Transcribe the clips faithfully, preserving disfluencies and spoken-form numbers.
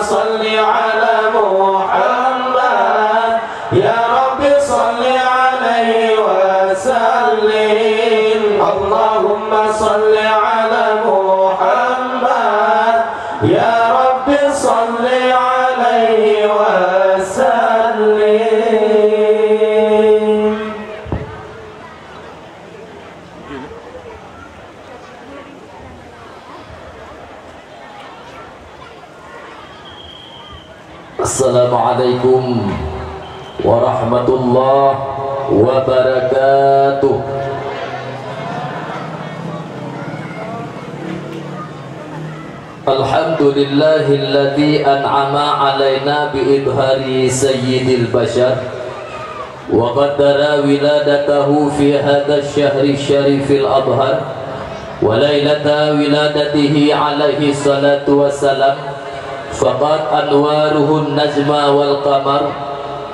صل على محمد، يا رب صل عليه وسلم. اللهم صل على محمد، يا رب صل عليه وسلم. Assalamualaikum warahmatullahi wabarakatuh. Alhamdulillahilladzi an'ama alaina bi idhari sayyidil bashar. وقدر ولادته في هذا الشهر الشريف الأطهر وليلة ولادته عليه الصلاة والسلام، فقد أنواره النجم والقمر،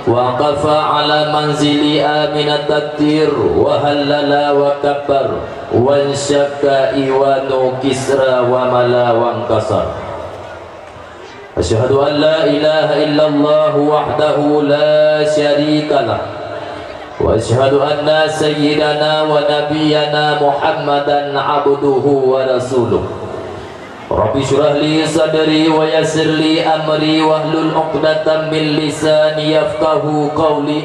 وقف على منزل آمنة الطير وهلل وكبر، وانشق إيوان كسرى وملا وانكسر. أشهد أن لا إله إلا الله وحده لا شريك له، وأشهد أن سيدنا ونبينا محمدا عبده ورسوله. رب اشرح لي صدري ويسر لي أمري واحلل عقدة من لساني يفقهوا قولي.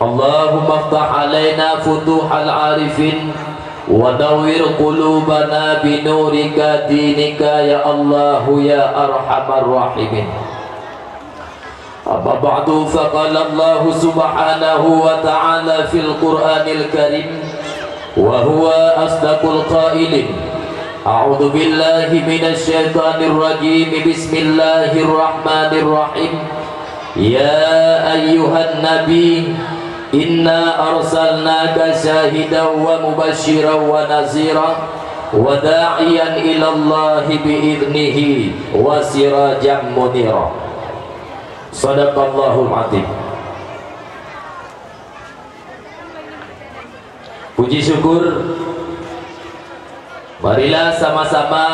اللهم افتح علينا فتوح العارفين ونور قلوبنا بنورك دينك يا الله يا أرحم الراحمين. أما بعد، فقال الله سبحانه وتعالى في القرآن الكريم وهو أصدق القائلين: أعوذ بالله من الشيطان الرجيم، بسم الله الرحمن الرحيم. يا أيها النبي إنا أرسلناك شاهدا ومبشرا ونذيرا وداعيا إلى الله بإذنه وسراجا منيرا. صدق الله العظيم. Puji syukur, marilah sama-sama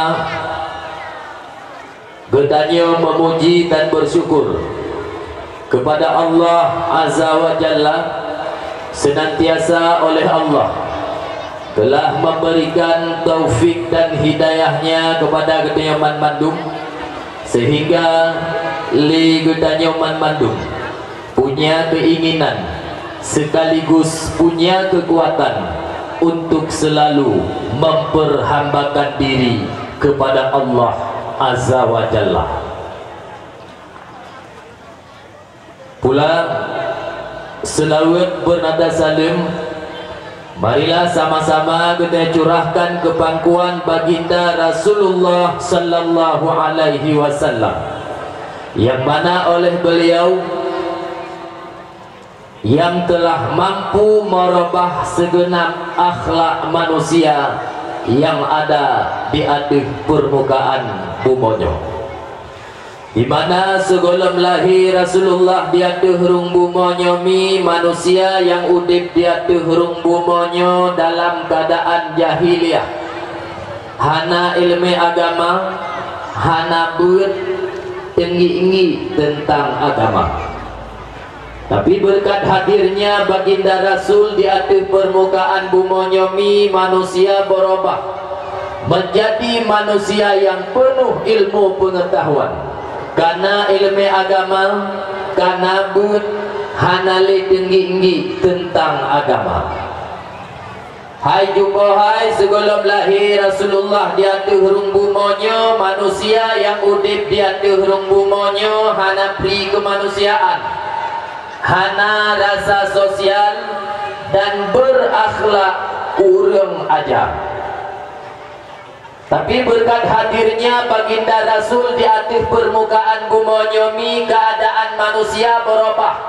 geutanyoe memuji dan bersyukur kepada Allah Azza wa Jalla, senantiasa oleh Allah telah memberikan taufik dan hidayah-Nya kepada geutanyoe banmandum, sehingga lé geutanyoe banmandum punya keinginan sekaligus punya kekuatan untuk selalu memperhambakan diri kepada Allah Azza wa Jalla. Pula, seulaweuet beunada saleuem, marilah sama-sama geutanyoe curahkan keu pangkuan Baginda Rasulullah sallallahu alaihi wasallam, nyang mana oleh beliau nyang telah mampu meurubah sigeunab akhlak manusia nyang ada di ateueh peurmukaan bumoe nyoe. Di mana sigohlom lahé Rasulullah di ateueh rhueng bumoe nyoe mi, manusia nyang udeb di ateueh rhueng bumoe nyoe dalam keuadaan jahiliyah, hana iéleumé agama, hana beuet teungiek-ngiek teuntang agama. Tapi beureukat hadirnya Baginda Rasul di ateueh peurmukaan bumoe nyoe mi, manusia beurubah menjadi manusia nyang peunoh ilmu peungeutahuan. Kana iéleumé agama, kana beuet, hana lé teungiek-ngiek teuntang agama. Hai jumbo hai, sigohlom lahé Rasulullah di ateueh rhueng bumoe nyoe, manusia nyang udeb di ateueh rhueng bumoe nyoe hana pri keumanusiaan, hana rasa sosial, dan beurakhlak kureueng aja. Tapi beureukat hadirnya Baginda Rasul di ateueh peurmukaan bumoe nyoe mi, keuadaan manusia beurubah.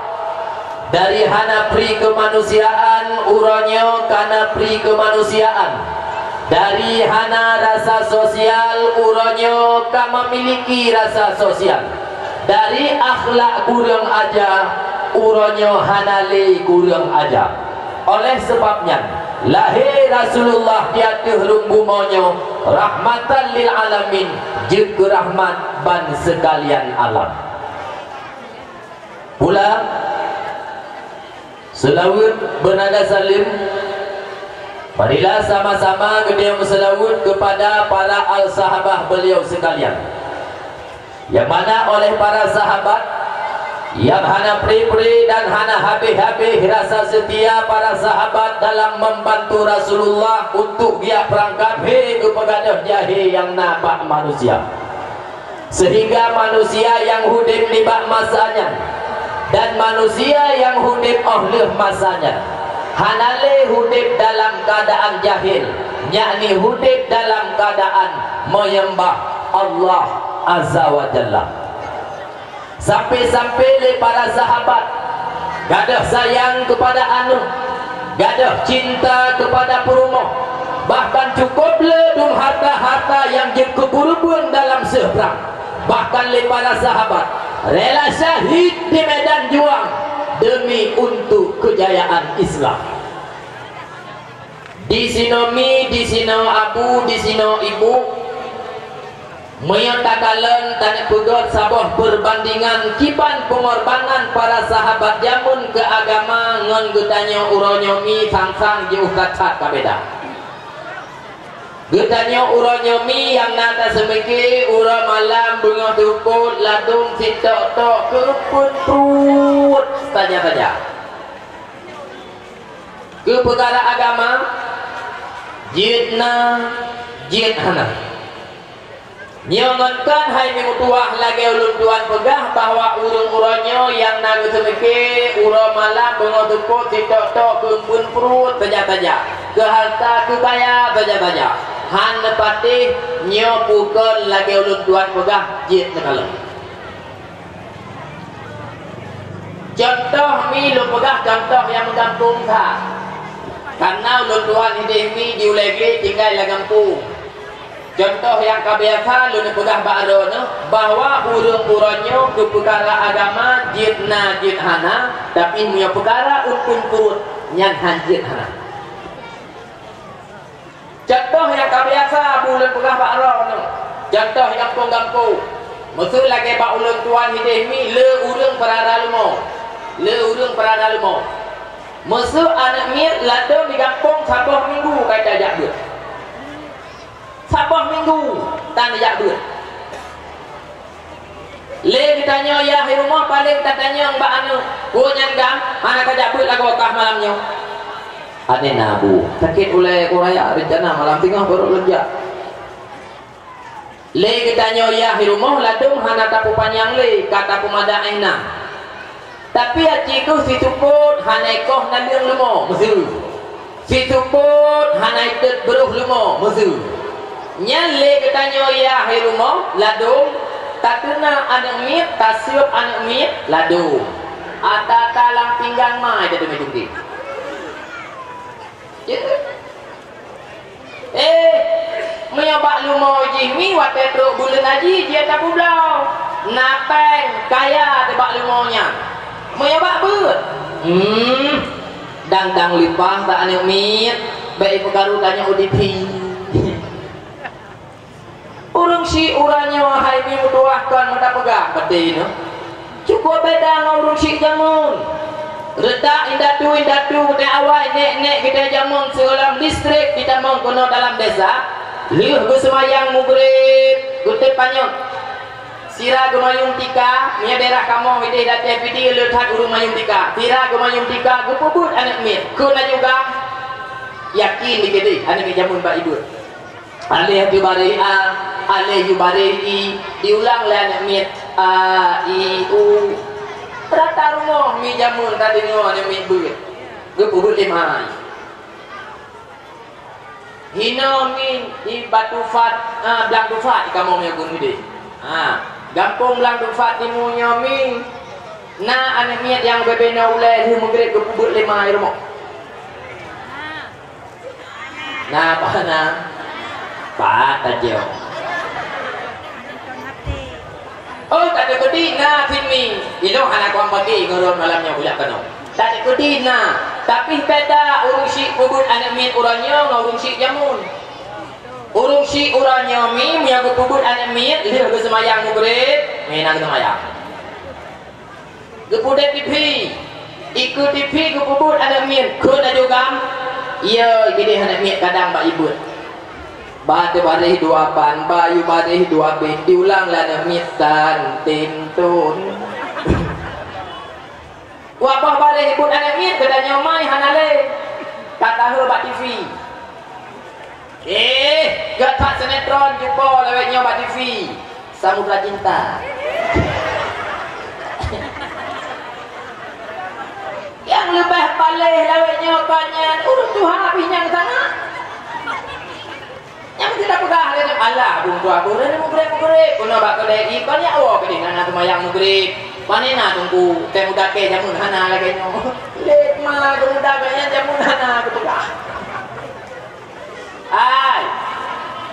Dari hana pri keumanusiaan, uroe nyoe kana pri keumanusiaan. Dari hana rasa sosial, uroe nyoe ka meumiliki rasa sosial. Dari akhlak kureueng aja, uroe nyoe hana lé kureueng aja. Oleh sabab nyan, Lahé Rasulullah di ateueh rhueng bumoe nyoe rahmatan lil alamin, jeuet keu rahmat ban seukalian alam. Pula, seulaweuet beunada saleuem, marilah sama-sama geutanyoe meuseulaweuet keupada para al-sahabah beliau seukalian. Nyang mana oleh para sahabat, nyang hana pri-pri dan hana habéh-habéh rasa seutia para sahabat dalam membantu Rasulullah untuk geujak peurangkap hé geupeugadôh jahé nyang na bak manusia. Seuhingga manusia nyang udeb nibak masa nyan dan manusia nyang udeb óh lheueh masa nyan hana lé udeb dalam keuadaan jahil, yakni udeb dalam keuadaan meunyeumbah Allah Azza wa Jalla. Sampai-sampai lé para sahabat gadôh sayang keupada aneuk, gadôh cinta keupada peurumoh, bahkan cukôp le dum harta-harta nyang jeuet keu keureubeuen dalam seuh prang. Bahkan lé para sahabat rela syahid di medan juang demi untuk keujayaan Islam. Disinoe mi, disinoe abu, disinoe ibu. Meunyoe takalon taneuk peugét saboh peureubandingan kiban peungorbanan para sahabat jameun keu agama ngon geutanyoe uroe nyoe mi, sang-sang jiôh that-that ka beda. Geutanyoe uroe nyoe mi nyang na taseumike uroe malam beungoh teupot ladôm sitok-tok keupeuen pruet saja-saja. Keu peukara agama, jeuet na, jeuet hana. Nyoe ngon kon hai meutuwah lagée ulôn tuan peugah bahwa ureuëng uroe nyoe nyang na geuseumike uroe malam beungoh teupot sitok-tok keupeuen pruet saja-saja, keu hareuta keu kaya saja-saja. Han neupatéh nyoe peue kon lagée ulôn tuan peugah jeuet neukalon. Contoh mi lôn peugah contoh nyang meugampông that. Kareuna ulôn tuan idéh mi di ulée glé tinggai lam gampông. Contoh nyang ka biasa lôn peugah bak droeneuh bahwa ureuëng uroe nyoe keu peukara agama jeuet na jeuet hana, tapi meunyoe peukara ukeuen pruet nyan han jeuet hana. Contoh nyang ka biasa bu ulôn peugah bak droeneuh, contoh nyang gampông-gampông. Meuseu lagée bak ulôn tuan idéh mi le ureuëng peurara leumo. Le ureuëng peurara leumo. Meuseu aneuëk miet ladôm di gampông saboh minggu ka tajak beuet. Saboh minggu tan jak beuet. Lé geutanyoe yah i rumoh paleng tatanyong bak aneuëk, "Peue nyan gam, hana kajak beuet lagoe kah malam nyoe?" "Aneh na, Bu, sakét ulée ku raya, reuncana malam singoh barô lôn jak." Lé geutanyoe yah i rumoh ladôm hana tapeupanyang lé ka tapeumada éh na. Tapi aci kheueh sisupôt hana ikoh naleueng leumo, meuseu. Sisupôt hana iteuet brôh leumo, meuseu. Nyan lé geutanyoe yah i rumoh ladôm, tateuna aneuëk miet, taseueb aneuëk miet ladôm. Ata-ata lam pinggang ma ita teumé tungkée. Éh, meunyoe bak leumo jih mi watée trok buleuen haji jeuet tapeubloe, na péng kaya teuh bak leumo nyan. Meunyoe bak beuet, hmm, dang-dang leupah bak aneuëk miet, bék ipeukaru tanyoe udeb hi. Ureuëng syiek uroe nyoe hai mi meutuwah kon meuta peugah, beutôi nyoe. Cukup beda ngon ureuëng syiek jameun. Reutak indatu-indatu geutanyoe awai, nék-nék geutanyoe jameun sigohlom listrik jitamong keunoe dalam desa, lheueh geuseumayang mugreb, geutot panyöt. Sira geumayueng tika, meunyoe daerah kamoe idéh Datée Pidie le that ureuëng mayueng tika. Sira geumayueng tika, geupeubuet aneuëk miet. Keu na juga yakin dikeudeh aneuëk miet jameun bak ibeuet. Aleh geubareh a, aleh geubareh i, diulang lé aneuëk miet a, i, u. Rata rumoh mi jameun tadeungoe aneuëk miet beuet. Geupeubuet lé mai. Hinoe mi di Batu Fat, a, Blang Tufat di kamoe nyoe gun geude. Ha, gampông Blang Tufat timu nyoe mi na aneuëk miet nyang bebe na ulée lheueh mugreb geupeubuet lé mai rumoh. Na, bah na. Pat tajok. Oh, tak ada kedi na sini. Ilong anak kuang pagi ngurun malam nyoe kujak keunoe. Tak ada kedi na. Tapi beda ureuëng syiek peubuet aneuëk miet uroe nyoe ngon ureuëng syiek jameun. Ureuëng syiek uroe nyoe mi meunyoe geupeubuet aneuëk miet lheueh geuseumayang Maghrib, meunan geuseumayang. Geupeudeh T V, ikeue T V geupeubuet aneuëk miet, kheun laju GAM, iya gideh aneuëk miet kadang bak ibuet. Ba teubareh dua ban, ba yue bareh dua beh, diulang lé aneuëk miet san tem thon. Wabah bareh ibuet aneuëk miet, geutanyoe mai hana lé. Ka taheu bak T V. Eh, gata sinetron jumpa lawét nyoe bak T V. Samudra Cinta. Nyang leubeh paléh lawét nyoe kon nyan, ureuëng tuha pih nyang sangat. Nyang meusti tapeugah lé nyan, "Alah, bungkôh aku lé Maghrib-Maghrib." Keunoe bak keudè i, kon yak woe keudeh na seumayang Maghrib. Pane na teungku, tém udakée jameun hana lagée nyoe. Lé ma geuh muda geuh nyan jameun hana geupeugah. Hai,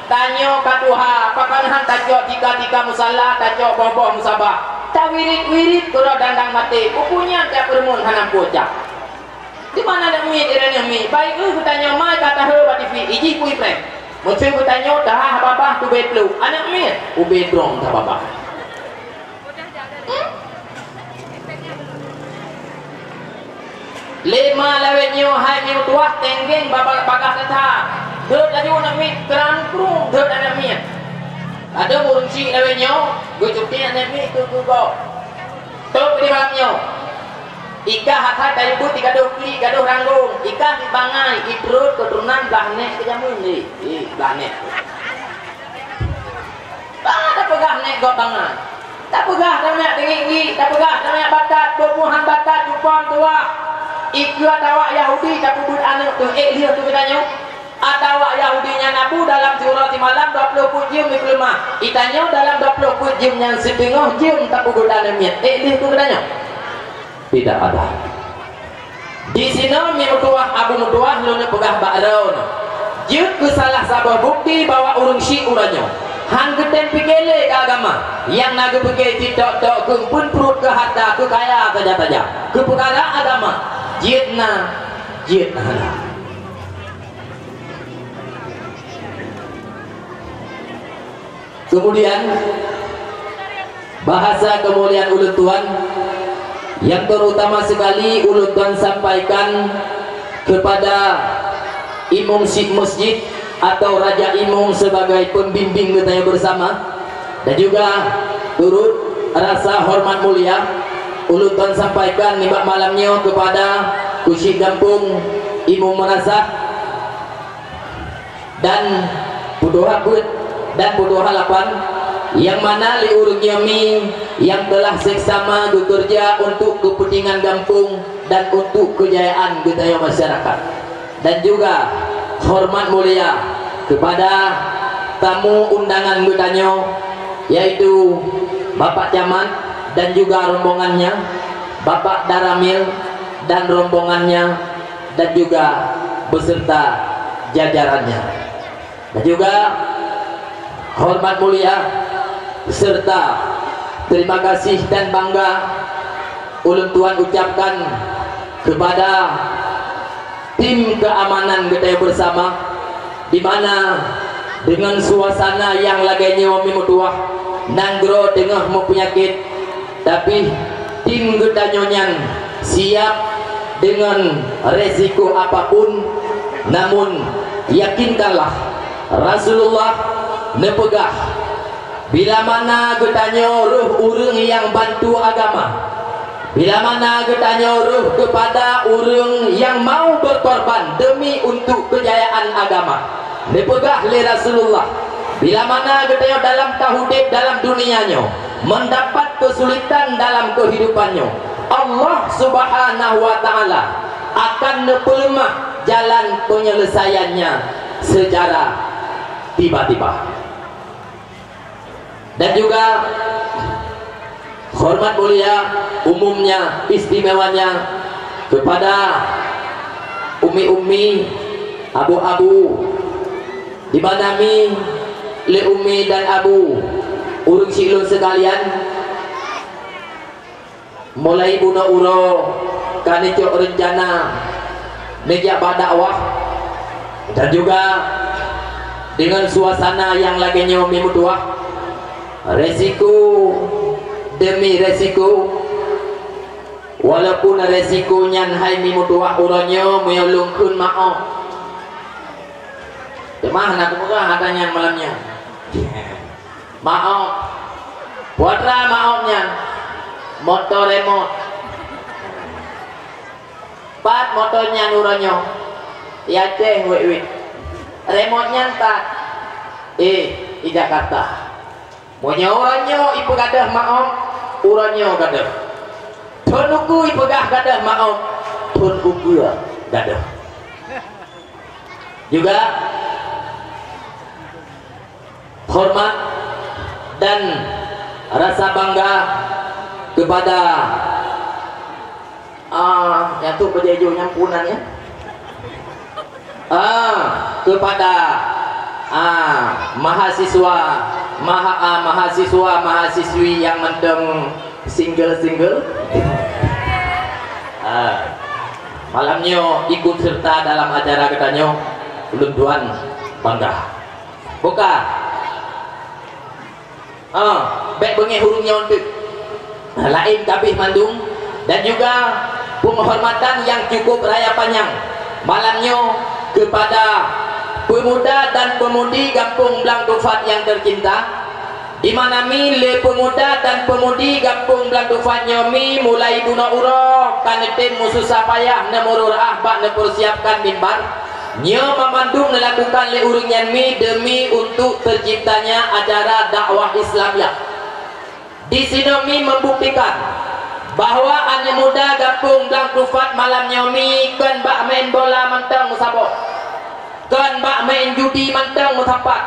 tanyoe ka tuha, pakon han tacok tika-tika musala, tacok boh-boh musabah. Tawirit-wirit keudroe dandang maté, peue nyan tiep peurumoh hana pucak. Di mana aneuëk miet, iré aneuëk miet? Baik, eh, geutanyoe mai ka taheu bak T V, ijih pui preh. Meuseu geutanyoe tahah babah tubé pluek. Aneuëk miet, ubé drong tababah. Hmm? Lé ma lawét nyoe hai meutuah tenggeng babah bagah teuta. Dot laju aneuëk miet, krang krung dot aneuëk miet. Ada ureuëng syiek lawét nyoe, geucuti aneuëk miet keu geugob. Tôb di malam nyoe. Ikah akai kayu beuet di gadoh klik, gadoh ranggong. Ikah di bangai, itrot keuturonan blah nek keu jameun lé. Eh, blah nek. Bah tapeugah nek gob bangai. Tapeugah tanyak tinggi-tinggi, tapeugah tanyak batat, bubuhan batat, jupon tuah. Ikeu atawa Yahudi tapeubuet aneuëk tu, eh, lheueh tu geutanyoe. Atawa Yahudi nyan Abu dalam siuroe simalam dua ploh peuet jeuem jipeuleumah. Itanyoe dalam dua ploh peuet jeuem nyan siteungoh jeuem tapeubuet aneuëk miet. Eh, lheueh tu geutanyoe? Tidak ada. Di sinoe mi meutuah Abu meutuah lôn peugah bak droeneuh. Jeuet keu salah saboh bukti bahwa ureuëng syiek uroe nyoe han geutem pike lé keu agama. Nyang na geupike titok-tok keu peuet pruet, keu harta, keu kaya saja-saja. Keu peukara agama, jeuet na, jeuet hana. Kemudian, bahasa kemuliaan ulôn tuan, yang terutama sekali ulôn tuan sampaikan kepada imum si-, masjid atau raja imum sebagai pembimbing geutanyoe bersama, dan juga turut rasa hormat mulia ulôn tuan sampaikan nibak malam nyoe kepada Keuchik Gampông, Imum Meunasah, dan peutuha peuet dan peutuha lapan, nyang mana lé ureuëng nyoe mi nyang telah seksama geukeureuja untuk keupeuntingan gampông dan untuk keujayaan geutanyoe masyarakat. Dan juga hormat mulia kepada tamu undangan geutanyoe, yaitu Bapak Camat dan juga rombongannya, Bapak Daramil dan rombongannya, dan juga beserta jajarannya. Dan juga hormat mulia serta terima kasih dan bangga ulôn tuan ucapkan kepada tim keamanan geutanyoe bersama, di mana dengan suasana nyang lagée nyoe mi meutuah, nanggroe teungoh meupeunyakét, tapi tim geutanyoe nyan siap dengan resiko apapun, namun yakinkanlah, Rasulullah neupeugah, "Bila mana geutanyoe rôh ureuëng nyang bantu agama, bila mana geutanyoe rôh keupada ureuëng nyang mau beukorban deumi untuk keujayaan agama," neupeugah lé Rasulullah, "Bila mana geutanyoe dalam ka udeb dalam dunia nyoe, mendapat kesulitan dalam kehidupan nyoe, Allah Subhanahu wa Ta'ala akan neupeuleumah jalan penyelesaiannya secara tiba-tiba." Dan juga hormat mulia umumnya, istimewanya kepada umi-umi, abu-abu, di mana mi lé umi dan abu, ureuëng syiek lôn sekalian, mulai bunoe uroe ka neucok reuncana Meujak bak dakwah dan juga dengan suasana yang lagée nyoe mi meutuah, resiko demi resiko, walaupun resiko nyan hai mi meutuah uroe nyoe meunyoe lôn kheun maoh. Teuma hana kupeugah hata nyan malam nyan. Maoh. Putra maoh nyan. Moto remot. Pat moto nyan uroe nyoe? Di Aceh wék-wék. Remot nyan pat? Eh, di Jakarta. Meunyoe uroe nyoe ipeugadôh maoh, uroe nyoe gadôh. Thon ukeue ipeugah gadôh maoh, thon ukeue gadôh. Juga hormat dan rasa bangga kepada, ah, nyang tu bajée ijo nyang punan ya. Ah, kepada, ah, mahasiswa, maha-, ah, mahasiswa, mahasiswi yang mantong single-single. Ah, malam nyoe ikut serta dalam acara geutanyoe, ulôn tuan bangga. Buka. Ah, bék beungéh ureuëng nyoe teuk. Laén kabéh mandum dan juga penghormatan yang cukup raya panjang malam nyoe kepada pemuda dan pemudi Gampông Blang Tufat yang tercinta, di mana mi lé pemuda dan pemudi Gampông Blang Tufat nyoe mi mulai bunoe uroe ka neutem meususah payah neumurur ah bak neupeusiapkan mimbar. Nyoe mamandum neulakukan lé ureuëng nyan mi deumi untuk terciptanya acara dakwah Islamiyah. Di sinoe mi membuktikan bahwa aneuk muda Gampông Blang Tufat malam nyoe mi kon bak maén bola mantong meusaboh, kon bak maén judi mantong meusapat,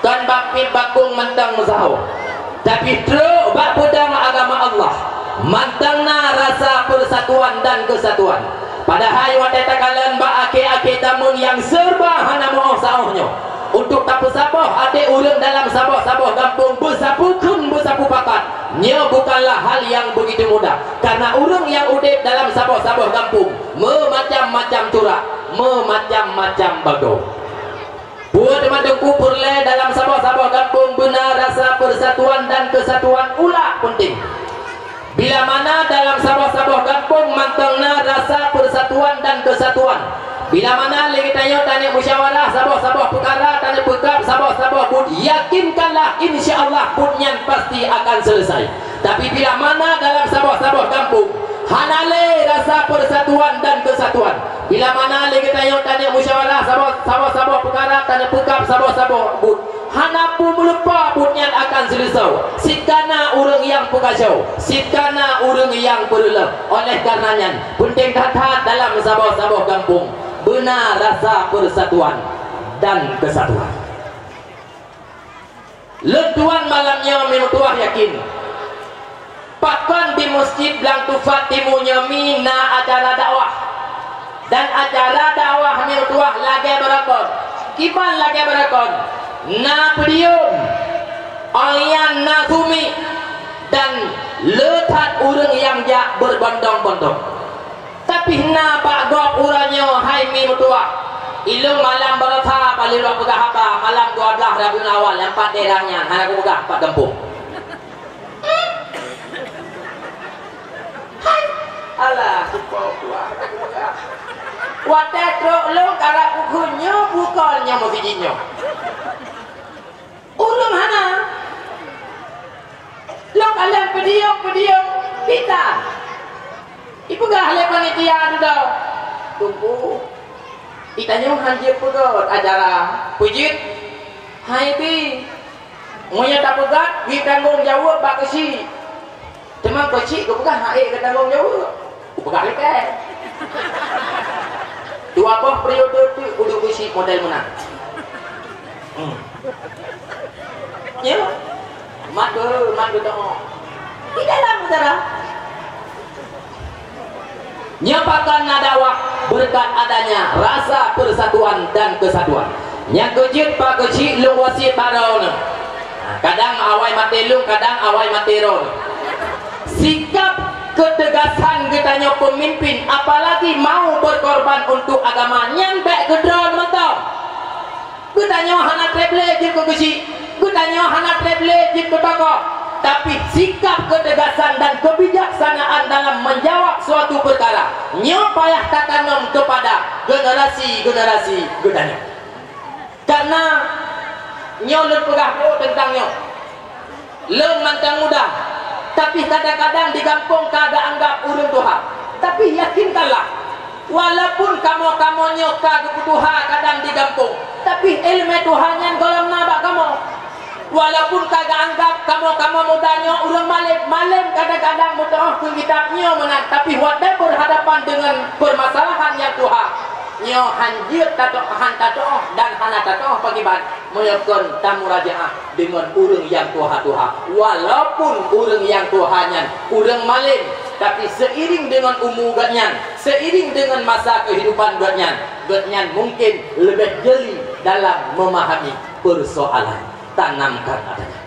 kon bak pit bakong mantong meusaho. Tapi trok bak peudong agama Allah, mantong na rasa persatuan dan kesatuan. Padahai watée takalon bak akhé-akhé tameun nyang serba hana meuoh saoh nyoe, untuk tapeusaboh até ureuëng dalam saboh-saboh gampông beusapeue kheun beusapeue pakat, nyoe bukanlah hal nyang begitu mudah. Karena ureuëng nyang udeb dalam saboh-saboh gampông meumacam-macam curak, meumacam-macam bagoe. Buet meuteumpu peureulée dalam saboh-saboh gampông beuna rasa persatuan dan kesatuan ulah peunteng. Bila mana dalam saboh-saboh gampông mantong na rasa persatuan dan kesatuan, bila mana lé geutanyoe taneuk musyawarah saboh-saboh peukara, taneuk peukab saboh-saboh buet, yakinkanlah, insya Allah buet nyan pasti akan selesai. Tapi bila mana dalam saboh-saboh gampông hana lé rasa persatuan dan kesatuan, bila mana lé geutanyoe taneuk musyawarah saboh-saboh peukara, taneuk peukab saboh-saboh buet, hana peue meulupa buet nyan akan seuleusoe. Sit ka na ureuëng nyang peukacau, sit ka na ureuëng nyang peureuloh. Oleh karena nyan, peunteng that-that dalam saboh-saboh gampông beuna rasa persatuan dan kesatuan. Lôn tuan malam nyoe mi meutuah yakin, pakon di Meuseujid Blang Tufat Timu nyoe mi na acara dakwah. Dan acara dakwah mi meutuah lagée beureugon. Kiban lagée beureugon? Na podium, awaknyan na sumiek, dan le that ureuëng nyang jak beubondong-bondong. Tapi na bak gob uroe nyoe hai mi meutuah. Ilôn malam baroesa bali lôn peugah haba malam dua belas Rabiul Awal nyang pat daerah nyan hana kupeugah pat gampông. Hai, alah, supo kuah. Watée trok lôn karab kukheun nyoe bukon nyoe meukeujih nyoe. Ureuëng hana. Lôn kalon peudiong-peudiong pita. Ipeugah lé panitia dudoe, "Teungku, geutanyoe han jeuet peugét acara peujeuet." "Hai pih, meunyoe tapeugét, bri tanggong jaweueb bak keuchik." Teuma keuchik geupeugah hana ék geutanggong jaweueb. Kupeugah lé kèe. Dua boh periode teuk kuduek keuchik model meunan. Hmm. Nyo, mat beu, mat beu tengok. Di dalam udara. Nyo pakon na dakwah berkat adanya rasa persatuan dan kesatuan. Nyang keujeuet pak keuchik lôn wasiet bak droeneuh. Kadang awai maté lôn, kadang awai maté droeneuh. Sikap Keutegasan geutanyoe peumimpin, apalagi mau berkorban untuk agama, nyan bèk geudroe mantong. Geutanyoe hana treb lé jeuet keu geuchik, geutanyoe hana treb lé jeuet keu tokoh, tapi sikap keutegasan dan kebijaksanaan dalam menjawab suatu perkara, nyoe payah tatanom kepada generasi-generasi geutanyoe. Karena nyoe lôn peugah brôk teuntang nyoe. Lôn mantong muda, tapi kadang-kadang di gampông ka geuanggap ureueng tuha. Tapi yakinkanlah, walaupun kamoe-kamoe nyoe ka geupeutuha kadang di gampông, tapi ileumèe tuha nyan gohlom na bak kamoe. Walaupun ka geuanggap kamoe-kamoe muda nyoe ureueng malém, malém kadang-kadang meutu'oh keu kitab nyoe meunan, tapi watèe berhadapan dengan permasalahan nyang tuha, nyoe han jeuet tatu'oh, han tatu'oh dan hana tatu'oh pakriban. Meunyoe kon tamurajaah deungon ureueng nyang tuha-tuha, walaupun ureueng nyang tuha nyan ureueng malém, tapi seiring deungon umu gobnyan, seiring deungon masa keuhidupan gobnyan, gobnyan mungkin leubeh jeli dalam memahami persoalan. Tanamkan adanya.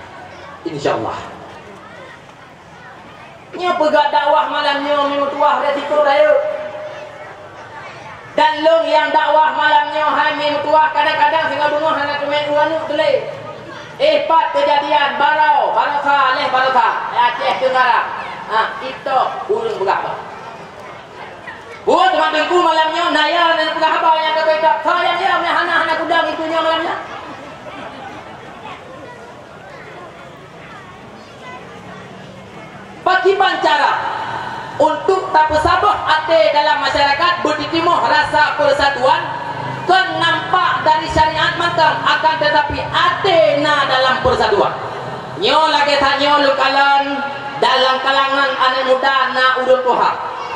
Insya Allah. Nyoe peugah dakwah malam nyoe meutuah resiko rayeuk. Dan lôn nyang dakwah malam nyoe hai meutuah kadang-kadang singoh beungoh hana teumé ureueng tuléh. Eh, pat keujadian baroe, baroesa, lheuh baroesa, Aceh Tenggara. Ha, itu ureueng peugah bah. Buet teuma teungku malam nyoe, na ya neupeugah haba nyang ka beda. Soe nyang ya, meuhana hana gudang itu nyoe malam nyoe. Pakriban cara untuk tapeusaboh até dalam masyarakat, beutitimoh rasa persatuan, kon nampak dari syariat mantong, akan tetapi até na dalam persatuan. Nyoe lagèe that nyoe lôn kalon dalam kalangan aneuk muda na ureueng tuha.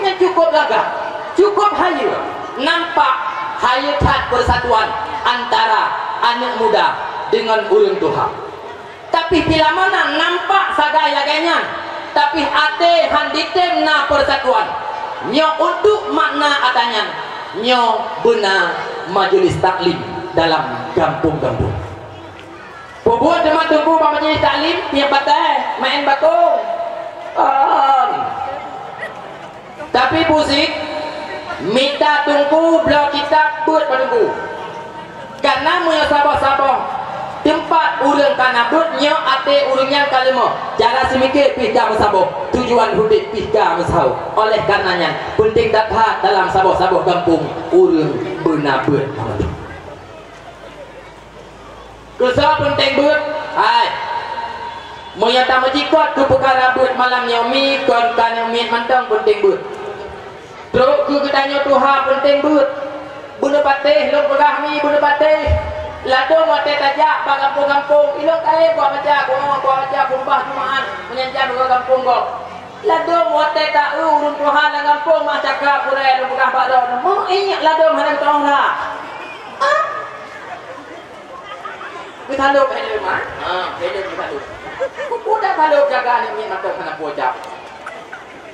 Nyan cukup lagak, cukup hayeue. Nampak hayeue that persatuan antara aneuk muda deungon ureueng tuha. Tapi bila mana nampak sagai lagèe nyan, tapi até han jitem na persatuan. Nyoe untuk makna ata nyan, nyoe beuna majelis taklim dalam gampông-gampông. Peubuet teuma teungku bak majelis taklim, tiep batèe, maén bakong. Kon. Tapi pusik, mita teungku bloe kitab beuet bak teungku. Kareuna meunyoe saboh-saboh teumpat ureueng ka na beuet, nyoe até ureueng nyan ka leumoh, cara seumike pih ka meusaboh, tujuan udép pih ka meusaboh. Oleh kareuna nyan, peunteng that-that dalam saboh-saboh gampông ureueng beuna beuet. Keusoe peunteng beuet? Hai. Meunyoe tameujikot keu peukara beuet malam nyoe mi, kon ka nyoe miet mantong peunteng beuet. Trok keu geutanyoe tuha peunteng beuet. Beuneupatéh lôn peugah mi beuneupatéh. Ladôm watèe tajak bak gampông-gampông, ilôn kayém buat maca, buat maca khutbah Jumaat, meunyan jan bak gampông gob. Ladôm watèe ta-eu ureueng tuha lam gampông mak cakap gurèe lôn peugah bak droeneuh, meu ingat ladôm hana geutu'oh that. Ah! Geusalôb hai lé ma? Ha, hai lé geusalôb. Udah salôb jaga aneuk miet mantong hana peue jak.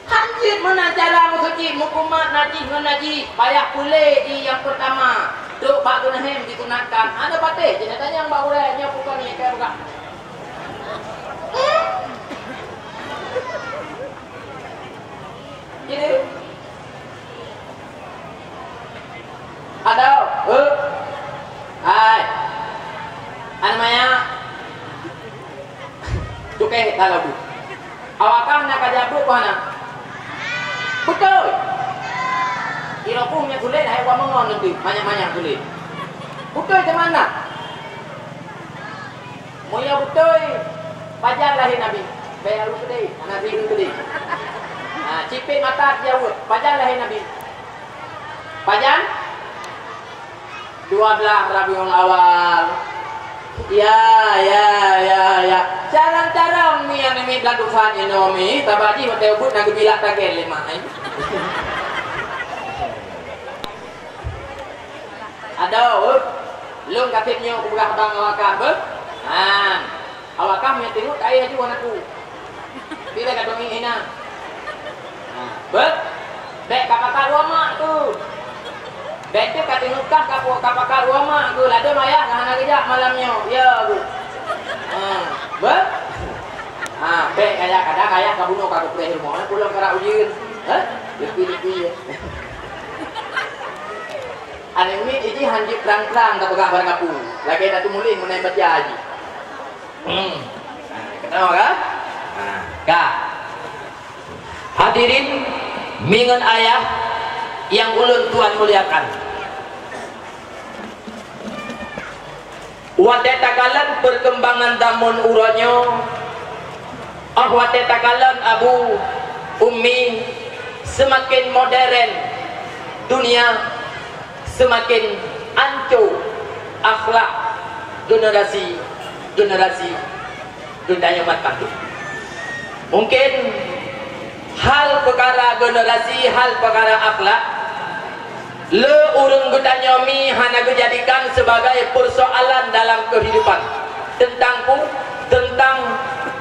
Han jeuet meunan cara meusuci, meukumat najih ngon najih, payah peureulèe di nyang peurtama. Trok bak geunahem disunatkan. Hana patéh, jeuet tanyong bak ureueng nyoe bukon nyang kaya peugah. Jadi, Adoe, eh. Hai. Aneuk manyak. Cukéh ka labu. Awakah na ka jabeuet keu hana? Beutôi. Irokum nyang sulet hai wa mengon nanti, manyak-manyak sulet. Beutôi teuma na. Meunyoe beutôi, pajan lahé Nabi? Bèk areuh keudéh, hana sireueng keudéh. Ha, cipet mata jaweueb, pajan lahé Nabi? Pajan? Dua blah Rabiul Awal. Ya, ya, ya, ya. Carông-carông mi aneuk miet blandusan inoe mi, sabab jih watèe ubit na geubilak tagèt lé mak ai. Adoe, lôn ka sép nyoe kupeugah bang awakah beuh. Ha. Awakah meunyoe teungeut ka éh aju anakku. Pih lé ka teungeut hina. Ha. Beuh. Bèk ka pakat ruwa mak tu. Bèk tu ka teungeut kah ka pu-, ka pakat ruwa mak tu. Ladôm ayah ka hana geujak malam nyoe. Ya, beuh. Ha. Beuh. Ha. Eh, kaya kadang ayah ka bunoe ka geupreh rumoh, eh, pulang ka rap ujeuen. Hah? Lepi-lepi, eh. Aneuk miet jih hanjeuet prang-prang tapeugah barang kapeue. Lagèe na teumuléh meunan baca jih. Hmm. Nah, keunong ka? Nah, ka. Hadirin, mi ngon ayah nyang ulôn tuan muliakan. Watèe takalon perkembangan zaman uroe nyoe, oh watèe takalon abu, ummi, seumaken modern dunia, seumaken ancô akhlak generasi-generasi geutanyoe mat mandum. Mungken hal peukara generasi, hal peukara akhlak, le ureueng geutanyoe mi hana geujadikan sebagai persoalan dalam kehidupan. Teuntang pu-, teuntang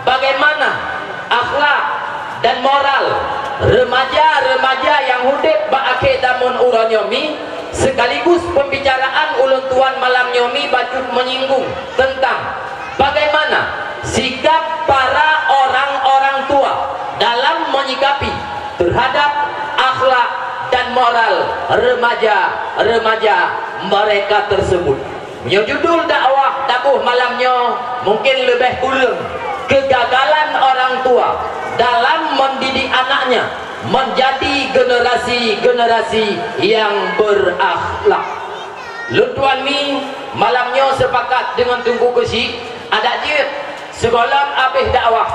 bagaimana akhlak dan moral remaja-remaja nyang udép bak akhé zaman uroe nyoe mi, sekaligus pembicaraan ulôn tuan malam nyoe mi bacut menyinggung teuntang bagaimana sikap para orang-orang tua dalam menyikapi terhadap akhlak dan moral remaja-remaja mereka tersebut. Meunyoe judul dakwah taboh malam nyoe, mungken leubeh kureueng, kegagalan orang tua dalam mendidik anaknya menjadi generasi-generasi yang berakhlak. Lôn tuan mi, malam nyoe sepakat deungon Teungku Keuchik, adak jeuet sigohlom abéh dakwah,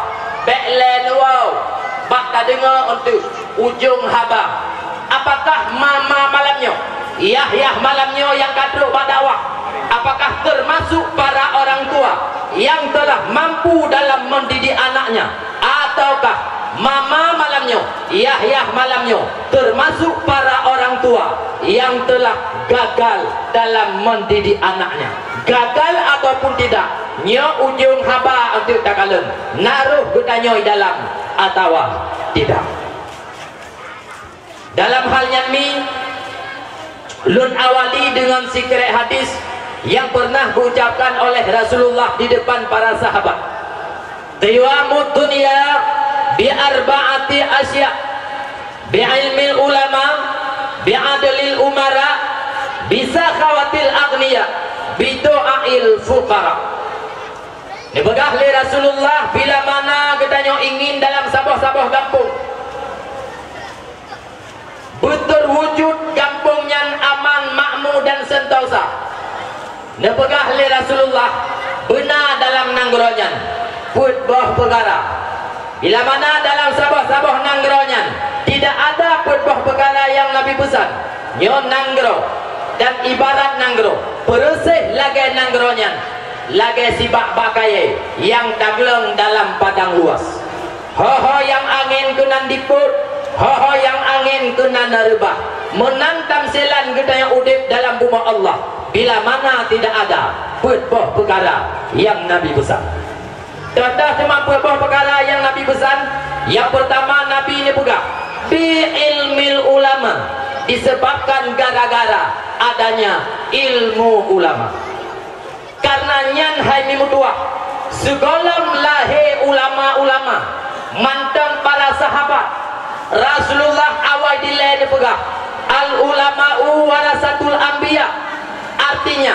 bèk lé neuwoe, bah tadeungoe eunteuk ujông haba. Apakah ma-ma malam nyoe, yah-yah malam nyoe nyang ka trok bak dakwah, apakah termasuk para orang tua yang telah mampu dalam mendidik anaknya? Ataukah mama malam nyoe, yah-yah malam nyoe, termasuk para orang tua yang telah gagal dalam mendidik anaknya? Gagal ataupun tidak, nyoe ujông haba eunteuk takalon, na roh geutanyoe dalam atawa tidak. Dalam hal nyan mi, lôn awali deungon sikrek hadis nyang pernah geuucapkan oleh Rasulullah di depan para sahabat. Qiwamud dunya bi arba'ati asya, bi ilmil ulama, bi adlil umara, bi sakhawatil aghniya, bi du'ail fuqara. Neupeugah lé Rasulullah, bila mana geutanyoe ingin dalam saboh-saboh gampông, beuteuwujud gampông nyan aman, makmu dan sentosa. Neupeugah lé Rasulullah, beuna dalam nanggroe nyan peuet boh peukara. Bila mana dalam saboh-saboh nanggroe nyan tidak ada peuet boh peukara nyang Nabi peusan, nyoe nanggroe dan ibarat nanggroe, peureuséh lagèe nanggroe nyan, lagèe sibak bak kayèe nyang tagleueng dalam padang luas. Ho-ho nyang angén keunan dipôt, ho-ho nyang angén keunan reubah. Meunan tamsilan geutanyoe udép dalam bumoe Allah, bila mana tidak ada peuet boh peukara nyang Nabi peusan. Teuh-teuh teuma peuet boh peukara nyang Nabi peusan. Nyang peurtama Nabi neupeugah, bi ilmil ulama, disebabkan gara-gara adanya ilmu ulama. Karena nyan hai mi meutuah, sigohlom lahé ulama-ulama, mantong para sahabat, Rasulullah awai dilèe neupeugah, "Al ulama'u warasatul anbiya." Artinya,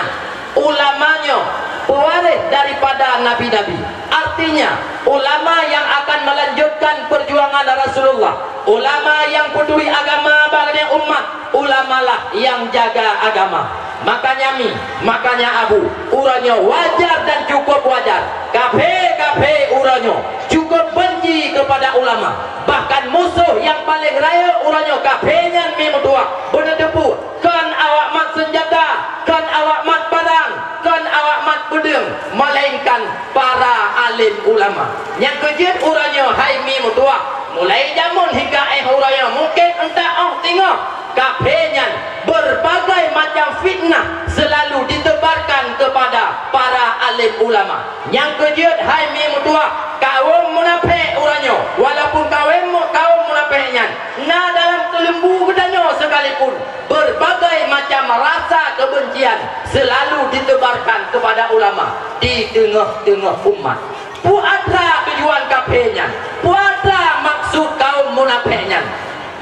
ulama nyoe pewaréh daripada nabi-nabi. Artinya, ulama yang akan melanjutkan perjuangan Rasulullah, ulama yang peduli agama bagi umat, ulamalah yang jaga agama. Makanya mi, makanya abu, uroe nyoe wajar dan cukup wajar. Kaphé-kaphé uroe nyoe cukup benci kepada ulama. Bahkan musoh nyang paleng rayeuk uroe nyoe kaphé nyan mi meutuah. Beuneuteupeu, kon awak mat seunjata, kon awak mat parang, kon awak mat peudeueng, melainkan para alim ulama. Nyang keu jeuet uroe nyoe hai mi meutuah, mulai jameun hingga éh uroe nyoe mungken eunteuk óh teungoh, kaphé nyan berbagai macam fitnah selalu ditebarkan kepada para alim ulama. Nyang keu jeuet hai mi meutuah, kawöm munafék uroe nyoe, walaupun kawöm, kawöm munafék nyan na dalam keuleumbu geutanyoe sekalipun, berbagai macam rasa kebencian selalu ditebarkan kepada ulama di teungoh-teungoh umat. Peue atra tujuan kafé nyan? Peue atra maksud kaum munafék nyan?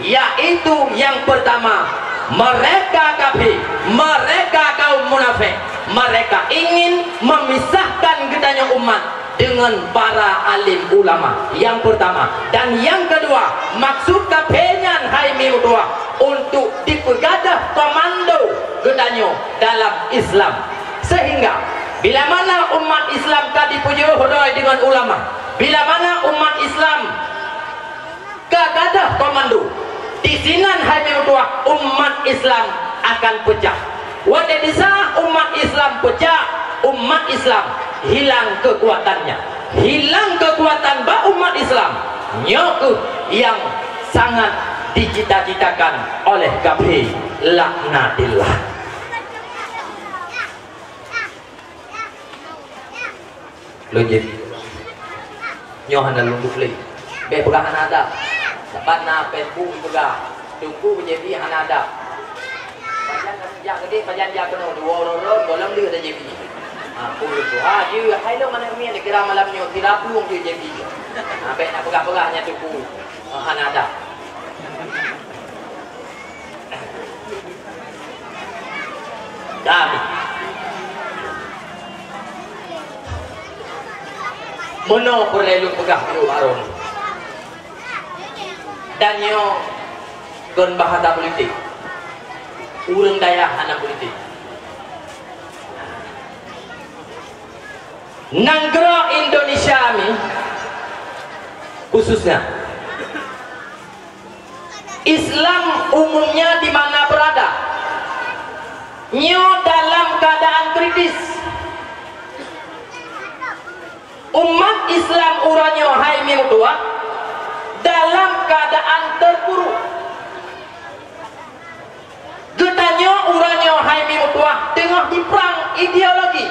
Yaitu nyang peurtama, meureka kafé, meureka kaum munafék, meureka ingin memisahkan geutanyoe umat deungon para alim ulama. Nyang peurtama. Dan nyang keudua, maksud kafé nyan hai meutuah untuk dipeugadôh komando geutanyoe dalam Islam. Sehingga, bila mana umat Islam ka dipeujeuôh droe deungon ulama, bila mana umat Islam ka gadôh komando, disinan hai meutuah umat Islam akan peucah. Watée di saát umat Islam peucah, umat Islam hilang keukuatannya. Hilang keukuatan bak umat Islam, nyoe kheueh nyang sangat dicita-citakan oleh kafé, laknatillah. Lôn jép. Nyoe hana lôn duek lé. Bék peugah hana adab. Sabab na Facebook peugah, "Teungku jép hana adab." Pajan jak geude, pajan jak keunoe, dua uroe-uroe, goh lom lheueh ada jép. Ha, peue lôn tuha jeuet, hai lôn aneuk miet, kira malam nyoe, kira plueng jeuet jép. Ha, bék na peugah-peugah nyan teungku. Ha, hana adab. Dan meunoe peureulée lôn peugah keu baroe nyoe. Dan nyoe kon bahasa politik. Ureuëng dayah hana politik. Nanggroe Indonesia mi khususnya Islam umumnya di mana berada, nyoe dalam keadaan kritis. Umat Islam uroe nyoe hai meutuah dalam keadaan terpuruk. Geutanyoe uroe nyoe hai meutuah teungoh diprang ideologi.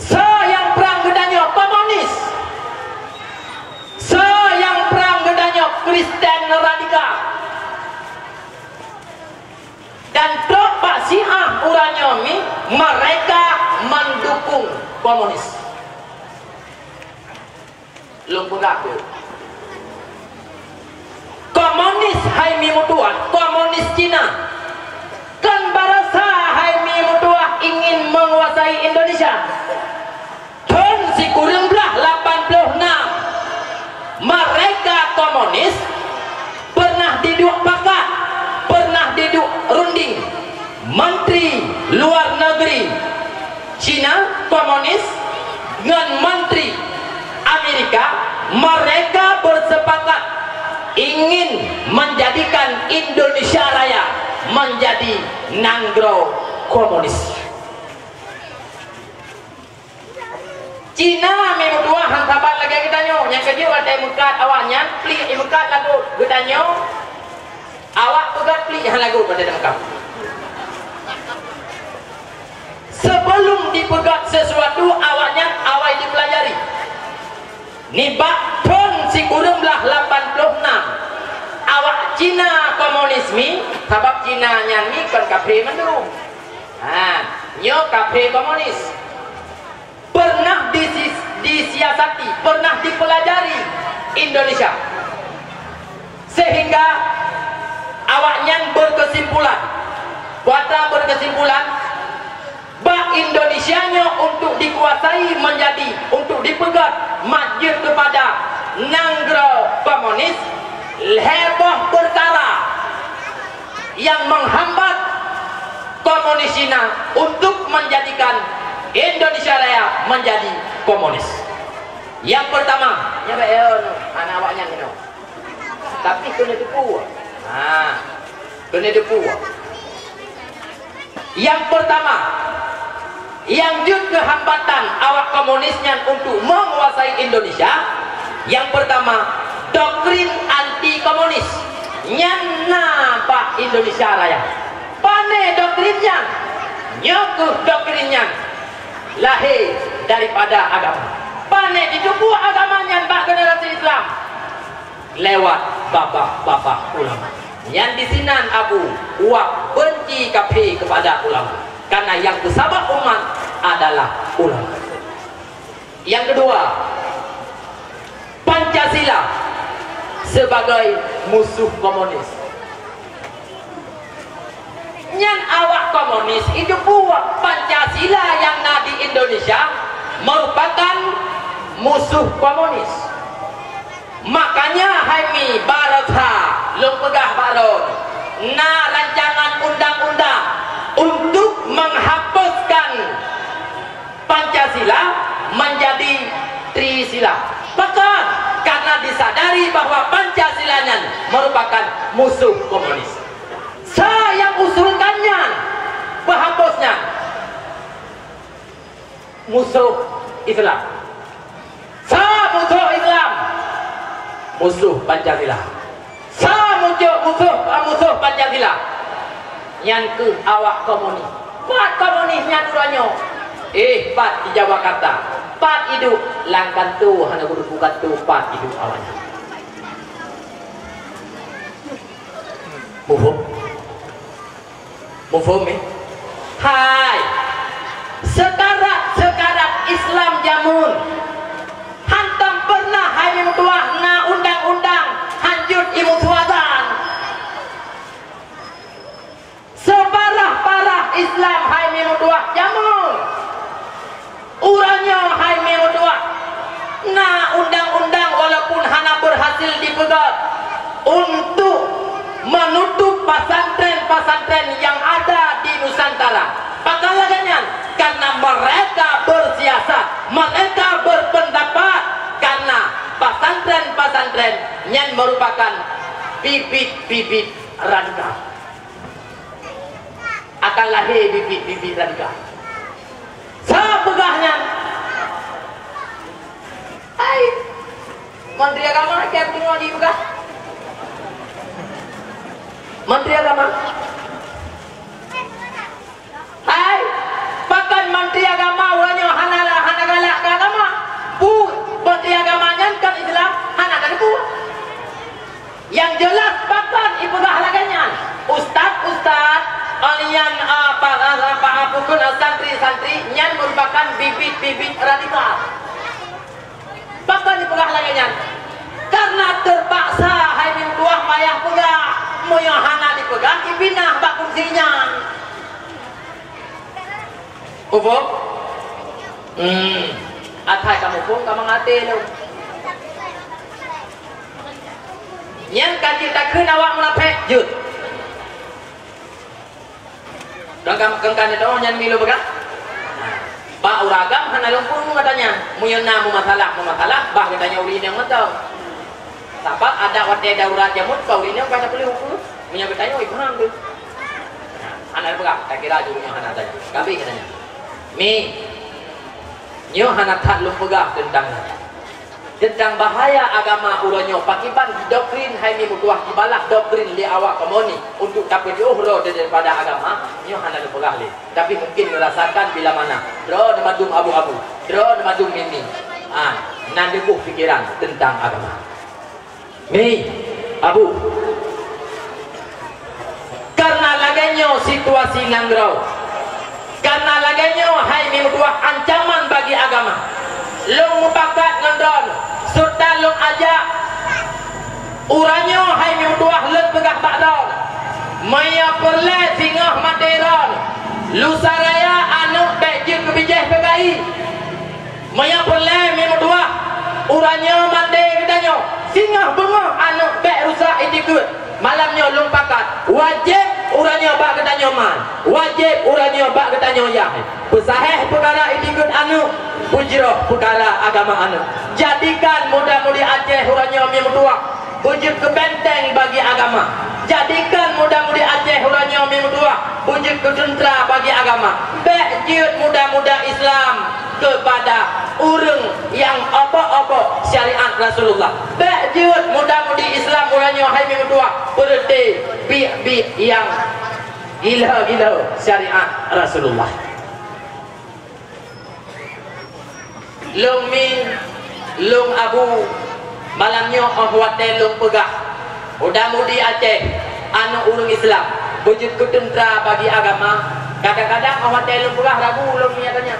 Soe nyang prang geutanyoe komunis. Soe nyang prang geutanyoe Kristen radikal. Dan trok bak Syiah uroe nyoe mi, mereka mendukung komunis. Lôn peugah deuh. Komunis hai meutuah, komunis Cina. Kon baroesa hai meutuah ingin menguasai Indonesia. Thon sikureueng blah lapan ploh nam, mereka komunis pernah diduek pakat, pernah diduek runding. Menteri Luar Negeri Cina komunis ngon Menteri Amerika, mereka bersepakat ingin menjadikan Indonesia Raya menjadi nanggroe komunis. Cina meutuah han saban lagée geutanyoe, nyang keujeuet watée meukat awaknyan, pliek imeukat lagot. Geutanyoe, awak peugét pliek han lagot watée meukat. Sebelum dipeugét sesuatu, awaknyan awai dipelajari. Nibak thon sikureueng blah lapan ploh nam, awak Cina komunis mi, sabab Cina nyan mi kon kafé mandum. Ha, nyoe kafé komunis. Pernah disi-, disiasati, pernah dipelajari Indonesia. Sehingga awaknyan berkesimpulan, kuasa berkesimpulan, bak Indonesia nyoe untuk dikuasai menjadi, untuk dipeugét majeuet kepada nanggroe komunis, lhée boh peukara yang menghambat komunis Cina untuk menjadikan Indonesia Raya menjadi komunis. Yang pertama, nyang baik, ya, anak awaknyan keunoe. Tapi keuneuk teupeu. Ha, keuneuk teupeu. Yang pertama, nyang jeuet keu hambatan awak komunis nyan untuk menguasai Indonesia, yang pertama, doktrin anti komunis nyan na bak Indonesia Raya. Pane doktrin nyan? Nyoe kheueh doktrin nyan lahé daripada agama. Pane jiteupeue agama nyan bak generasi Islam? Lewat babah-babah ulama. Nyan disinan Abu Uwab benci kafé kepada ulama, karena yang beusabab umat adalah ulama. Nyang keudua, Pancasila sebagai musuh komunis. Nyan awak komunis itu buat Pancasila nyang na di Indonesia merupakan musuh komunis. Makanya hai Mi, baroesa lôn peugah bak droeneuh, na rancangan undang-undang untuk menghapuskan Pancasila menjadi Trisila. Pakon? Karena disadari bahwa Pancasila nyan merupakan musuh komunis. Sa nyang usulkan nyan, peuhapus nyan, musuh Islam. Sa musuh Islam, musuh Pancasila. Sa musuh, musuh, musuh Pancasila, nyan keuh awak komunis. Pat komunis nyan uroe nyoe? Eh, pat di Jawa Kata. Pat iduek? Lam kanto, hana geuduek kanto, pat iduek awaknyan. Muphom? Muphom, eh? Hai, seukarat-seukarat Islam jameun, hantom peureunah hai meutuah na undang-undang hanjeuet imusuadan. Seuparah-parah Islam hai meutuah jameun, uroe nyoe hai meutuah na undang-undang walaupun hana berhasil dipeugét untuk menutup pesantren-pesantren yang ada di Nusantara. Pakon lagée nyan? Karena mereka bersiasat, mereka berpendapat, karena pesantren-pesantren nyan merupakan bibit-bibit radikal. Akan lahé bibit-bibit radikal. Sa peugah nyan? Hai, Menteri Agama, kiban teungoh jipeugah? Menteri Agama? Hai, pakon Menteri Agama uroe nyoe hana, hana galak keu agama? Peue Menteri Agama nyan kon Islam, hana ka geupeu. Nyang jeulaih pakon ipeugah lagée nyan? Ustaz-ustaz, alian, ah, pa-, ah, pa-, ah, pukon, ah, santri-santri nyan merupakan bibit-bibit radikal. Pakon ipeugah lagée nyan? Karena teupaksa hai meutuah payah peugah. Meunyoe hana dipeugah, ipinah bak kursi nyan. Muphom? Hmm. Asai kamoe phom ka mangat até lom. Nyan ka jeuet takheun awak munafék, jeuet. Dan kam-, kan, kan nyoe nyan Mi lôn peugah. Bak ureueng agam hana lôn peue gata nyan. Meunyoe na meumasalah, meumasalah, bah gata nyan ureueng inong mantong. Sabab adat watée darurat jameun ka ureueng inong ka tapeuleueh ukeue. Meunyoe gata nyoe, ih, paham tu. Hana lôn peugah, takira jih ureueng nyoe hana tanya. Ka abéh gata nyan. Mi, nyoe hana that lôn peugah teuntang nyan. Teuntang bahaya agama uroe nyoe, pakiban doktrin hai Mi meutuah jibalah doktrin lé awak komunis untuk tapeujiôh droe daripada agama, nyoe hana lôn peugah lé. Tapi mungkin neurasakan bila mana droe neumandum abu-abu, droe neumandum mi-mi. Ah, na neuboh pikeran teuntang agama. Mi, abu. Karena lagée nyoe situasi nanggroe. Karena lagée nyoe hai Mi meutuah ancaman bagi agama. Lôn mupakat ngon droeneuh, serta lôn ajak uroe nyoe hai Mi meutuah lôn peugah bak droeneuh. Meunyoe peureulée singoh maté droeneuh, lusa raya aneuëk bék jeuet keu bijéh PKI. Meunyoe peureulée Mi meutuah, uroe nyoe maté geutanyoe, singoh beungoh aneuëk bék rusak itikeuet. Malam nyoe lôn pakat, wajéb uroe nyoe bak geutanyoe man, wajéb uroe nyoe bak geutanyoe yah. Peusahéh peukara itikeuet aneuëk, peujroh peukara agama aneuëk. Jadikan muda-mudi Aceh uroe nyoe Mi meutuah beujeuet keu benteng bagi agama. Jadikan muda-mudi Aceh uroe nyoe Mi meutuah beujeuet keu teuntra bagi agama. Bék jeuet muda-muda Islam keupada ureuëng nyang obok-obok syariat Rasulullah. Bék jeuet muda-mudi Islam uroe nyoe hai Mi meutuah beureuté biek-biek nyang gila-gila syariat Rasulullah. Lôn Mi, lôn Abu, malam nyoe óh watée lôn peugah, muda-mudi Aceh, aneuëk ureuëng Islam, beujeuet keu teuntra bagi agama. Kadang-kadang óh watée lôn peugah ragu lôn Mi, katanya,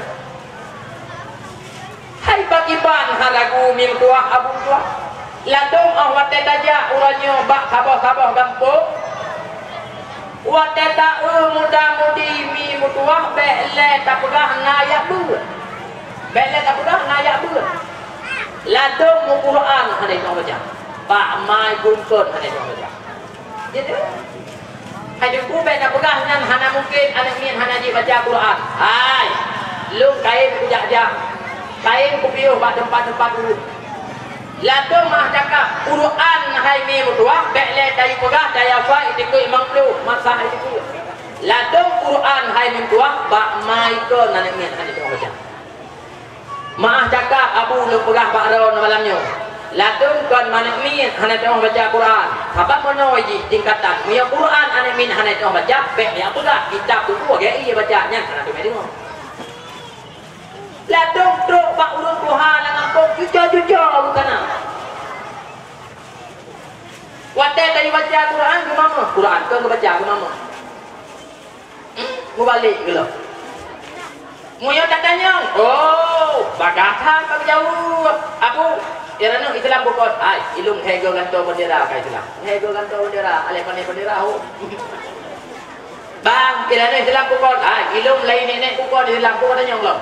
hai, bak Ban hana gu mi meutuah, abu meutuah. Ladôm 'oh watèe tajak uroe nyoe bak saboh-saboh gampông, watèe ta-eu muda-mudi mi meutuah, bèk lé tapeugah na jak beuet. Bèk lé tapeugah na jak beuet. Ladôm meuquran hana jiteu'oh baca. Bak mai gungkon hana jiteu'oh baca. Jadi, hai Teungku bèk tapeugah nyan hana mungken aneuk miet hana jibaca Quran. Hai, lôn kayém kujak-jak, kayém kupiôh bak teumpat-teumpat ureueng. Ladôm meu'ah cakap, Quran hai mi meutuah, bèk lé tayue peugah tayue hafai i tikeue limong ploh, masalah i tikeue. Ladôm Quran hai mi meutuah, bak mai kon aneuk miet hana jiteu'oh baca. Meu'ah cakap, abu lôn peugah bak droeneuh malam nyoe, ladôm kon aneuk miet hana teu'oh baca Quran. Sabab meunoe jih tingkatan, meunyoe Quran aneuk miet hana teu'oh baca, bèk jak peugah kitab tutoe lagèe ie baca, nyan hana teumé deungoe. Ladôm trok bak ureueng tuha lam gampông, cuco-cuco ureueng kana. Watèe tayue baca Quran, geumamöh. Quran kon geubaca, geumamöh. Hmm, mubalek geuh lom. Meunyoe tatanyong, "Oh, bagaih that ka geujaweueb, Abu, droeneuh Islam bukon?" "Hai, ilôn lhèe goe gantoe beundera ka Islam. Lhèe goe gantoe beundera, aléh pané beundera ho." "Bang, droeneuh Islam bukon?" "Hai, ilôn laén nèk-nèk bukon Islam, bukon tanyong lom."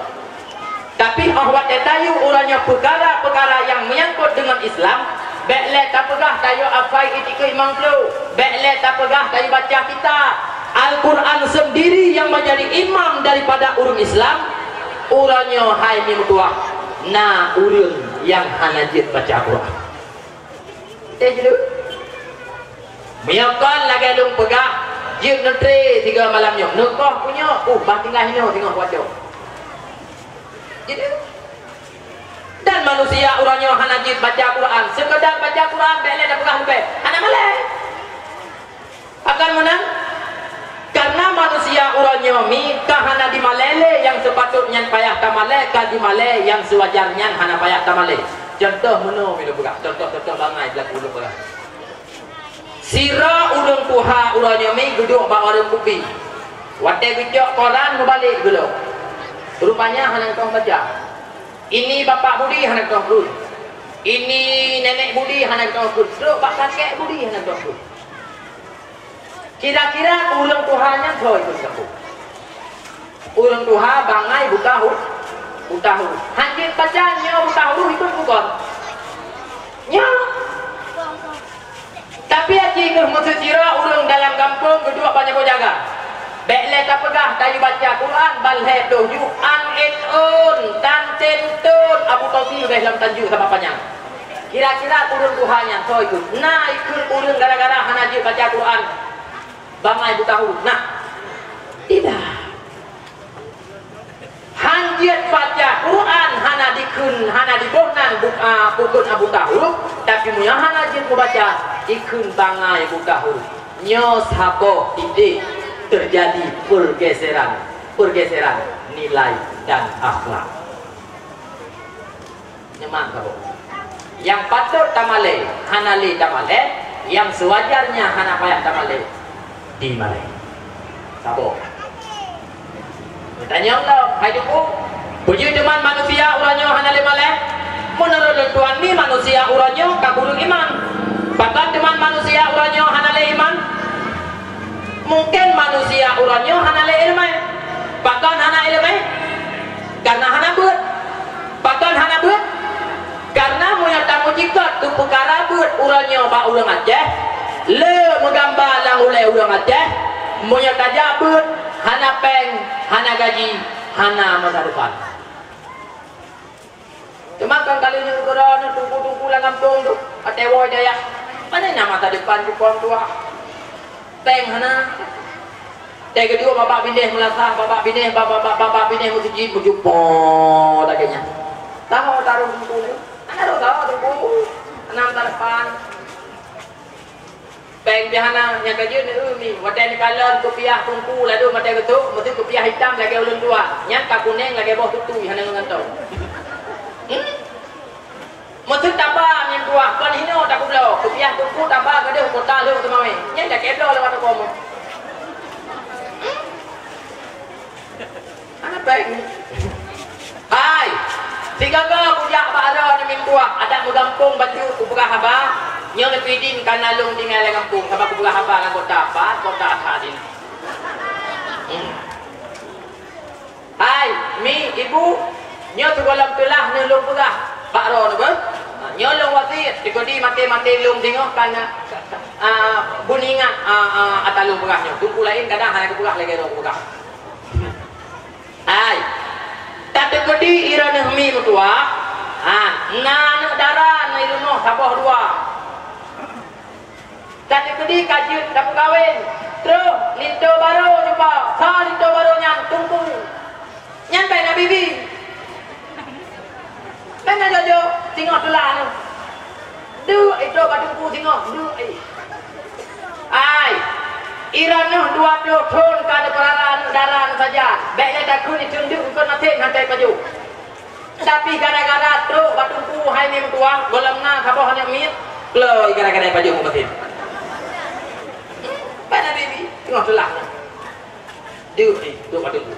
Tapi 'oh watèe tayue uroe nyoe peukara-peukara nyang meunyangkot deungon Islam, bèk lé tapeugah tayue hafai i tikeue limong ploh, bèk lé tapeugah tayue baca kitab. Al-Quran sendiri yang menjadi imam daripada ureueng Islam, uroe nyoe hai mi meutuah, na ureueng nyang hana jeuet baca Quran. Eh, jeuet. Meunyoe kon lagèe lôn peugah, jeuet neutre sigoe malam nyoe. Neukoh ku nyoe, uh, bah tinggai hinoe singoh watèe. Jeuet. Dan manusia uroe nyoe hana jeuet baca Quran. Seukeudar baca Quran, bèk lé tapeugah leubèh. Hana malèe. Pakon meunan? Karena manusia uroe nyoe mi ka hana jimalèe lé nyang seupatôt nyan payah tamalèe, ka jimalèe nyang seuwajar nyan hana payah tamalèe. Cuntoh meunoe mi lôn peugah, cuntoh-cuntoh bangai beulaku lôn peugah. Sidroe ureueng tuha uroe nyoe mi geuduek bak warông kupi. Watèe geucok koran meubalek geulok. Rupanya hana teu'oh baca. Ini Bapak Budi hana teu'oh kheun. Ini Nenek Budi hana teu'oh kheun. Trok bak Kakek Budi hana teu'oh kheun. Kira-kira ureueng tuha nyan soe ikheun kamoe? Ureueng tuha bangai buta hu-, buta huruf. Hanjeuet baca nyoe buta huruf ikheun bukon? Nyoe. Tapi aci keuh meuseusidroe ureueng dalam gampông geuduek bak nyoe jaga. Bèk lé tapeugah tayue baca Quran ban lhèe ploh ju an en un tan ten ton Abu Tosi leubeh lom tanju sabab panyang. Kira-kira ureueng tuha nyan soe ikheun? Na ikheun ureueng gara-gara hana jeuet baca Quran bangai buta huruf? Na? Tidak. Han jeuet baca Quran hana dikheun, hana diboh nan bu-, a, bukon Abu Tahur, tapi meunyoe hana jeuet mubaca, dikheun bangai Abu Tahur. Nyoe saboh titik teujadi peurgeuseran, peurgeuseran nilai dan akhlak. Nyoe mantong. Nyang patôt tamalèe, hana lé tamalèe, nyang seuwajarnya hana payah tamalèe, dimalèe. Saboh. Tanyong lom, hai Teungku, peue jeuet teuma manusia uroe nyoe hana lé malèe? Meunurot lôn tuan mi manusia uroe nyoe ka kureueng iman. Pakon teuma manusia uroe nyoe hana lé iman? Mungken manusia uroe nyoe hana lé ileumèe. Pakon hana ileumèe? Karena hana beuet. Pakon hana beuet? Karena meunyoe tameucikot keu peukara beuet uroe nyoe bak ureueng Aceh, le meugamba lam ulèe ureueng Aceh, meunyoe tajak beuet, hana pèng, hana gaji, hana masa depan. Teuma kan kali nyoe keudroe nyoe teungku-teungku lam gampông tu, watèe woe dayah. Pane na masa depan keu phôn tuha? Pèng hana. Teukeudua babah binéh meulasah, babah binéh, babah, babah, babah binéh meuseujid, meujupo lagèe nyan. Taho tarôh teungku nyoe. Hana rôh taho teungku. Hana masa depan. Pèng pih hana, nyang ka jeuet neu mi. Watèe neukalon kupiah teungku, ladôm watèe geutok, meusti kupiah itam lagèe ulôn tuha. Nyan ka kunéng lagèe boh tutui, hana ngon gantoe. Hmm? Meusti taba nyan tuha, kon hinoe takubloe. Kupiah teungku taba gadôh kota lheueh teumawé. Nyan ka kebloe lewat rukomo. Hmm? Hana pèng. Hai, sigaga kujak bak Wah, adak meugampông bacut kupeugah haba, nyoe neupidin kana lôn tinggai lam gampông, sabab kupeugah haba ngon kota, pat kota that dina. Hmm. Hai, mi, ibu, nyoe sigohlom teulah neuh lôn peugah bak droeneuh beuh. Ha, nyoe lôn wasiet, sigohlom maté-maté lôn singoh kana, ah, beuningat, ah, ah, ata lôn peugah nyoe. Teungku laén kadang hana kupeugah lagée droe kupeugah. Hai, tateukeudi droeneuh mi meutuwah, ha, na aneuëk dara na i rumoh saboh dua. Tateukeudi ka jeuet tapeukawen, troh linto barô cuba, sa linto barô nyan teungku. Nyan bai na bibi. Kan na jojo, singoh teulah nyoe. Duek itu bak teungku singoh, duek, eh. Ai, droeneuh dua ploh thon ka neupeurara aneuëk dara nyoe saja. Bék lé takheun jitunduk eungkot maté hana pajoh. Tapi gara-gara trok bak teungku hai mi meutuwah, gohlom na saboh aneuëk miet, kloi gara-gara pajoh meubatin. Pada bibi, teungoh teulah. Duek, eh, duek bak teungku.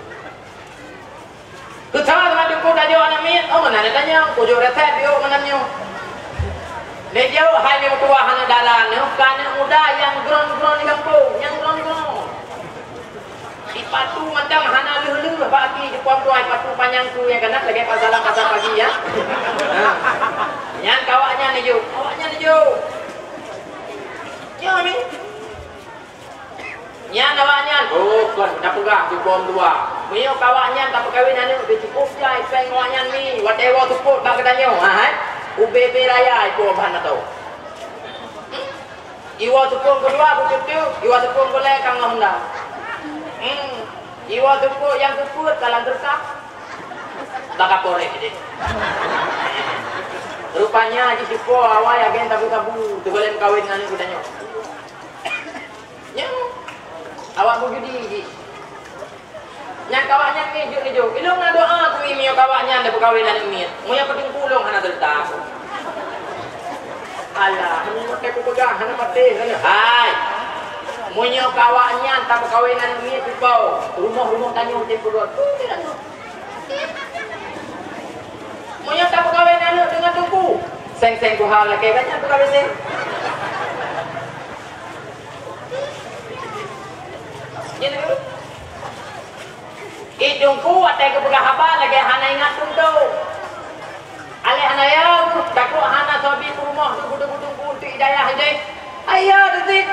Keusa teuma teungku tajok aneuëk miet, oh, meunan tanyong, kujok resep yuk meunan nyoe. Lé jaweueb hai mi meutuwah aneuëk dara nyoe, ka aneuëk muda nyang gron-gron di gampông, nyang gron-gron. Sipatu macam hana leuh-leuh bak aki jipom tuai patu panyang ku nyang keunan lagée pasalam pasar pagi, ya. Ha. Nyan ka awaknyan neujok, awaknyan neujok. Nyoe mi. Nyan awaknyan, oh, kon tapeugah jipom dua. Meunyoe ka awaknyan tapeukawen aneuëk, beucukôp jai péng awaknyan mi, watée woe seupôt bak geutanyoe, ha, hai? Ubé-bé raya ipom ban atau. Hmm? Iwoe teupông keudua beucutu, iwoe teupông keulhèe ka ngon honda. Hmm. Iwoe teupông nyang keupeuet ka lam teuka. Baka poreh deh. Rupanya jih sipo awai agen sabu-sabu, teugohlom kawen ngon aneuk geutanyoe. Nyoe. Awak beujudi jih. Nyang kawak nyan ngejuk-ngejuk. Ilong na doa keu mi meunyoe kawak nyan da peukawen aneuk miet. Meunyoe peuteungku lôn hana seureuta aku. Alah, meunyoe maté kupeugah hana maté, hana. Hai. Meunyoe kawak nyan tapeukawen aneuk miet, cuba rumoh-rumoh tanyoe tem peugah. Meunyoe tapeukawen aneuk deungon teungku, seng-seng tuha lakée gata peukawen seng. Nyan dulu. Ih, teungku watée geupeugah haba lagée hana ingat tuntung. Aleh hana ya, takot hana soe bi peurumoh teungku-teungku untuk hidayah ideh. Ayo, teusit.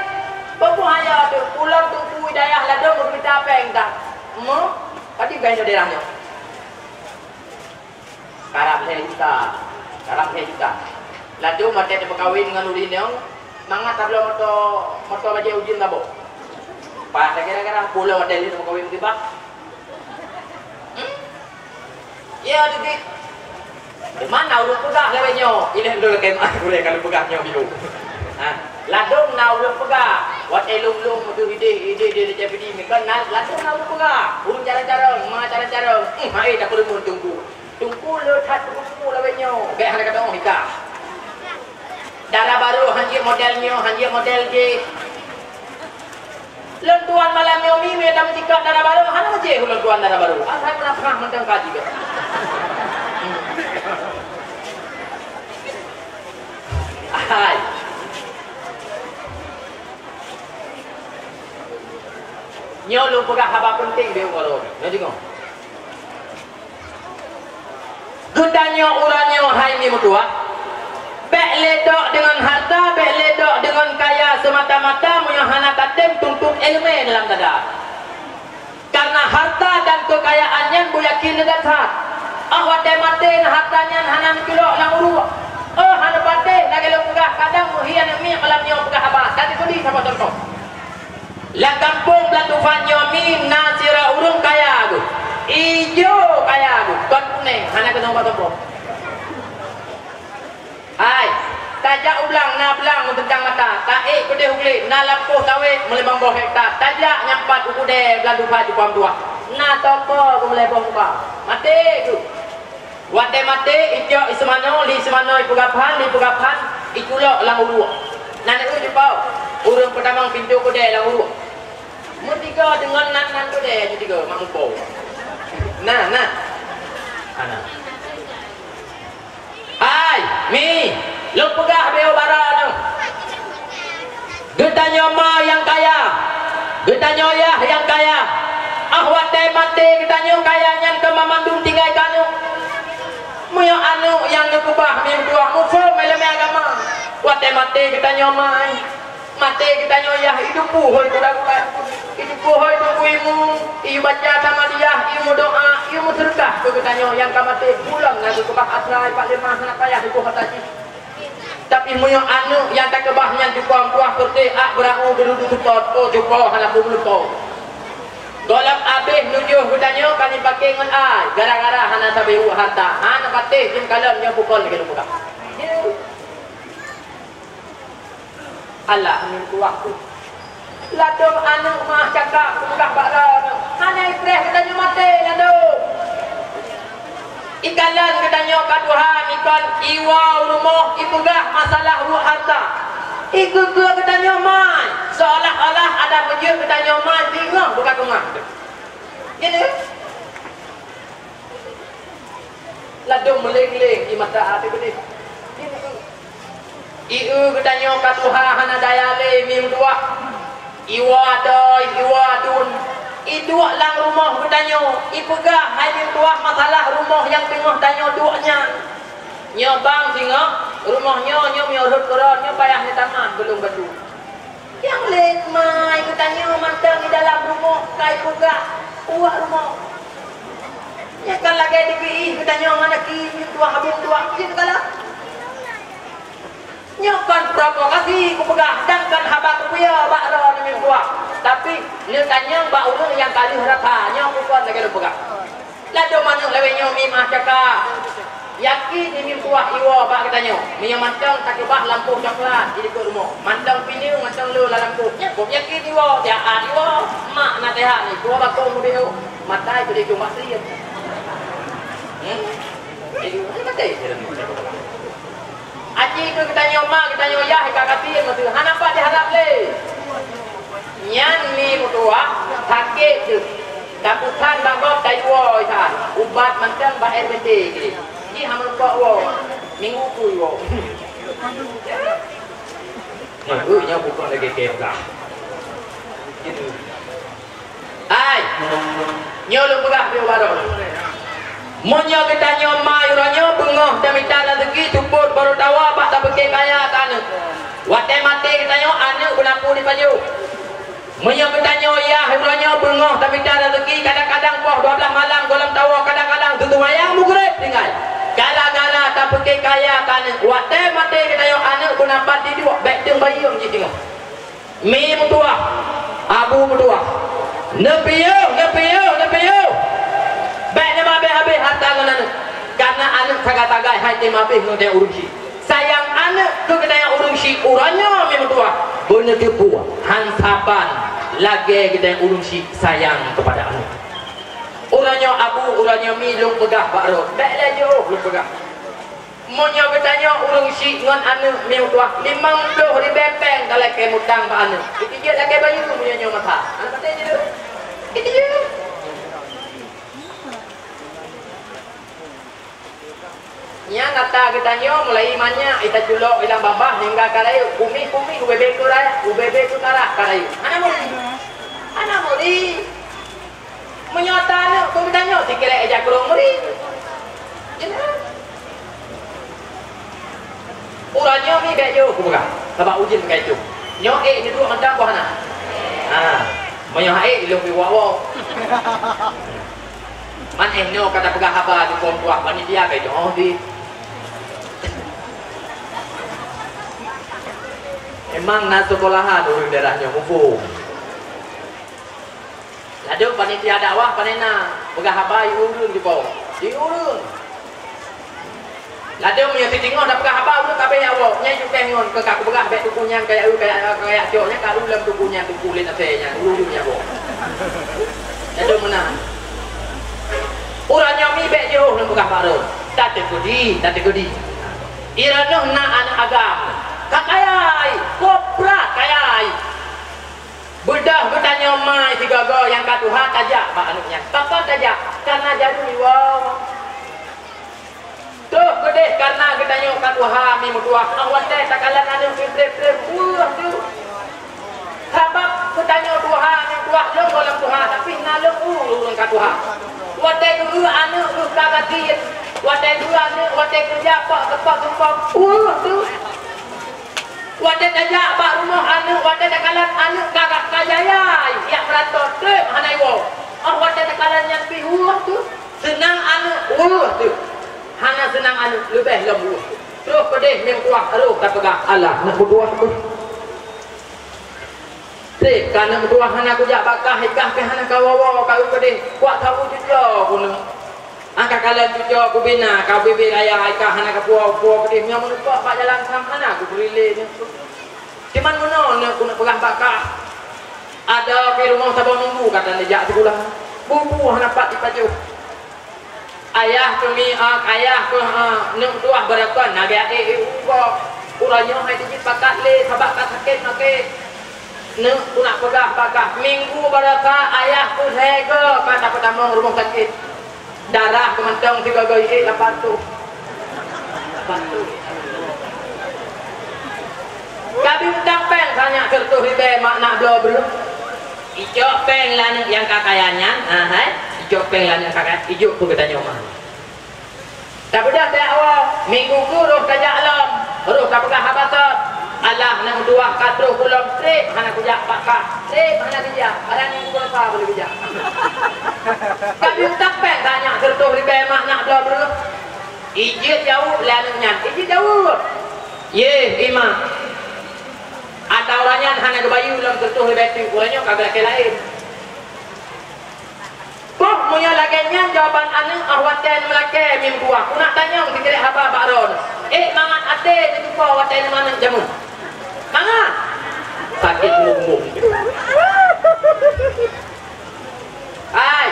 Peue ayo tu, ulôn teungku hidayah ladom meumita péng dah. Mo, tadi bukan itu daerahnya. Karab lhée juta. Karab lhée juta. Ladom watée teupeukawen ngon ureuëng inong, mangat tabloe moto, moto bajée ujeuen saboh. Pas gara-gara pulo watée lheueh teupeukawen musibah. Hmm? Ya, deudik. Di mana ureuëng peugah lewat nyoe? Ileh lôn lakée meu'ah gurée ka lôn peugah nyoe biru. Ha, ladom na ureuëng peugah. Watée lôn-lôn meudeuh ideh, ideh di Lecé Pidi, meukeuna ladom na ureuëng peugah. Ureuëng carông-carông, ma carông-carông. Hmm, hai, tapeureumeun teungku. Teungku le that teupeu lawét nyoe, bék hana ka teuoh ika. Dara barô hanjeuet model nyoe, hanjeuet model jih. Lôn tuan malam nyoe mi, mita meusikap dara barô, hana meucéh ulôn tuan dara barô. Asai meunafah mantong kaji bék. Hai. Nyoe lôn peugah haba peunteng beu ulôn. Nyoe deungoe. Geutanyoe uroe nyoe hai mi meutuwah, bék lé dok deungon hareuta, bék lé dok deungon kaya seumata-mata meunyoe hana tatem tuntot iéleumé dalam dada. Kareuna hareuta dan keukayaan nyan beuyakén leubeh that. Óh watée maté na hareuta nyan hana neuculok lam uruek. Óh hana patéh lagée lôn peugah kadang meuhi aneuk miet malam nyoe peugah haba, dan dibri saboh cuntoh. Lam gampông Blang Dufan nyoe mi na sidroe ureuëng kaya geuh. Ijo kaya geuh, kon kunéng, hana keunoe bak gampông. Hai, tajak u blang, na blang meuteuntang mata, taék keudeh u glé, na lampôh sawét meulimong boh hekta, tajak nyang pat u keudè Blang Dufan jipom tuah. Na toko geumeulhèe boh muka. Maté geuh. Watée maté, icok iseumanoe, li seumanoe ipeugaphan, li peugaphan iculok lam uruek. Na neue jipau, ureuëng peutamong pintoe keudè lam uruek. Meusigoe deungon nan-nan keudè, meusigoe mak mupo. Na, na. Hana. Hai, Watée maté geutanyoe kaya nyan teuma mandum tinggai keu aneuk. Meunyoe aneuk nyang neukeubah meutuah muphom ileumé agama, watée maté geutanyoe mai, maté geutanyoe yah, itupeue hôi teudapat, itupeue hôi teungku imeum, iyue baca samadiyah, iyue meudoá, iyue meuseudeukah keu geutanyoe nyang ka maté, pulang na geukeubah atra, ipat leumah hana payah geuboh atra jih. Tapi meunyoe aneuk nyang takeubah nyan cupo meutuah peureuteh ak beurau deuru seupôt, oh cupo hana peue meuleupo. Gohlom abéh nujoh geutanyoe ka jipaké ngon ai, gara-gara hana sabe uek harta, hana patéh jeuem kalon nyoe bukon lagée lôn peugah. Allah meutuah tu. Ladôm aneuk mah cakap peugah bak droeneuh, hana ipreh geutanyoe maté ladôm. Ikalon geutanyoe ka tuha, ikon iwoe u rumoh, ipeugah masalah uek harta. Ikeue-keue geutanyoe mai, seolah-olah ada peujeuet geutanyoe mai singoh buka keumah. Jadi, ladôm meuleng-leng di mata até beudeh. Ieu geutanyoe ka tuha hana daya lé meutuah. Iwoe adoe, iwoe aduen, iduek lam rumoh geutanyoe, ipeugah hai meutuah masalah rumoh nyang teungoh tanyoe duek nyan. Nyoe bang singoh, rumoh nyoe, nyoe meunyoe rhot keudroe, nyoe payah neutamah beulông batu. Nyang lé mai geutanyoe mantong di dalam rumoh ka ipeugah uek rumoh. Nyan kan lagée dipiih geutanyoe ngon aki meutuah abang tuah jih galak. Nyoe kon provokasi kupeugah dan kon haba kupeue bak droeneuh meutuah, tapi neutanyong bak ureuëng nyang ka lheueh rasa nyoe bukon lagée lôn peugah. Ladôm aneuk lawét nyoe mimah cakap. Yakin mimpuah iwoe bak geutanyoe. Meunyoe mantong takeubah lampôh coklat di likot rumoh. Mantong pineung, mantong lô lam lampôh. Nyan kôb yakin iwoe, siat iwoe. Mak naseuhat ni, dua bakong udeh. Matai keu dijong bak siem. Hmm? Jadi, mana matai? Aci keu geutanyoe mak, geutanyoe yah, ka kasién meuteue. Hana pat jiharab lé. Nyan mi meutuah, sakét teuh. Tapesan bak gob tayue isan. Ubat mantong bak air beutée jih. Jih hana meurumpok woe. Minggu kui woe. Nah, uh, nyoe bukon lagée keu peugah. Hai, nyoe lôn peugah pih ubak droe. Meunyoe geutanyoe ma uroe nyoe beungoh tamita raseuki, seupôt barô tawoe bak tapeuké kaya keu aneuk. Watée maté geutanyoe, aneuk beunapu dipajoh. Meunyoe geutanyoe yah uroe nyoe beungoh tamita raseuki, kadang-kadang poh dua blaih malam gohlom tawoe, kadang-kadang teuseumayang meugreb tinggai. Gara-gara tapeuké kaya keu aneuk, watée maté geutanyoe, aneuk beunapat diduek, bék deueng bayeue jih teungoh. Mi meutuah, abu meutuah. Neupiôh, neupiôh, neupiôh. Bék neumabéh-abéh hareuta ngon aneuk. Kareuna aneuk sagai-sagai hai teumabéh ngon ureuëng syiek. Sayang aneuk keu geutanyoe ureuëng syiek uroe nyoe mi meutuah. Beuneuteupeu han saban lagée geutanyoe ureuëng syiek sayang keupada aneuk. Uroe nyoe abu, uroe nyoe mi lôn peugah bak droe. Bék lé jiôh lôn peugah. Meunyoe geutanyoe ureuëng syiek ngon aneuk mi meutuah, limong ploh ribée péng talakée mutang bak aneuk. Ijeuet lakée bayeue meunyoe nyoe masa. Aneuk maté jeuet. Ijeuet. Nyan ata geutanyoe mulai manyak, ita culok ilang babah, ninggai ka rayeuk, kumih-kumih, ubé-bé keu rayeuk, ubé-bé keu karah ka rayeuk. Hana muri. Hana muri. Meunyoe taneuk keu geutanyoe, sikrek ija kurong meuri. Jeunah. Uroe nyoe mi bék jôh kupeugah, sabab ujeuen keu itu. Nyoe ék neuduek mantong boh na. Ha, meunyoe hana ék, ilôn piwak woe. Man éh nyoe ka tapeugah haba di phon tuah panitia ka itu, oh, di. Emang na sekolahan ureuëng daerah nyoe muphom. Ladôm panitia dakwah pane na, peugah haba i ureuëng dipo. I ureuëng. Ladôm meunyoe sitingoh na peugah haba ureuëng ka bék awak, nyan jukée ngon keu ka kupeugah bék tuku nyan kaya eu kaya kaya cok nyan ka lam tuku nyan tuku lé nasé nyan ureuëng nyan boh. Ladôm meunan. Ureuëng nyoe mi bék jiôh lôn peugah bak droe. Tateugudi, tateugudi. Ironoh na aneuk agam. Ka kaya ai, kopra kaya ai. Beudôh geutanyoe mai sigoe-goe nyang ka tuha tajak bak aneuk nyan. Pakon tajak? Kareuna jaroe iwoe. Toh keudeh kareuna geutanyoe ka tuha mi meutuah, óh watée takalon aneuk mi preb-preb, weueh tu. Sabab geutanyoe tuha mi Bah lôn gohlom tuha, tapi na lôn ureueng ka tuha. Watèe geu aneuk geuh ka gaki, watèe geu aneuk, watèe geu jak pak, teupah sumpah, uh, tu. Watèe tajak bak rumoh aneuk, watèe takalon aneuk ka, ka, ka jaya, jak meuratot, trép hana iwoe. Oh, watèe takalon nyan pih, uh, tu. Seunang aneuk, uh, tu. Hana seunang aneuk, leubeh lom, uh. Troh peudeh meutuah, roh tapeugah, "Alah, aneuk meutuah, uh." Trép ka aneuk meutuah hana kujak bak kah, i kah pih hana kawoe-woe, ka eu keudeh, kuat sabu cucoe kuneuk. Angka kalon cucoe kubina, ka bibit raya, i kah hana kapuwoe-puwoe keudeh, meunyoe meuneupok bak jalan sam hana kupeurili neuk. Cuman meunoe neuk kuneuk peugah bak kah. Adak pih rumoh saboh minggu ka tan jijak sikula. Bubu hana pat jipajoh. Ayah keumi'ak, ayah keu, ha, neuk tuah beureukan, na geuh ék, ék uroe. Uroe nyoe hai jijeuet pakat lé, sabab ka sakét maké. Neuk kuneuk peugah bak kah, minggu beureukat ayah keu lhèe goe ka tapeutamong rumoh sakét. Darah keu mantong sigoe-goe ék lapan reutôh. Lapan reutôh. Ka bi utang péng sanyak sireutôh ribèe mak na bloe breuh. Icok péng lé aneuk nyang ka kaya nyan, ha hai. Icok péng lé aneuk ka kaya, ijok keu geutanyoe mah. Tabeudôh bak awak, minggu keu roh tajak lom, roh tapeugah haba sot. Alah, aneuk meutuah ka troh keu lôn, trép hana kujak bak kah, trép hana kujak, padahai minggu leupah boleh kujak. Ka bi utang péng sanyak sireutôh ribèe mak na bloe breuh. Ijeuet jaweueb lé aneuk nyan, ijeuet jaweueb. Yeh, i mak. Ata uroe nyan hana geubayeue lom sireutôh ribèe teuk, uroe nyoe ka geulakèe laén. Boh, meunyoe lagèe nyan jawaban aneuk, ah, watèe neumeulakèe meutuah, kuneuk tanyong sikrek haba bak droeneuh. Ék mangat até neutupo watèe neumaneuk jameun? Mangat? Sakét bumbong. Hai,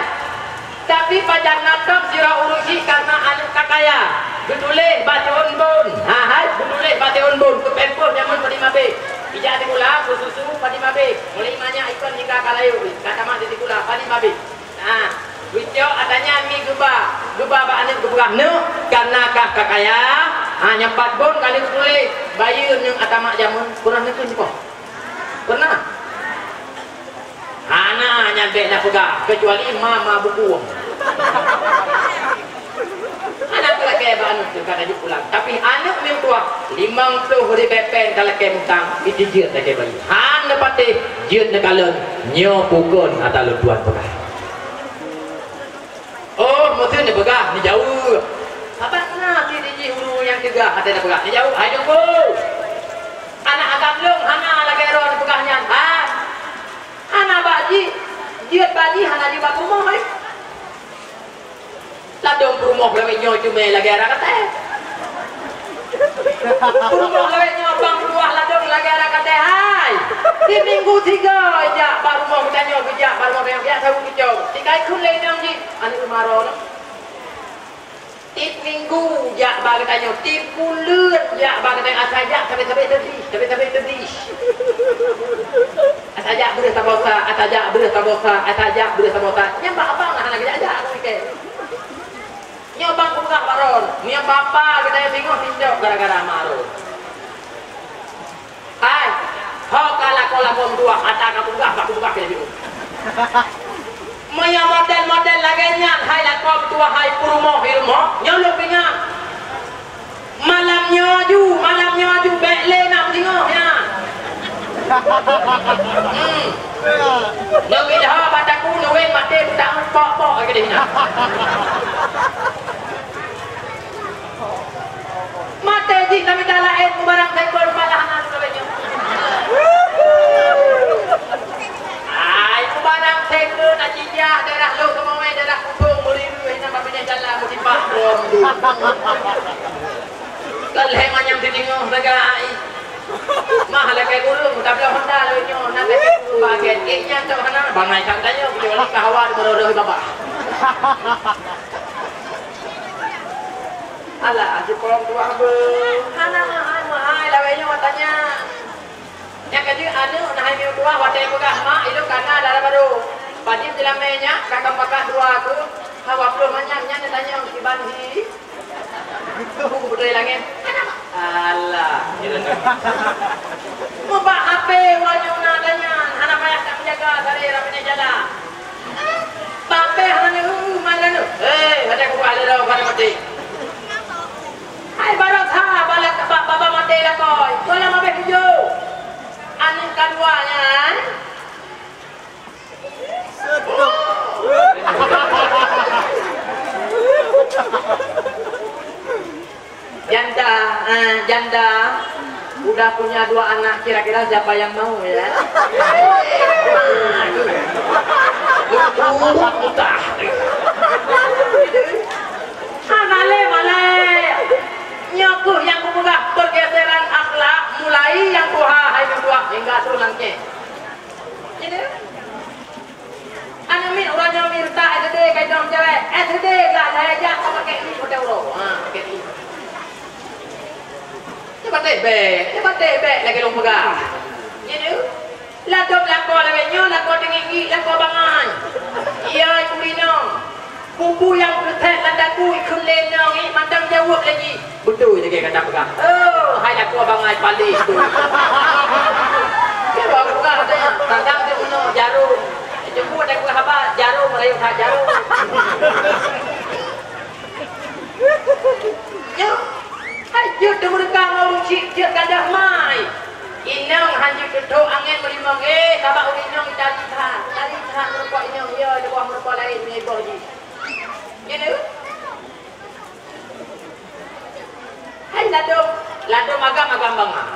tapi pajan na tom sidroe ureueng chik kareuna aneuk ka kaya, geutuléh bak siôn bôn. Ha hai, geutuléh bak siôn bôn, keu pampers jameun padum abéh. Ijak sikula, keu susu padum abéh. Mulai manyak ikon hingga ka layeue, ka tamat di sikula padum abéh. Nah, geucok ata nyan mi geuba, geuba bak aneuk geupeugah, "Neuk, kareuna kah ka kaya, ha, nyoe pat bôn ka lheueh geutuléh, bayeue neuk ata mak jameun." Pernah neuk kheun sigoe? Pernah? Hana, nyan bèk na peugah, keucuali ma-ma bukong. Hana teulakèe bak aneuk teuka tajok pulang. Tapi aneuk meutuah, limong ploh ribèe pèng talakèe mutang, ijeuet lakèe bayeue. Han neupatéh, jeuet neukalon, nyoe peue kon ata lôn tuan peugah. Oh, meuseu neupeugah, neujaweueb. Sabab na sidroe jih ureueng nyang teuga até neupeugah, neujaweueb, hai Teungku. Aneuk agam lôn hana lagèe droe neupeugah nyan, hai. Hana bak jih, jeuet bak jih hana jeuet bak peurumoh, hai. Ladôm peurumoh lawét nyoe cumé lagèe ara katée. Peurumoh lawét nyoe bang tuah ladôm lagèe ara katée hai. Di minggu tiga jak bak rumoh geutanyoe geujak bak rumoh geutanyoe geujak saweue geucok. Tikai kheun lé inong jih, aneuk maro nyoe. Tiep minggu jak bak geutanyoe, tiep buleuen jak bak geutanyoe, asa jak sabe-sabe teudih, sabe-sabe teudih. Asa jak breueh saboh sa, asa jak breueh saboh sa, asa jak breueh saboh sa. Nyan bak abang hana geujak-jak, aku pikir. Nyoe bang peugah baron, nyoe bapa geutanyoe singoh sindok gara-gara ma ron. Hai, ho ka lakoe-lakoe meutuah, ata ka peugah, ka peugah keu laju. Meunyoe model-model lagèe nyan, hai lakoe meutuah, hai peurumoh di rumoh, nyoe lôn peuingat. Malam nyoe aju, malam nyoe aju, bèk lé na peusingoh nyan. Hmm. Neubi dah bak takue, neuweng maté, beudak pok-pok keudeh nyan. Maté jih tamita laén, barang seukon malah hana lôn lagèe nyoe. Ai, barang seukon na jijak daerah Lhokseumawe, daerah Kutong, Meurireue, hina babineh jalan, meusipak rom tu. Kan lhèe manyam sitingoh sagai. Mah lagèe ureueng, tabloe honda lagèe nyoe, na lagèe ureueng bagian. Eh, nyan tok hana, bangai sang tanyoe, kecuali ka hawa di meureuh-reuh babah. Alah, jipong tuah beuh. Hana mahai-mahai, lawét nyoe watèe nyan. Nyang ka jeuet aneuk, na hai miet tuah, watèe peugah mak, ilôn kana dara barô. Padum jeulamé nyak, ka kam pakat dua keuh, hawa ploh manyam nyan neutanyong kiban hi. Buku beutôi langét. Alah. Mubak H P, wah nyoe na tanyan, hana payah tak meujaga, dari ramé jalan. Maté. Hai baroesa bala bak baba maté lakoe. Bala mabeh tujoh. Aneuk kadua nyan. Janda, eh, janda udah punya dua anak, kira-kira siapa yang mau, ya? Utah. Hana lé malée. Nyoe keuh nyang kupeugah pergeseran akhlak mulai nyang tuha hai nyang tuha hingga trok langkée. Jadi, aneuk miet uroe nyoe mirta S D ka idong cewek. S D lah daya jak ka pakai ni hotel uroe. Ha, pakai ni. Nyoe batéh bèk, nyoe batéh bèk lagèe lôn peugah. Nyan nyoe, lakoe-lakoe lagèe nyoe, lakoe teungiek-ngiek, lakoe bangai. Iya, ibu inong. Bubu nyang peureset lam daku ikheun lé inong, ih, mantong jaweueb lé jih. Beutôi lagèe gata peugah. Oh, hai lakoe bangai paléh tu. Dia baru peugah katanya, tadang dia bunoe jarum. Jemput dah peugah haba, jarum, rayeuk that jarum. Nyoe, hai jeuet teumeureuka ngon ureueng chik, jeuet gadôh mai. Inong han jeuet teuthok angén meulimong, eh, sabab ureueng inong tari that, tari that meureumpok inong, ya, di bawah meureumpok laén, meunyoe iboh jih. Nyan, eh? Hai ladôm, ladôm agam, agam bangai.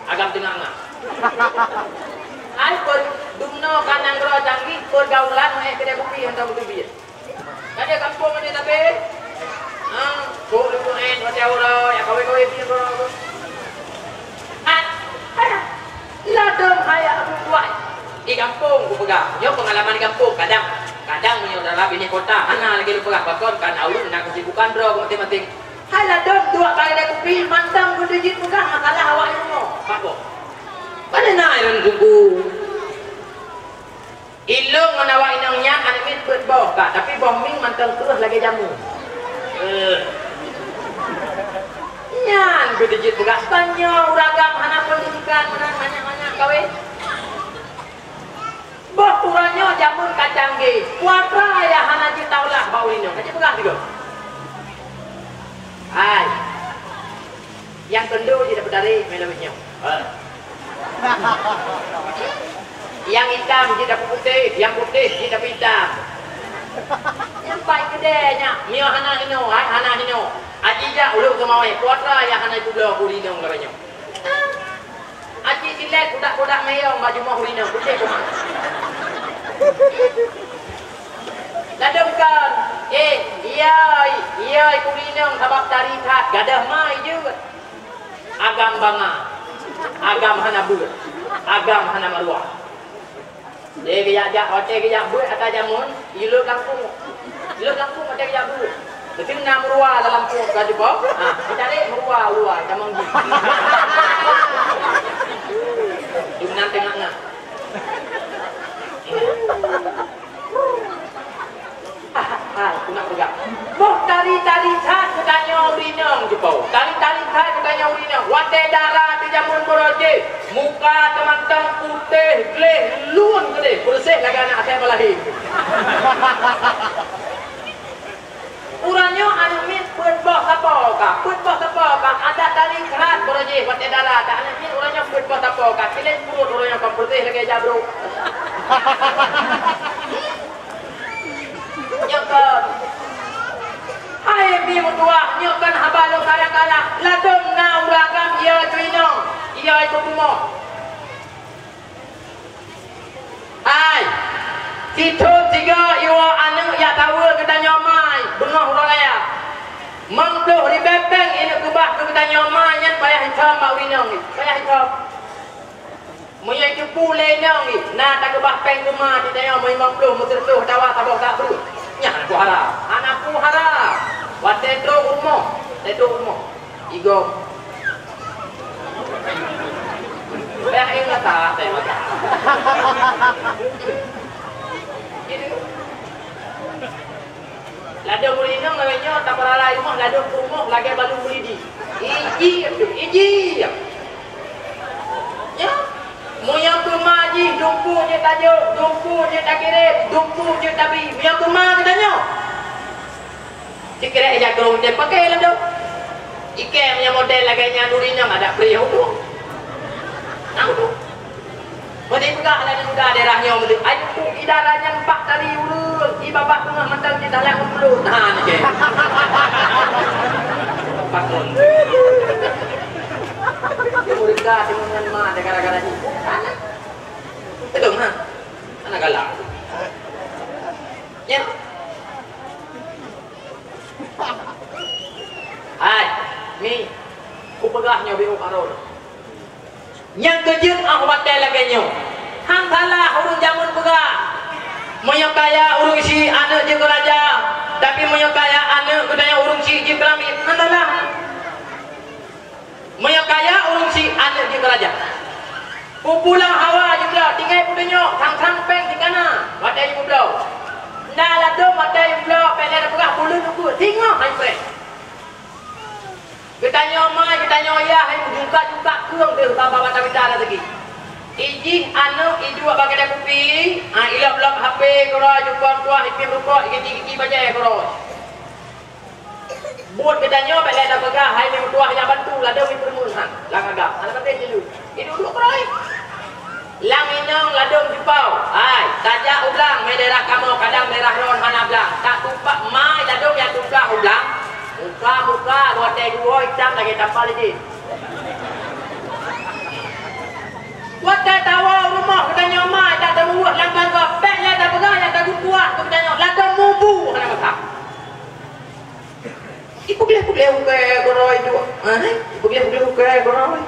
Agam teungoh-ngoh. Hai, per-, dumnoe ka nanggroe canggih, peurgaulan meu'èh keudè kupi hantom teubiet. Ka di gampông aja tapi. Ha, kok leumoh en, watèe uroe, ya kawé-kawé pih uroe. Ha, ha, ladôm hai abu tuai. Di gampông kupeugah, nyoe peungalaman di gampông, kadang, kadang meunyoe dalam binéh kota, hana lagèe lôn peugah, pakon kan awak na keusibukan droe masing-masing. Hai ladôm duek bak keudè kupi, mantong geudeujeuet peugah masalah awak i rumoh. Pakon? Pane na ureueng sungku. Ilôn ngon awak inong nyan aneuk miet peuet boh ka, tapi boh mieng mantong kreueh lagèe jamé. Eh. Nyan geudeujeuet peugah, "Tanyoe ureueng agam hana peundidikan, meunan manyak-manyak kawé." Boh uroe nyoe jameun ka canggih, peue atra nyang hana jeuet taolah bak ureueng inong, ka jipeugah sigoe. Hai. Nyang keundo jih dapeutarek, meunan nyoe. Ha. Nyang itam jih dapeuputéh, nyang putéh jih dapeuitam. Nyang pai keudè nyan, meunyoe hana hinoe, hai, hana hinoe. Aji jak ulôn keumawé, peue atra nyang hana jipubloe keu ureueng inong lagèe nyoe. Aji silét budak-budak meyong bak jumoh ureueng inong, putéh teuma. Ladôm kon, eh, iya, iya, ureueng inong sabab tari that, gadôh mai jeuet. Agam bangai, agam hana beuet, agam hana maruah. Lé geujak-jak, watèe geujak beuet ata jameun, ilot gampông. Ilot gampông watèe geujak beuet. Meuteun na meuruwa lam lampôh ka jipo. Ha, jitarek meuruwa u luwa, tamong jih. Di meunan teungoh-ngoh. Ah, ah, keuneuk peugah. Boh tari-tari that geutanyoe ureueng inong jipo. Tari-tari that geutanyoe ureueng inong. Watèe dara teuh jameun barô jih, muka teumantong putéh gleh lôn keudéh, beureuséh lagèe aneuk asèe balahé. Uroe nyoe aneuk miet peuet boh sapo ka, peuet boh sapo ka, adak tari that barô jih watèe dara that aneuk miet uroe nyoe peuet boh sapo ka, kileng pruet uroe nyoe ka beureuséh lagèe jabrôk. Nyoe kon. Hai bi meutuah, nyoe kon haba lôn kadang-kadang. Ladôm na ureueng agam, iya keu inong, iya keu bumoe. Hai, sithôn sigoe iwoe aneuk jak saweue geutanyoe mai, beungoh uroe raya. Limong ploh ribèe péng ineuk keubah keu geutanyoe mai, nyan payah itom bak ureueng inong, payah itom. Meunyoe jiteupeue lé inong jih, na takeubah péng teuma di tanyoe meulimong ploh, meuseureutoh atawa saboh sak breueh. Nyan peue haram. Hana peue haram. Watèe trok u rumoh, watèe trok u rumoh. Igom. Payah ingat tak, saya makan. Ladôm ureueng inong lagèe nyoe tapeurara i rumoh, ladôm u rumoh lagèe balum kulidi. Iji, iji. Nyoe, meunyoe keu ma jih, dumpeue jeuet tajok, dumpeue jeuet takirém, dumpeue jeuet tabi. Meunyoe keu ma geutanyoe, Sikrek jak keu ureueng tem pakai lam dong. Ikei meunyoe model lagèe nyan ureueng nyang adak bri udong. Nah, udong. Meunyoe peugah lagèe muda daerah nyoe, "Ayu, idara nyan empat tali ureueng, i babah teungoh mantong jitalang ureueng." Nah, ni, cek. Empat ureueng. Dia murid dah, dia mengenal ma, dia gara-gara ni. Bukan, eh. Betul, ha? Anak galak. Ya. Hai, mi, kupeugah nyoe beu ukarol. Nyang keujeuet ah watèe lagèe nyoe. Han salah ureueng jameun peugah. Meunyoe kaya ureueng syiek aneuk jeuet keu raja, tapi meunyoe kaya aneuk geutanyoe ureueng syiek jeuet keu ramé, han salah. Meunyoe kaya ureueng syiek aneuk jeuet keu raja. Pupulang hawa jibloe, tinggai peutunyok, sang-sang péng singkana, watèe jibloe. Na ladôm watèe jibloe, péng lhèe tapeugah buleuen ukeue, singoh hai péng. Geutanyoe ma, geutanyoe yah, hai meujungkat-jungkat keueng deuh baba mata mita raseuki. Ijih aneuk iduek bak keudè kupi, ah, ilop-lop H P keudroe, jukon kuah, ipiep rukok, igiti-giti bajèe keudroe. Buet geutanyoe bèk lé tapeugah, hai mi meutuah nyang bantu, ladôm ipeureumeun han, lam agam. Hana patéh jilui. Iduek-duek keudroe. Lam inong ladôm jipau. Hai, tajak u blang, mé daerah kamoe kadang daerah droen hana blang. Tak tupat mai ladôm nyang tupat u blang. Muka-muka watèe duo itam lagèe tampal idin. Watèe tawoe u rumoh geutanyoe mai, tak tamuweuh lam tangga, bèk lé tapeugah nyang tagukuah keu geutanyoe, ladôm mubu hana masak. Ipeugléh-peugléh ukèe keudroe tu. Ha? Ipeugléh-peugléh ukèe keudroe.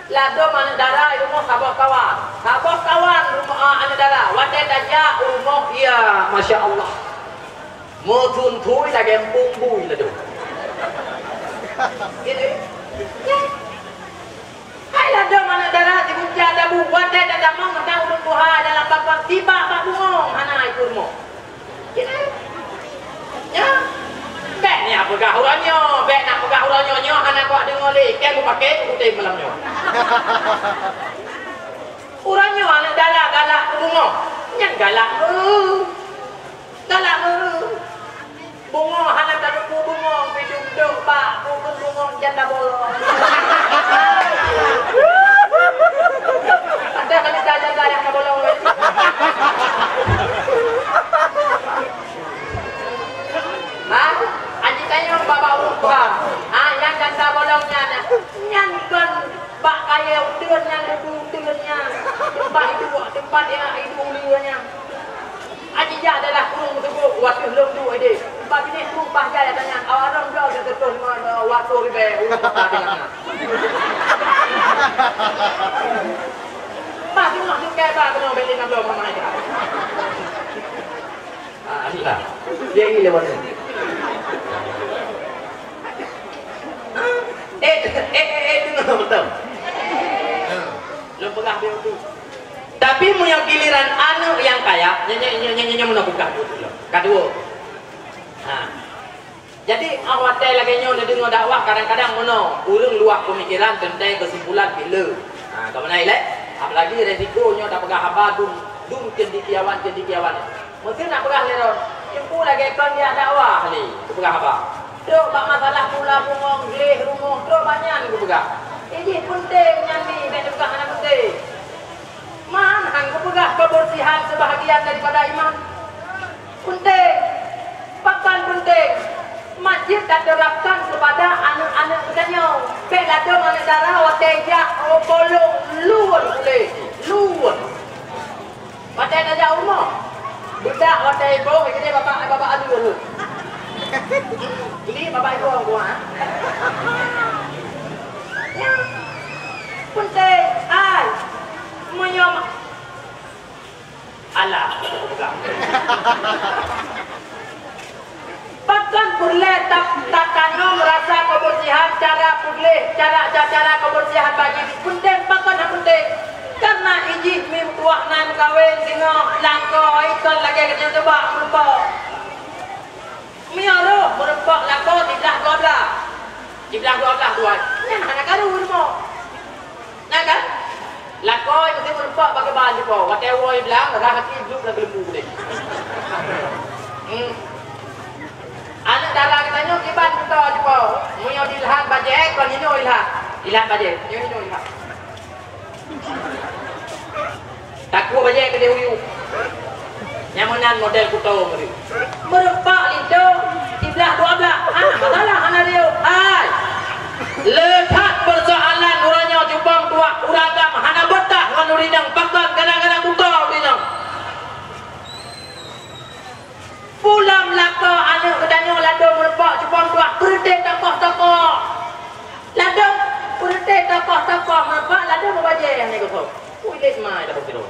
Ladôm aneuk dara i rumoh saboh kawan. Saboh kawan rumoh, ah, aneuk dara. Watèe tajak u rumoh, ya, masya Allah. Meuthun-thun lagèe empung bui ladôm. Hai ladôm aneuk dara, sibeuja tabu, watèe tatamong mantong ureueng tuha dalam pakon, tibak bak bungöng hana i peurumoh. Nya, bèk nyan peugah uroe nyoe, bèk nyan peugah uroe nyoe, nyoe hana kuat deungö lé, kèe mupakè kutem malam nyoe. Uroe nyoe aneuk dara galak keu bungöng, nyan galak meuh. Galak meuh. Bungöng hana tateupeu bungöng, pih dum deuh bak bungöng janda bolong. Ada kali janda nyang bolong lé. Ha? Aji tanyong bak-bak ureueng tuha. Ha, nyang janda bolong nyan, nyan kon bak kayèe uteuen nyan, leubeh uteuen nyan. Teumpat iduek, teumpat iduek uleue nyan. Aji jak daerah Krueng Teubuk, watèe lôn duek idéh. Bak binéh Krueng Pah Jai tanyong, awak droen bloe teutoh lima, dua ratus ribèe, ureueng kota teuh na. Bah teungoh teukai ba keunoe bèk lé na bloe mama ija. Ah, alah. Dia ni lewat ni. Eh, eh, eh, eh, teungoh beutôi. Lôn peugah dia tu. Tapi meunyoe giliran aneuk nyang kaya, nyoe, nyoe, nyoe, nyoe, nyoe meunan peugah dulu. Ka dua. Ha. Jadi, ah, watèe lagèe nyoe neudeungoe dakwah, kadang-kadang meunoe, ureueng luwah peumikiran teuntèe keusimpulan pih le. Ha, ka meunan ilèe, apalagi resiko nyoe tapeugah haba dum, dum cendekiawan-cendekiawan. Meusti na peugah lé droe, teungku lagèe kon jak dakwah lé, kupeugah haba. Trok bak masalah pula bungöng, gleh rumoh, trok bak nyan kupeugah. Ijih peunteng nyan ni, bèk tapeugah hana peunteng. Man han kupeugah kebersihan sebahagian daripada iman. Peunteng. Pakon peunteng? Masjid taterapkan kepada aneuk-aneuk geutanyoe. Bèk ladôm aneuk dara watèe jak, oh, bolong luweue ulèe. Luweue. Watèe tajak u rumoh, beudak watèe iboh, jadi babah, babah alu tu. Jadi babah iboh buah. Peunteng, hai. Meunyoe ma-, alah. Pakon peureulèe ta-, tatanyoe meurasa kebersihan cara peugleh, cara, ca-, cara kebersihan bagi peunteng, pakon hana peunteng? Karena ijih mi meutuah na meukawen singoh, lakoe kon lagèe geutanyoe teuba meureumpok. Meunyoe roh meureumpok lakoe siblah dua blah. Siblah dua blah tuan, nyan hana karu rumoh. Na kan? Lakoe meusti meureumpok bak keuban jipo. Watèe woe blang, rhah gaki jeuet lam keuleumbu udép. Hmm. Aneuk dara geutanyoe kiban kuto jipo. Meunyoe dilhat bajée, kon inoe ilhat. Ilhat bajée, nyoe inoe ilhat. Takue bajée keudeh u yup. Nyang meunan model kuto meuri. Meureupak linto siblah dua blah. Hana masalah, hana riôh. Hai! Le that peusoalan uroe nyoe cupang tuak uragam hana beutah ngon urineueng pakon gara-gara kuto urineueng. Pulam lakoe aneuk geutanyoe ladôm meureupak cupang tuak peureuté tokoh-tokoh. Ladôm peureuté tokoh-tokoh meureupak ladôm meubajée nyang nyoe keuh. Ui lé seumai dah beutôi.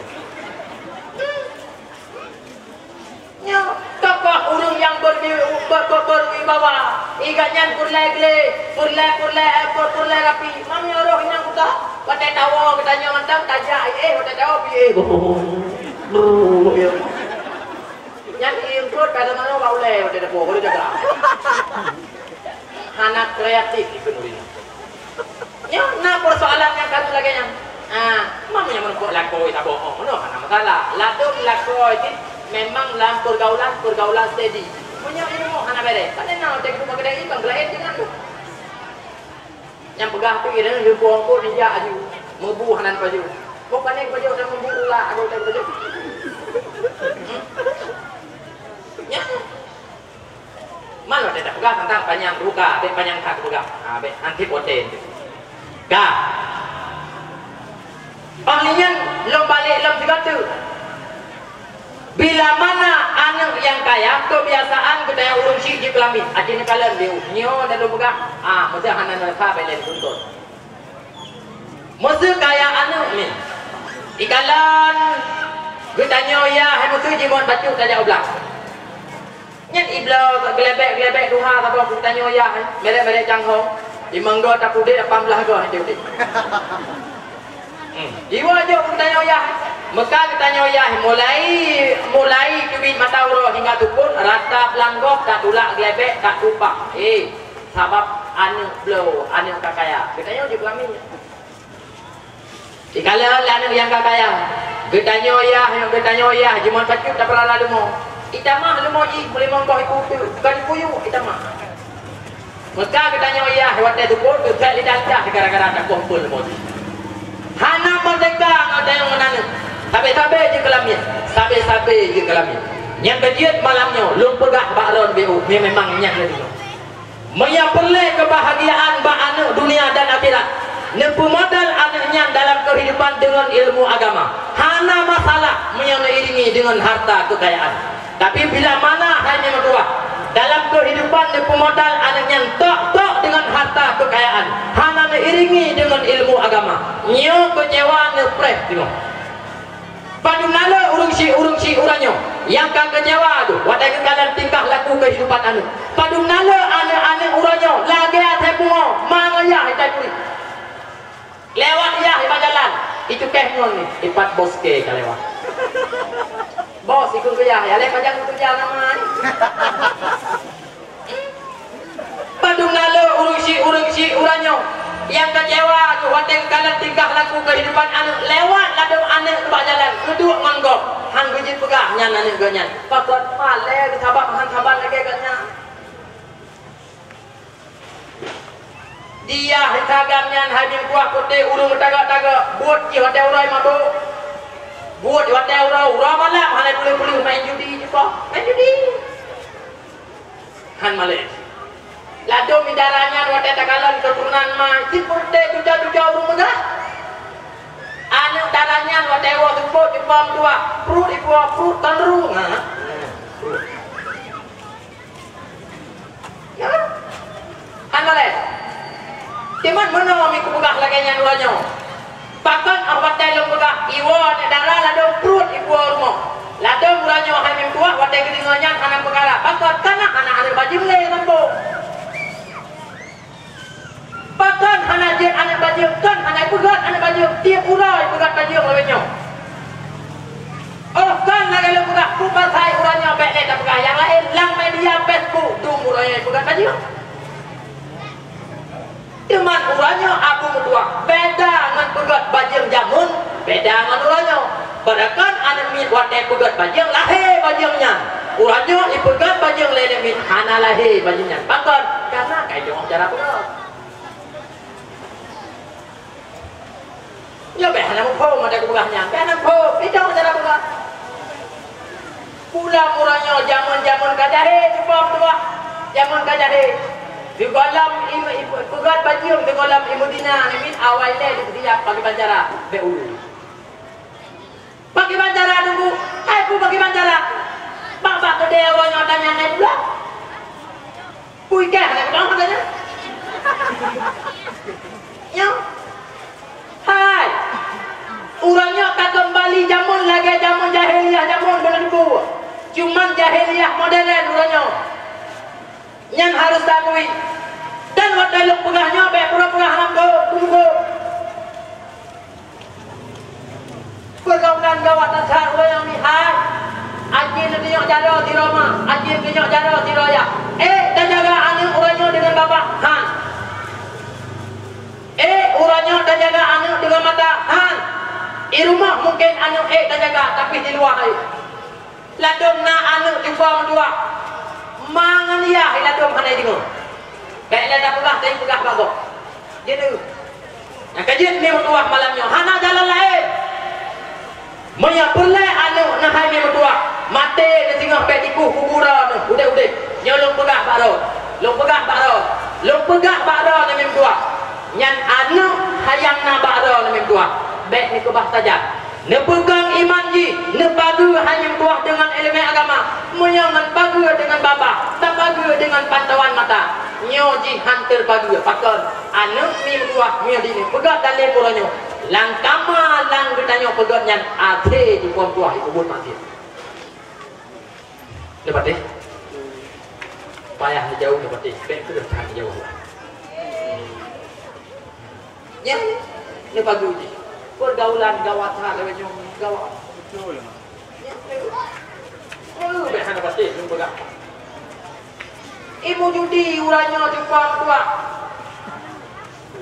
Nyoe tokoh ureuëng nyang berwi-, ber-, ber-, berwibawa. Iga nyan peureulée glé, peureulée, peureulée, eh, per-, peureulée rapi. Mam nyoe roh inong buka. Watée tawoe geutanyoe mantong tajak, eh, watée tawoe piye. Brrr, ya. Nyan iengkot pada manoe bak ulée watée teupeu, boleh jaga. Hana kreatif ikeu murit. Nyoe na persoalan nyang ka lagée nyan. Ah, ma meunyoe meureumpok lakoe saboh oh, meunoe hana masalah. Ladôm lakoe jih memang lam pergaulan, pergaulan steady. Meunyoe ilmu hana béreh, kan na watée geuduek bak keudai ikan gelaén deungon tu. Nyang peugah tu ireung leumpung ko dijak aju. Meubu hana pajoh. Kok pané pajoh dan meubu ulah aku tak pajoh. Hmm? Ya. Mana ada tak peugah tentang panyang duka, abek panyang that peugah. Ha, abek nanti poten tu. Ka. Oh, nyan lom balik lom sigoe tu. Bila mana aneuk nyang kaya, kebiasaan geutanyoe ureuëng syiek jikeulambi. Aci neukalon lé nyoe dan lôn peugah, ah, meusé hana neuka bèk lé tuntut. Meusé kaya aneuk ni, ikalon geutanyoe yah hai meusé jimeuet bacut tajak u blang. Nyan ibloe geulebek-geulebek tuha saboh geutanyoe yah hai, merek-merek canghong, limong goe tapudek, lapan blah goe hai udek. Hmm. Iwa jok geutanyoe yah. Meuka geutanyoe yah mulai, mulai keubiet mata uroe hingga teupot rata blang gob tatulak glebek tatupah. Eh, sabab aneuk bloe, aneuk ka kaya. Geutanyoe jeuet kami. Dikala aneuk nyang ka kaya, geutanyoe yah, geutanyoe yah jimeuet bacut tapeurara leumo. Itamah leumo jih meulimong boh iku teuh, bukan iku yue itamah. Meuka geutanyoe yah watée teupot geucok lidah cah gara-gara takoh peue leumo jih. Hana meurdeka ngon tanyoe ngon aneuk. Sabe-sabe jeuet keu lamiet, sabe-sabe jeuet keu lamiet. Nyang keujeuet malam nyoe lôn peugah bak droen B U, memang nyan lagée nyoe. Meunyoe peureulée keubahagiaan bak aneuk dunia dan akhirat, neupeumodal aneuk nyan dalam keuhidupan deungon ilmu agama, hana masalah meunyoe neuiringi deungon harta keukayaan. Tapi bila mana hai nyang meutuah, dalam keuhidupan neupeumodal aneuk nyan tok-tok deungon harta keukayaan, hana neuiringi deungon ilmu agama, nyoe keucewa neupreh singoh. Padum na le ureuëng syiek-ureuëng syiek uroe nyoe nyang ka keucewa tu watée geukalon tingkah laku keuhidupan aneuk. Padum na le aneuk-aneuk uroe nyoe lagée asai pungoe ma ngon yah itai puri. Lewat yah iba jalan, icukéh ngon ni, ipat bos ke ka lewat. Bos ikut ke yah, ya lé pajang ikut yah nama ni. Padum na le ureuëng syiek-ureuëng syiek uroe nyoe nyang keucewa geuh watée geukalon tingkah laku keuhidupan aneuk lewat ladôm aneuk bak jalan geuduek ngon gob, han geujeuet peugah nyan aneuk geuh nyan. Pakon palée geusaban han saban lagée geuh nyan. Dia hita gam nyan hai bimpuah kote ureuëng tagak-tagak buet jih watée uroe mabök. Buet watée uroe, uroe malam hana peuleueh-peuleueh main judi jipoh. Main judi. Han malée. Ladôm dara nyan watée takalon keuturonan ma, cit peureute tuja-tuja ureuëng meugah. Aneuk dara nyan watée woe teupot jipom tuah, pruet ipuwoe, pruet kon rueng. Ha? Ya. Han malée. Timan meunoe mi kupeugah lagée nyan uroe nyoe. Pakon óh watée lôn peugah iwoe aneuk dara ladôm pruet ipuwoe rumoh. Ladôm uroe nyoe hai meutuah watée geudeungoe nyan hana peukara. Pakon kana hana aneuk bajeueng lé ngon boh. Pakon hana jeuet aneuk bajeueng, kon hana peugét aneuk bajeueng. Tieb uroe peugét bajeueng lagée nyoe. Óh kon lagée lôn peugah, peue pasai uroe nyoe bék lé tapeugah nyang laén lam media Facebook dum uroe nyoe peugét bajeueng. Teuma uroe nyoe aku meutuah, beda ngon peugét bajeueng jameun, beda ngon uroe nyoe. Padahai aneuk miet watée peugét bajeueng, lahé bajeueng nyan. Uroe nyoe ipeugöt bajeueng lé Nabi, hana lahé bajeueng nyan. Pakon? Karena ka idong cara peugöt. Nyoe bèk hana muphom, ada kupeugah nyan. Bèk hana muphom, idong cara peugöt. Pulang uroe nyoe jamén-jamén ka jahé, cuba meutuah. Jamén ka jahé. Sigohlom i-, i-, peugöt bajeueng, sigohlom i Madinah, Nabi awai lé disiap pakriban cara. Bèk ulèe. Pakriban cara teungku, hai peue pakriban cara? Bak-bak keudè uroe nyoe tanyong hai pulang. Peue kah hana keudong katanya? Nyoe. Hai. Uroe nyoe ka keumbali jamén lagèe jamén jahiliyah jamén bunoe teungku. Cuman jahiliyah modern uroe nyoe. Nyan harôh taakui. Dan watèe lôn peugah nyoe bèk pura-pura hana teupeue. Peugah nan gawat that uroe nyoe meuhai. Aci neutunyok jaroe sidroe ma, aci neutunyok jaroe sidroe yah. Eh, tajaga aneuk uroe nyoe deungon babah, han. Eh, uroe nyoe tajaga aneuk deungon mata, han. I rumoh mungken aneuk eh tajaga, tapi di luwa hai. Ladôm na aneuk cuba meutuah. Ma ngon yah ladôm hana jideungoe. Bèk lé tapeugah, tapeugah bak gob. Jeuet. Nyang ka jeuet mi meutuah malam nyoe hana jalan laén. Meunyoe peureulèe aneuk na hai mi meutuah, maté neusingoh bèk jikueh kubu droeneuh udép-udép. Nyoe lôn peugah bak droe. Lôn peugah bak droe. Lôn peugah bak droe na mi meutuah. Nyan aneuk nyang na bak droe na mi meutuah. Bèk neukeubah sajan. Neupeukong iman jih, neupageue hai mi meutuah deungon ileumèe agama. Meunyoe ngon pageue deungon babah, tapageue deungon pantauan mata, nyoe jih han teupageue. Pakon? Aneuk mi meutuah meunyoe di neupeugah dalem uroe nyoe, lam kama nyang geutanyoe peugöt nyan até jipeutuah jipeubuet maksiet. Neupatéh? Payah neujaweueb neupatéh, bèk keuh that neujaweueb. Nyan, neupageue jih. Peugaulan gawat that lagèe nyoe, gawat. Beutôi. Nyan, eh, bèk hana patéh lôn peugah. Ibu judi uroe nyoe cuba meutuah.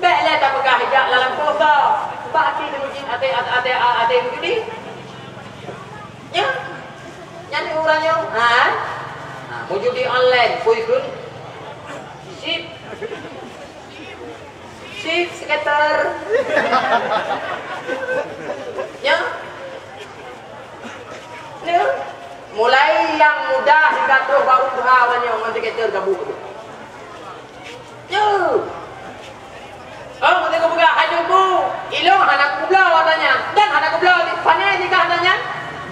Bèk lé tapeugah ijak lam poso. Bak até teumeujieb até, até, até, até ibu judi. Nyan. Nyan uroe nyoe. Ha? Ha, meujudi online, pui kheun. Sip. Sip, skater. Nyan. Nyan. Mulai nyang muda hingga trôh barô tuha uroe nyoe ngon skater gabuk. Nyoe. Oh, meuteumé kupeugah, hai Teungku, ilôn hana kubloe ata nyan, dan hana kubloe di, pane nikah ata nyan?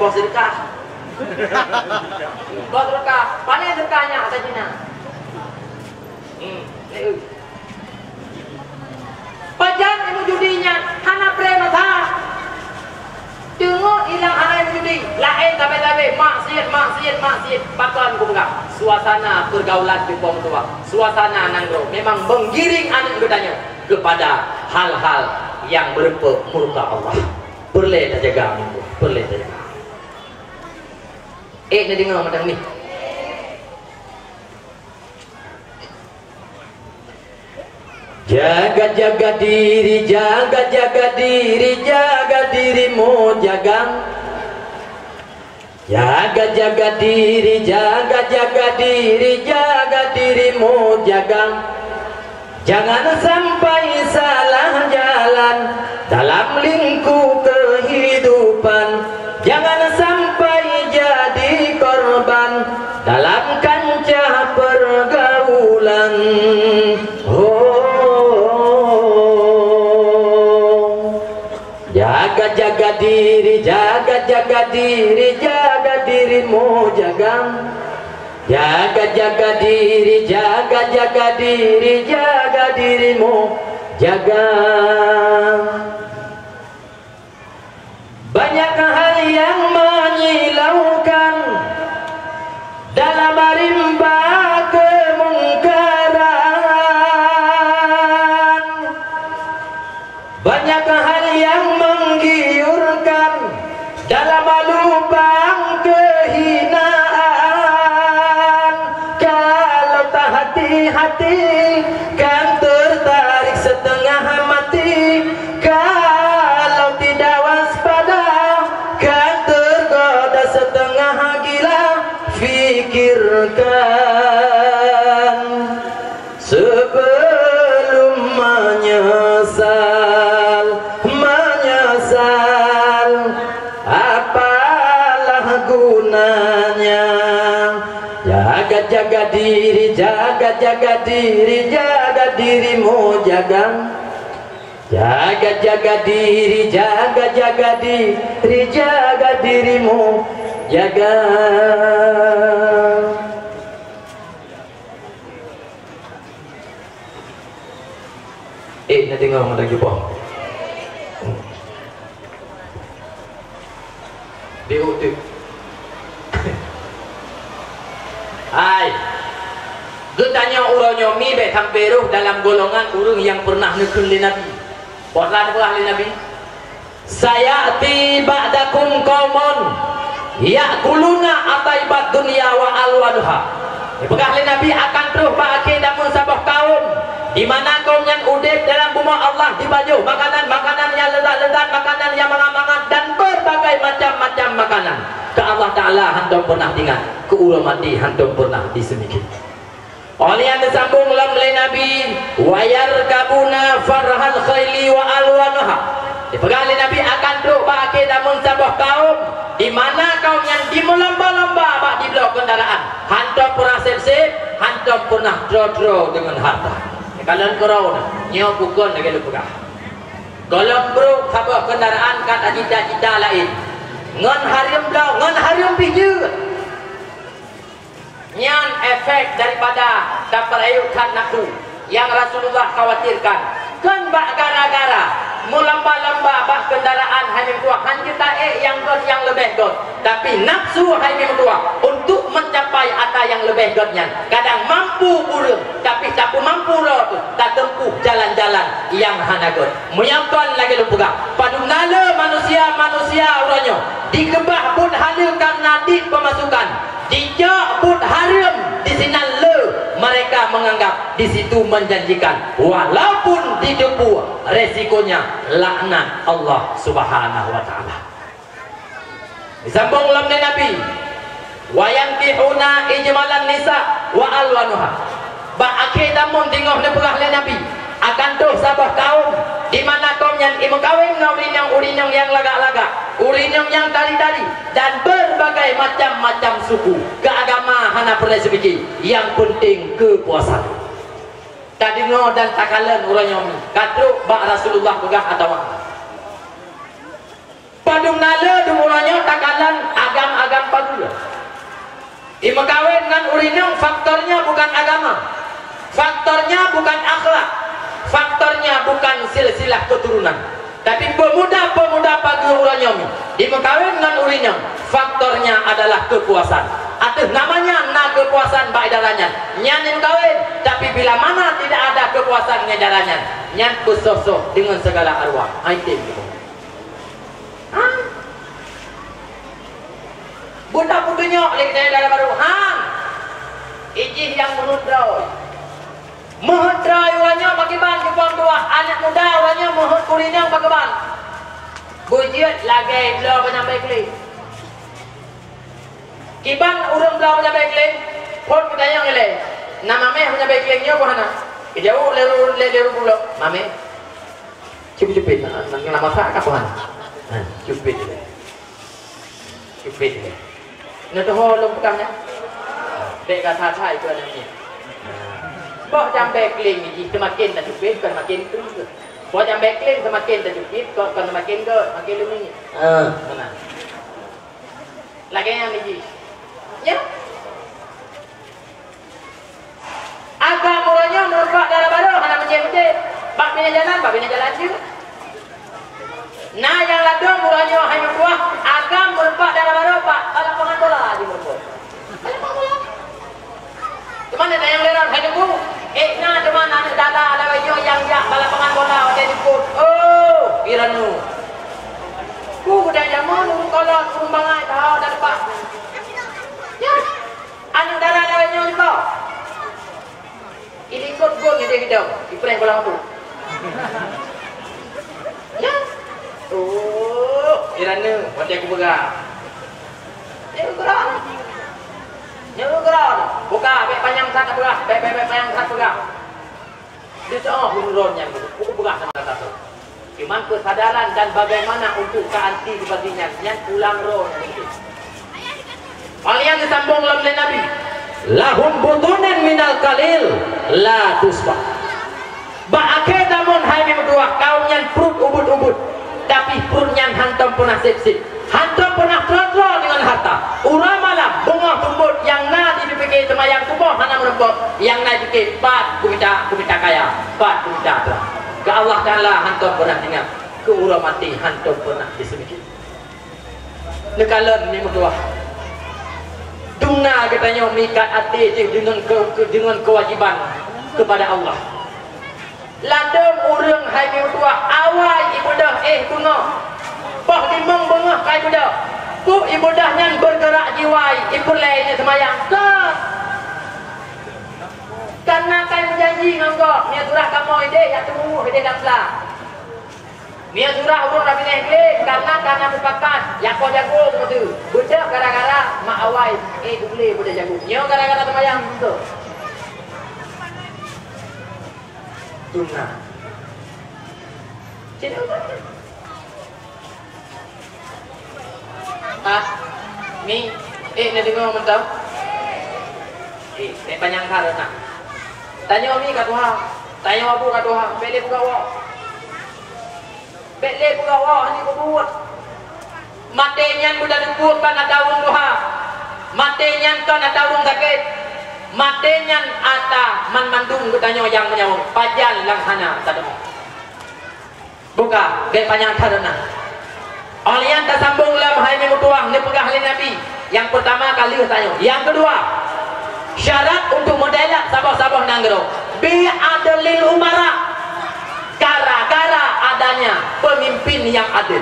Boh seudeukah. Boh seudeukah, pane seudeukah nyan ata Cina. Hmm, eh, eh. Pajan ilmu judi nyan hana pré masa. Deungoe ilang hana meujudi, laén sabe-sabe, maksiet, maksiet, maksiet. Pakon kupeugah, suasana peurgaulan di po meutuah, suasana nanggroe memang menggiring aneuk geutanyoe kepada hal-hal nyang meureumpok murka Allah. Peureulée tajaga, peureulée tajaga. Eh, neudeungoe mantong nih. Jaga-jaga diri, jaga-jaga diri, jaga dirimu, jaga. Jaga-jaga diri, jaga-jaga diri, jaga dirimu, jaga. Jangan sampai salah jalan dalam lingku kehidupan. Jangan sampai jadi korban dalam kancah pergaulan. Oh, jaga-jaga diri, jaga-jaga diri, jaga dirimu, jaga. Jaga-jaga diri, jaga-jaga diri, jaga dirimu, jaga. Banyak hal yang menyilaukan dalam rimba kemungkaran. Banyak hal yang menggiurkan dalam lubang kehinaan. Kalau tak hati-hati, kan tertarik setengah mati. Kalau tidak waspada, kan tergoda setengah gila. Fi Pikirkan sebelum menyesal, menyesal, apalah gunanya? Jaga-jaga diri, jaga-jaga diri, jaga dirimu, jaga. Jaga-jaga diri, jaga-jaga diri, jaga dirimu, jaga. Eh, na deungoe mantong jubah. Di uteuk. Hai. Geutanyoe uroe nyoe mi bék sampoe rhoh dalam golongan ureuëng nyang peureunah neukheun lé Nabi. Peue na neupeugah lé Nabi? "Sayati ba'dakum qaumun ya'kuluna atayyibat dunya wa alwanuha." Neupeugah lé Nabi akan troh bak akhé zaman saboh kaum, di mana kaum nyan udeb dalam bumoe Allah jipajoh makanan-makanan nyang leuzat-leuzat, makanan nyang mangat-mangat dan beurbagai macam-macam makanan. Keu Allah Taala hantom peunah diingat, keu uroe maté hantom peunah diseumiké. Óh lheueh nyan teusambông lom lé Nabi, "Wa yarkabuna farhal khaili wa alwanuha." Dipeugah lé Nabi akan troh bak akhé zaman saboh kaum, di mana kaum nyan jimeulomba-lomba bak jibloe keundaraan, hantom peunah sép-sép, hantom peunah droe-droe deungon harta. Kalon keudroe nyoe bukon lagée lôn peugah. Gohlom brok saboh keundaraan ka tacita-cita laén. Ngon hareuem bloe, ngon hareuem pih jeuet. Nyan efek daripada tapeurayeuk that nafsu nyang Rasulullah khawatirkan. Kon bak gara-gara meulomba-lomba bak keundaraan hai meutuah, han jeuet taék nyang gét nyang leubeh gét, tapi nafsu hai meutuah untuk mencapai ata nyang leubeh gét nyan. Kadang mampu ureuëng, tapi tapeumampu droe teuh tateumpôh jalan-jalan nyang hana gét. Meunyoe kon lagée lôn peugah, padum na le manusia-manusia uroe nyoe dikeubah buet haleue kareuna dit peumasukan, dijok buet hareuem disinan le, mereka menganggap di situ menjanjikan, walaupun diteupue resikonya laknat Allah Subhanahu wa Taala. Disambông lom lé Nabi, "Wa yankihuna ijmalan nisa wa alwanuha." Bak akhé zaman teungoh neupeugah lé Nabi, akan troh saboh kaum di mana kaum nyan imeukawen ngon ureuëng nyang, ureuëng nyang nyang lagak-lagak, ureuëng nyang nyang tari-tari, dan beurbagai macam-macam suku. Keu agama hana peureulée seumiki, nyang peunteng keupuasan. Tadeungoe dan takalon uroe nyoe mi, ka trok bak Rasulullah peugah atawa Padum na le dum uroe nyoe takalon agam-agam pageue. Imeukawen ngon ureuëng inong faktornya bukan agama, faktornya bukan akhlak, faktornya bukan silsilah keuturonan. Tapi peumuda-peumuda pageue uroe nyoe mi, imeukawen ngon ureuëng inong faktornya adalah keupuasan. Ateueh namanya na keupuasan bak idara nyan, nyan imeukawen, tapi bila mana tidak ada keupuasan ngon idara nyan, nyan peusoh-soh deungon segala arwah. Hai tem. Hah? Buta peutunyok lé geutanyoe dara barô. Hah? Ijih nyang meuheuet droe. Meuheuet droe uroe nyoe pakriban jipeutuah aneuëk muda uroe nyoe meuheuet keu ureuëng inong pakriban. Beujeuet lagée bloe peunyampai keuléng. Kiban ureuëng bloe peunyampai keuléng, phon geutanyong ilée, "Na mameh peunyampai keuléng nyoe peu hana?" Geujaweueb lé, lé, lé ureuëng bloe, "Mameh." Cupit-cupit, na, na, na masak ka tuhan. Ha, cupit. Cupit. Neutuho lôn peugah nyan. Dek ka that-that itu ada ni. Boh jambai keuléng jih seumaken tacupit, kon seumaken tu. Boh jambai keuléng seumaken tacupit, kon, kon seumaken gét, seumaken leumie. Ha. Meunan. Lagée nyan jih. Nyan. Agam uroe nyoe meurumpok dara barô hana meucé-meucé. Bak binéh jalan, bak binéh jalan jeuet. Na nyang ladôm uroe nyoe hai meutuah, agam meurumpok dara barô bak lapangan bola jimeurumpok. Lapangan bola. Teuma na nyang lé rot hai teungku. Eh, na teuma aneuëk dara lawét nyoe nyang jak bak lapangan bola watée jipôt. Oh, piran nu. Ku geuda jameun ureuëng kolot, ureuëng bangai, tao dan leupah. Ya. Aneuëk dara lawét nyoe jipôt. Ilikot gon idéh gidong, ipreh bola mabuk. Ya. Oh, irane, watée kupeugah. Nyoe geura. Nyoe Buka, bèk panyang that peugah, bèk, bèk, bèk panyang that peugah. Di teu'oh ureueng nyan, buku peugah sama kata tu. Cuman kesadaran dan bagaimana untuk ka antisipasi nyan, nyan pulang roh nyan. Paling geusambong lom lé Nabi, "Lahum butunun minal qalil la tusba." Bak akhé zaman hai meutuwah, kaum nyan pruet ubit-ubit, tapi pruet nyan hántom peunah sép-sép, hántom peunah troe-troe deungon harta. Uroe malam, beungoh seumeubeuet nyang na jipike seumayang suboh hana meureumpok, nyang na jipike pat kumita, kumita kaya, pat kumita harta. Keu Allah Taala hántom peunah teuingat, keu uroe maté hántom peunah jiseumike. Neukalon ni meutuwah. Dum na geutanyoe meuikat até jih deungon ke-, ke-, deungon keuwajéban keupada Allah. Ladôm ureueng hai meutuwah awai ibadah éh beungoh. Poh limong beungoh ka ibadah. Peue ibadah nyan beugeurak jiwai, ipeureulèe nyan seumayang. Ka. Karena ka meujanji ngon gob, meunyoe surah kamoe idéh, jak teumeuweuh idéh lam blang. Meunyoe surah ureueng Rabiul Awal, karena, karena mufakat, jak poh jagung beutôi. Beudôh gara-gara mak awai, eh, ubé beudôh jagung. Nyoe gara-gara seumayang beutôi. Sunnah. Cina. Ah, mi, eh, neudeungoe mantong? Eh, bèk panyang that na. Tanyoe mi ka tuha, tanyoe abu ka tuha, bèk lé peugah woe. Bèk lé peugah woe, hana peubuet. Maté nyan beutateupeue kon ata ureueng tuha. Maté nyan kon ata ureueng sakét. Maté nyan ata banmandum geutanyoe nyang meunyawöng, pajan nyang hana tadeungoe. Buka, bèk panyang that na. Óh lheueh nyan tasambong lom hai meutuwah neupeugah lé Nabi. Nyang peurtama ka lheueh tanyoe. Nyang keudua, syarat untuk meudalat saboh-saboh nanggroe. Bi adlil umara. Gara-gara adanya pemimpin nyang adil.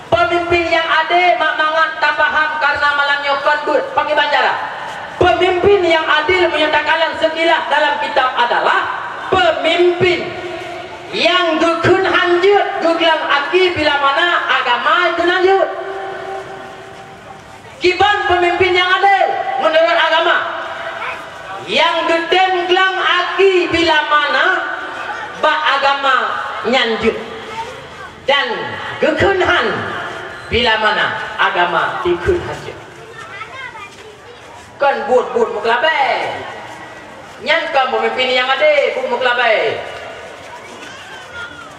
Pemimpin nyang adé mak mangat tapaham karena malam nyoe kon buet pakriban cara. Pemimpin nyang adil meunyoe takalon seukilas dalam kitab adalah pemimpin nyang geukheun hanjeuet geuglang aki bila mana agama kheun hanjeuet. Kiban pemimpin nyang adé meunurot agama nyang geutem glang aki bila mana bak agama nyan jeuet. Dan geukheun han bila mana agama jikheun han jeuet. Kon buet-buet meukeulabée. Nyan kon peumimpin nyang adé, buet meukeulabée.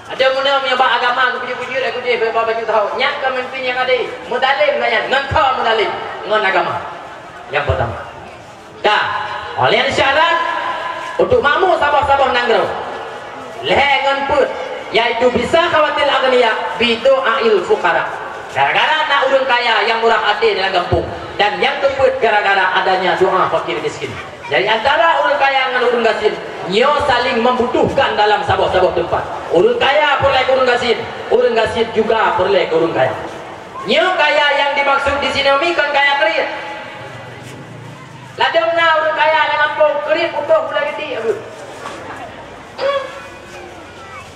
Ada meunan nyang bak agama geupeujeuet-peujeuet, aku jih bak baju tahu. Nyan kon peumimpin nyang adé. Meudalém ngon nyan, ngon keu meudalém ngon agama. Nyang pertama. Ka, óh lheueh syarat untuk makmu saboh-saboh nanggroe. Lhée ngon peuet, yaitu bisakhawatil aghniya bidu'ail fuqara. Gara-gara na ureuëng kaya nyang murah até dalam gampông, dan nyang keupeuet gara-gara adanya doa fakir miskin. Jadi antara ureuëng kaya ngon ureuëng gasien, nyoe saling membutuhkan dalam saboh-saboh teumpat. Ureuëng kaya peureulée keu ureuëng gasien, ureuëng gasien juga peureulée keu ureuëng kaya. Nyoe kaya nyang dimaksud di sinoe mi kon kaya kriet. Ladôm na ureuëng kaya lam gampông, kriet putôh pula geuti.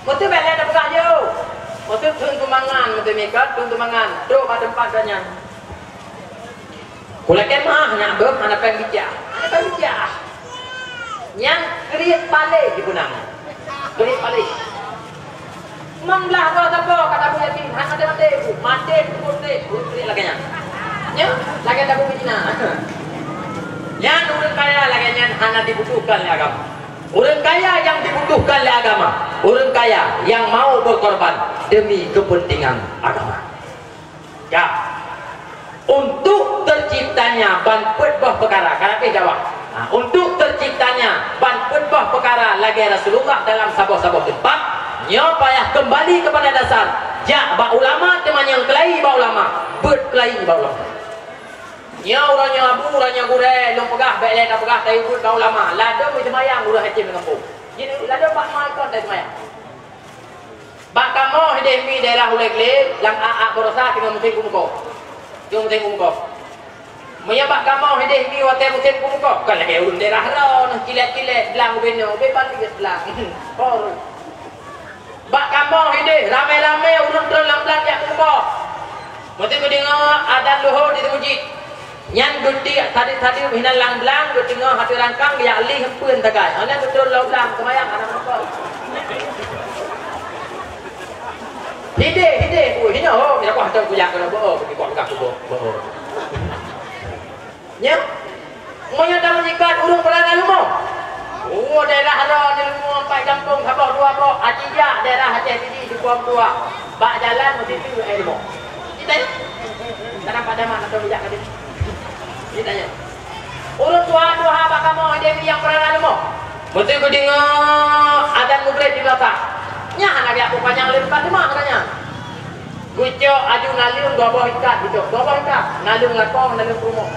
Meuteubèe lé tapeugah jeuh. Meuteub thon teumangan, meuteub mikat thon teumangan. Trok bak teumpat gobnyan. Kulakée meu'ah nyan beuh, hana péng bijah. Hana péng bijah. Nyan kriet paleng jipeunang. Kriet paleng. Meublah droe sapo ka tabu yatim, hana maté-maté, bu, maté peutrok treb, bu, treb lagée nyan. Nyoe, lagée tabu Medina. Nyan ureuëng kaya lagée nyan hana dibutuhkan lé agama. Ureuëng kaya nyang dibutuhkan lé agama, ureuëng kaya nyang mau berkorban demi kepentingan agama. Ya. Untuk terciptanya ban peuet boh peukara, ka habéh dakwah. Ha, untuk terciptanya ban peuet boh peukara lagée Rasulullah dalam saboh-saboh teumpat, nyoe payah keumbali keupada dasar, jak bak ulama teuma nyang keulai bak ulama, beuet keulai bak ulama. Nyoe uroe nyoe abu, uroe nyoe gurée, lôn peugah bék lé tapeugah tayue beuet bak ulama, ladôm seumayang ureuëng Aceh meugampông. Jih ladôm bak ma ikon tayue seumayang. Bak kamoe hideh mi daerah Ulée Glé, lam a-a baroesa teungoh musém keumeukoh. Teungoh musém keumeukoh. Meunyoe bak kamoe hideh mi watée musém keumeukoh, kon lagée ureuëng daerah droeneuh, cilet-cilet, blang ubé nyoe, ubé bali blang. Por. Bak kamoe hideh, ramé-ramé ureuëng treun lam blang jak keumeukoh. Meusé geudeungoe adan luho di meuseujid. Nyan geutiek sadeup-sadeup hinan lam blang, geuteungoh ateueh rangkang, geujak lih eumpeuen sagai. Hana geutrôn lam blang, seumayang hana meurumpok. Hideh, hideh, oh, hinoe, oh, ya, wah, tong kujak keunoe, beuo, beuo, beuo, beuo. Nyan, meunyoe tameujikat ureueng peurana leumo. Oh, daerah droe nyoe leumo ampai gampông saboh dua boh, aci jak daerah Aceh Sidi, Sipom dua. Bak jalan meusitu, eh, leumo. Kita, kadang pada mana tu jak tadi. Ditanya. Ureueng tuha-tuha bak kamoe, Dewi nyang peurana leumo. Meuseu geudeungoe azan Maghrib di beulakang. Nyan hana geujak peupanyang lé bak teuma katanya. Geucok aju naleueng dua boh ikat, geucok dua boh ikat. Naleueng lakoe, naleueng peurumoh.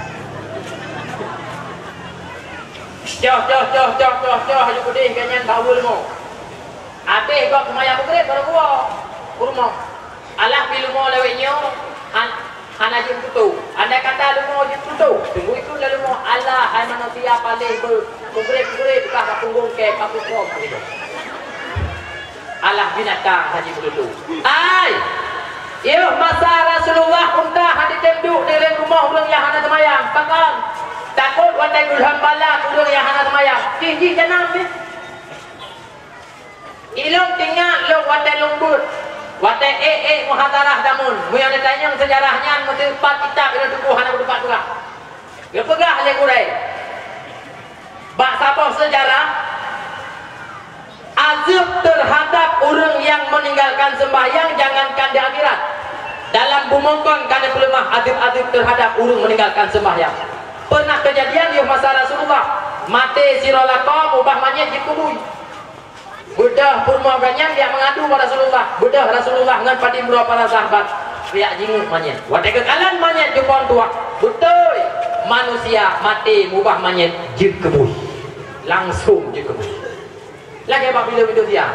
Coh, coh, coh, coh, coh, coh, aju keudeh gobnyan bak ueh leumo. Abéh gob seumayang Maghrib baru geuwoe u rumoh. Alah pih leumo lawét nyoe han-, hana jeuet tutoe. Andai kata leumo jeuet tutoe, teungku ikot lé leumo, "Alah, hai manusia paléh beuet, Maghrib-Maghrib ka bak punggong kèe, ka pukon." Alah binatang haji beutôi. Ai! Yoh masa Rasulullah unta hana jitem duek di reng rumoh ureueng nyang hana seumayang. Pakon? Takot watèe geulham bala keu ureueng nyang hana seumayang. Jih-jih janam jih. Ilôn teuingat lôn watèe lôn beuet, watèe ék-ék muhadharah damun. Meunyoe neutanyong seujarah nyan, meuteumpat kitab ilôn tuboh hana beuteumpat peugah. Geupeugah lé gurèe, bak saboh seujarah, azeueb teuhadab ureueng nyang meuninggalkan seumbahyang jangankan di akhirat. Dalam bumoe kon ka neupeuleumah azeueb-azeueb teuhadab ureueng meuninggalkan seumbahyang. Peunah keujadian yoh masa Rasulullah, maté sidroe lakoe, mubah manyét jikubui. Beudôh peurumoh gobnyan jak meungadu bak Rasulullah. Beudôh Rasulullah ngon padum droe para sahabat jak jingeuet manyét. Watèe geukalon manyét jukon tuah, beutôi manusia maté mubah manyét jeuet keu bui. Langsong jeuet keu bui. Lagèe bak bileu-bileu dia.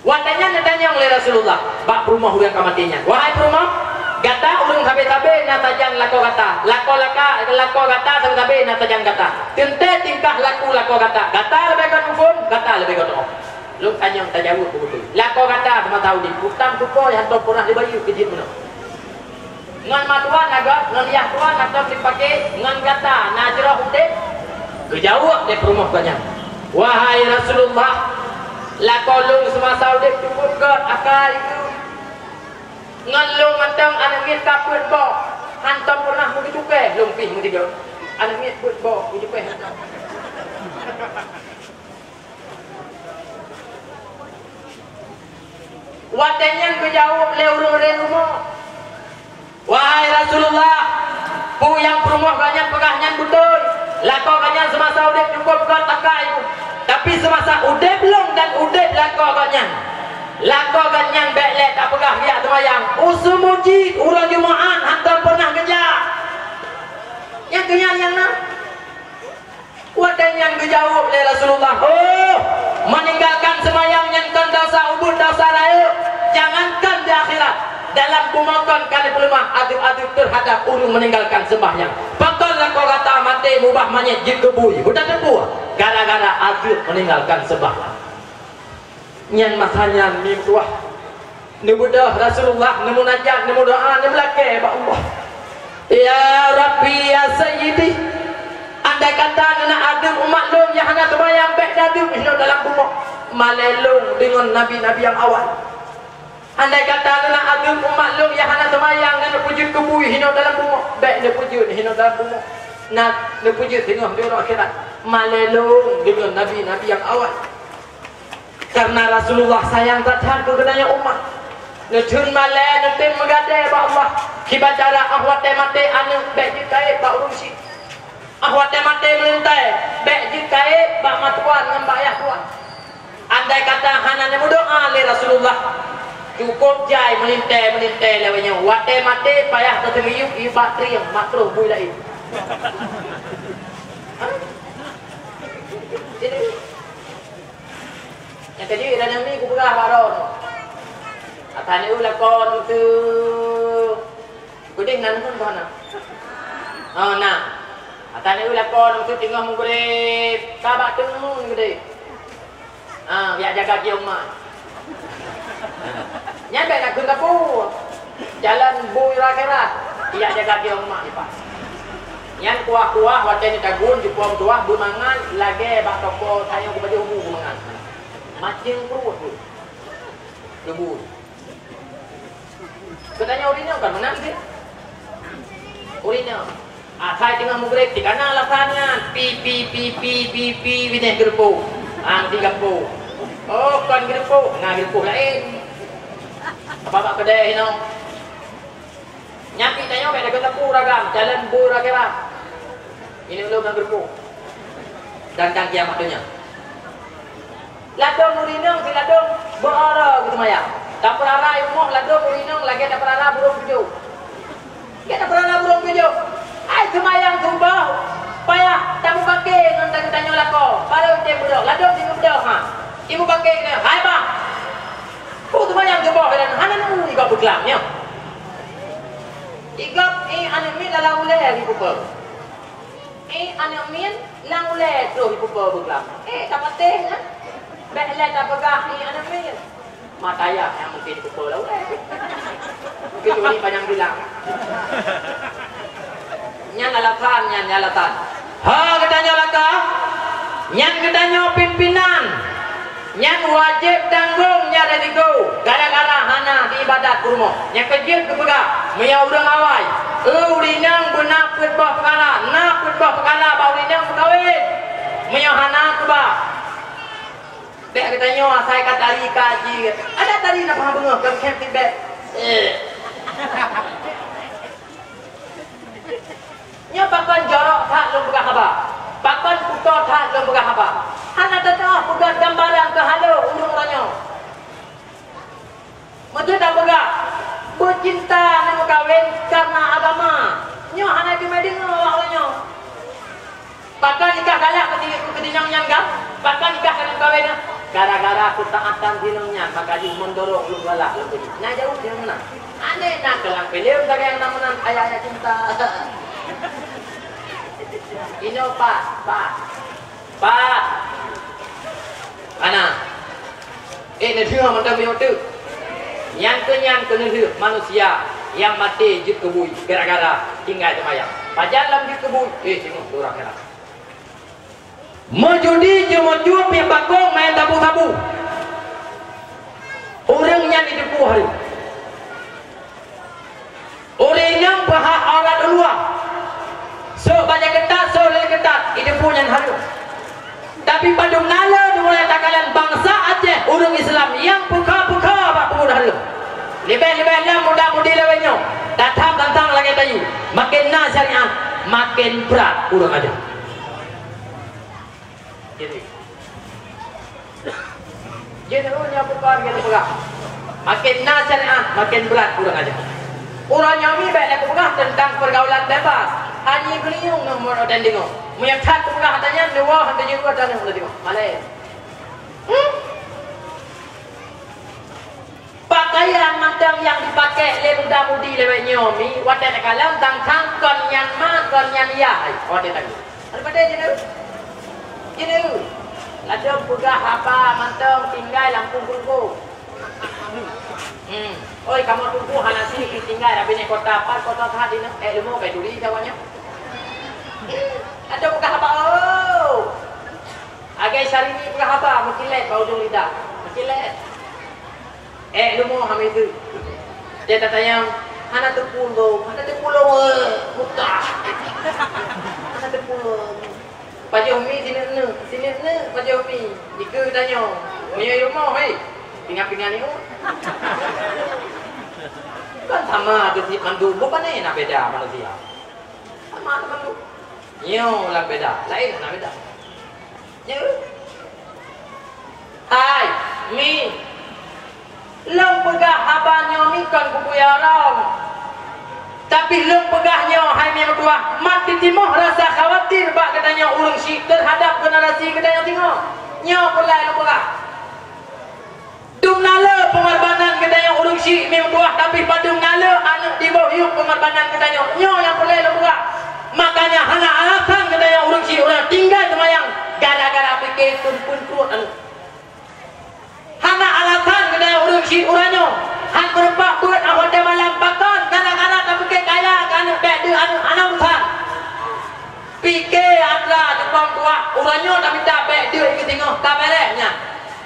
Watèe nyan neutanyong lé Rasulullah bak peurumoh ureueng ka maté nyan, "Wahai peurumoh, gata ureueng sabe-sabe na sajan lakoe gata, lakoe laka-, lakoe gata sabe-sabe na sajan gata. Teuntèe tingkah laku lakoe gata, gata leubeh göt muphom, gata leubeh göt tu'oh." Lôn tanyong tajaweueb beutôi. Lakoe gata seumasa udép, utang tupo nyang hana peunah jibayeue keu jeuet meunoe. Ngon matuan na göt, ngon yah tuan na tom jipaké, ngon gata na jroh udép? Geujaweueb lé peurumoh gobnyan, "Wahai Rasulullah, lakoe lôn seumasa udép cukup göt akai geuh. Ngon lôn mantong aneuk miet ka peuet boh, hantom peunah meucukéh, lôn pih meusigoe. Aneuk miet peuet boh, meucukéh hantom." Watèe nyan geujaweueb lé ureueng reng rumoh, "Wahai Rasulullah, peue nyang peurumoh gobnyan peugah nyan beutôi. Lakoe gobnyan seumasa udép cukup göt akai geuh. Tapi seumasa udép lôn dan udép lakoe gobnyan, lakoe gobnyan bèk lé tapeugah geujak seumayang. Usu mujid uroe Jumaat hantom peunah geujak." Nyang keu nyan nyang na. Watèe nyan geujaweueb lé Rasulullah, "Oh, meuninggalkan seumayang nyan kon desya ubeut, desya rayeuk, jangankan di akhirat, dalam bumoe kon ka neupeuleumah azeueb-azeueb teuhadab ureueng meuninggalkan seumayang. Pakon lakoe gata maté mubah manyét jeuet keu bui, beutateupeue gara-gara azeueb meuninggalkan seumayang." Nyan masa nyan meutuah neubeudôh Rasulullah, neumunajat, neumeudoa, neumeulakèe bak Allah, "Ya Rabbi, ya Sayyidi, andai kata neunak azeueb umat lôn nyang hana seumayang, bèk neuazeueb hinoe dalam bumoe, malèe lôn deungon nabi-nabi nyang awai. Andai kata neunak azeueb umat lôn nyang hana seumayang, neupeujeuet keu bui hinoe dalam bumoe, bèk neupeujeuet hinoe dalam bumoe, na neupeujeuet singoh di uroe akhirat, malèe lôn deungon nabi-nabi nyang awai." Karena Rasulullah sayang that-that keu geutanyoe umat. Neutheun malèe, neutem meugadèe bak Allah. Kiban cara, 'Oh watèe maté aneuk, bèk jeuet kayèe bak ureueng chik. 'Oh watèe maté meulintèe, bèk jeuet kayèe bak matuan ngon bak yah tuan.' Andai kata hana neumeudoa lé Rasulullah, cukup jai meulintèe-meulintèe lawét nyoe. Watèe maté payah teuseumiyueb, ié bak trieng, mak troh bui laén. Hah? Jadi, nyang ka jeuet dan nyang mi kupeugah bak droeneuh. Ata neueu lakoe nyoe teuh. Keudeh na neumeudoa na? Oh, na. Ata neueu lakoe nyoe teuh teungoh meugreb. Ka bak teungeun keudeh. Ah, jak jaga kiông ma. Nyan bèk na kheun ka peue. Jalan bui akhirat, ijak jaga di rumoh ipat. Nyan kuah-kuah watèe neutagun jipom tuah beumangat lagèe bak toko tanyoe geupajoh bu beumangat. Maceueng pruet bu. Geubui. Geutanyoe ureueng inong kan meunan cit. Ureueng inong. Asai teungoh meugreb, di kana alasan nyan, pi, pi, pi, binèh geureupôh. Ah, meuti gampông. Oh, kon geureupôh, na geureupôh laén. Apa bak keudè inong? Nyan pih tanyoe bèk lagèe sapu ragam, jalan bui akhirat. Ini ulôn ngon geureupôh. Dan, dan kiamat donya. Ladôm ureueng inong siladôm beuara geuseumayang. Tapeurara i rumoh ladôm ureueng inong lagèe tapeurara burông tujoh. Lagèe tapeurara burông tujoh. Ai seumayang suboh, payah tameupaké ngon tanyoe lakoe. Barô item beudôh, ladôm item beudôh, ha. Imeum paké keunoe, "Hai bah, peue seumayang suboh nyan hana neu i gob beuklam nyoe?" I gob, i aneuk miet lam ulèe ipeupeu. Eh, aneuk miet lam ulèe troh ipeupeu beuklam. Eh, tapatéh nyan. Bèk lé tapeugah, eh, aneuk miet. Mata ayam nyang mungken ipeupeu lam ulèe. Kecuali panyang bilang. Nyan alasan, nyan, nyan alasan. Ha, geutanyoe laka, nyan geutanyoe pimpinan. Nyan wajéb tanggong nyan risiko gara-gara hana di ibadat u rumoh. Nyang keujeuet geupeugah, meunyoe ureueng awai, eu, ureueng inong beuna peuet boh peukara, na peuet boh peukara bak ureueng inong meukawen. Meunyoe hana keubah, bèk geutanyoe asai ka tari ka jih. Adak tari na paham beungoh, kon khem feedback. Eh. Nyoe pakon jorok that lôn peugah haba. Pakon kuto that lôn peugah haba. Hana teutoh peugah gambaran keu halo ureueng uroe nyoe. Meuteupeue tapeugah, beucinta aneuk meukawen karena agama. Nyoe hana teumé deungoe awak uroe nyoe. Pakon nikah galak keu ti-, keu tinong nyan gam? Pakon nikah aneuk meukawen nyan? Gara-gara keutaatan tinong nyan, maka jih mendorong ulôn galak lôn keu jih. Na jaweueb nyang meunan. Aneh na keulang filem sagai nyang na meunan, ayah-ayah cinta. Inoe pat, pat. Pat. Ana. Eh, neudeuh mantong meunyoe teuk. Nyan keuh nyan keuh neudeuh manusia nyang maté jeuet keu bui gara-gara tinggai seumayang. Pajan lom jeuet keu bui? Eh, singoh dua rakaat. Meujudi, jeumeucue, piep bakong, main sabu-sabu. Ureueng nyan jiteupeue hareuem. Ureueng nyang peuhah aurat u luwa, sôk bajèe keutat, sôk lé keutat, jiteupeue nyan hareuem. Tapi padum na le dimulai takalon bansa Aceh, ureueng Islam nyang peukha-peukha bak peungeuh hareuem. Leubeh-leubeh lom muda-mudi lawét nyoe, tatham tantang lagèe tayue, maken na syariat, maken brat ureueng ajoe. Jadi, jeuneuh nyoe bukon keu peugah. Makin na syariat, makin brat ureueng ajoe. Uroe nyoe mi bèk lé peugah teuntang peurgaulan bebas. Hana geulinyueng ngon ureueng deungoe. Meunyoe that peugah ata nyan, dua hana jeuet dua taneuh laju. Malèe. Hmm? Pakaian mantong nyang jipakèk lé muda-mudi lawét nyoe mi, watèe takalon tang-tang kon nyan ma, kon nyan yah, ai, watèe takalon. Daripada jeuneuh, jeuneuh, ladôm peugah haba mantong tinggai lam Teungku. Hmm. Oi, kamoe Teungku hana sih tinggai lam binéh kota, pat kota that dinoe, eh, leumo kai turi Jawa nyoe. Ladôm peugah haba, oh. Agai Syahrini peugah haba, meukilat bak ujong lidah. Meukilat. Eh, leumo hamitu. Dia tatanyong, hana teupulông, hana teupulông, eh, muka. Hana teupulông. Pajoh mi sineuk-neuk, sineuk-neuk pajoh mi. Jikeue tanyoe, meunyoe rumoh, hei, pingan-pingan ni, oh. Kan sama tu si mandum, bukan ni nak beda manusia. Sama tu mandum. Nyoe lam beda, laén hana beda. Nyoe. Hai, mi. Lôn peugah haba nyoe mi kon kubuya rong. Tapi lôn peugah nyoe, hai mi meutuah, mat titimoh rasa khawatir bak geutanyoe ureueng syiek teuhadap generasi geutanyoe singoh. Nyoe peulai lôn peugah. Dum na le peungorbanan geutanyoe ureueng syiek mi meutuah, tapi padum na le aneuk diboh yup peungorbanan geutanyoe. Nyoe nyang peureulèe lôn peugah. Makanya hana alasan geutanyoe ureueng syiek uroe nyoe tinggai seumayang gara-gara pike seumpeuet pruet aneuk. Hana alasan geutanyoe ureueng syiek uroe nyoe han meurumpok beuet 'oh watèe malam pakon Pike atra cukong tuah, uroe nyoe tamita bèk deuh keu singoh, ka bèrèh nyan.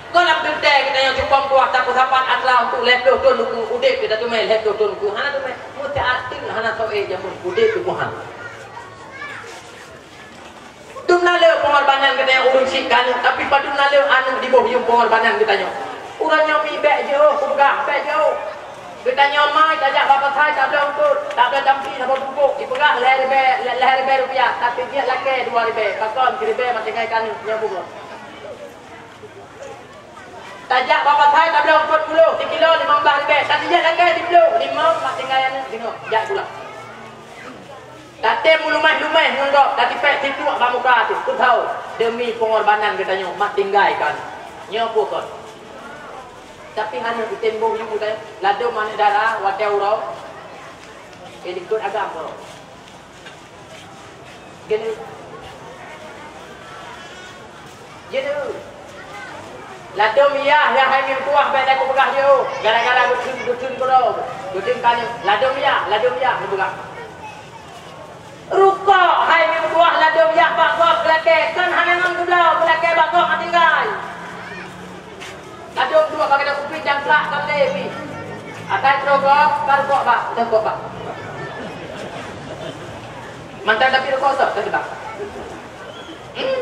Kon lam teuntèe geutanyoe cukong tuah tapeusapat atra untuk lhèe ploh thon ukeue, udép geutanyoe teumè lhèe ploh thon ukeue, hana teumè. Meusti ateueng hana soe jameun udép tuboh han. Dum na le peungorbanan geutanyoe ureueng syiek keu aneuk, tapi padum na le aneuk diboh yuem peungorbanan geutanyoe. Uroe nyoe mi bèk jiôh, kupeugah bèk jiôh. Geutanyoe mai tajak bak pasai tabloe eungkôt, tabloe campi saboh bungkôk, jipeugah lhèe ribèe, lhèe ribèe rupiah, tapi jeuet lakèe dua ribèe, pakon siribèe mak tinggai keu aneuk nyoe bumoe. Tajak bak pasai tabloe eungkôt ploh, sikilo limong blah ribèe, tapi jeuet lakèe siploh, limong mak tinggai aneuk singoh, jak gula. Tatem meulumaih-lumaih ngon gob, tatipék situek bak muka teuh, peue teuh, deumi peungorbanan geutanyoe mak tinggai kan. Nyoe peue kon? Tapi hana geutem boh yuem geutanyoe, ladôm aneuk dara watèe uroe, eh, likot agam uroe. Geuneuk. Jeuet. Ladôm yah, yah hai meutuah bèk tapeugah jeuet. Gara-gara geutheun, geutheun keudroe, geutheun kanu. Ladôm yah, ladôm yah, geupeugah. Rukok hai meutuah ladôm yah bak gob geulakèe, kon hana ngon geubloe, geulakèe bak gob tinggai. Ladôm dua bak gata kupi cangklak kon lé pi. Atai troe gob, ka rukok bak, rukok bak. Mantong tapi rukok sok, tapi bak. Hmm.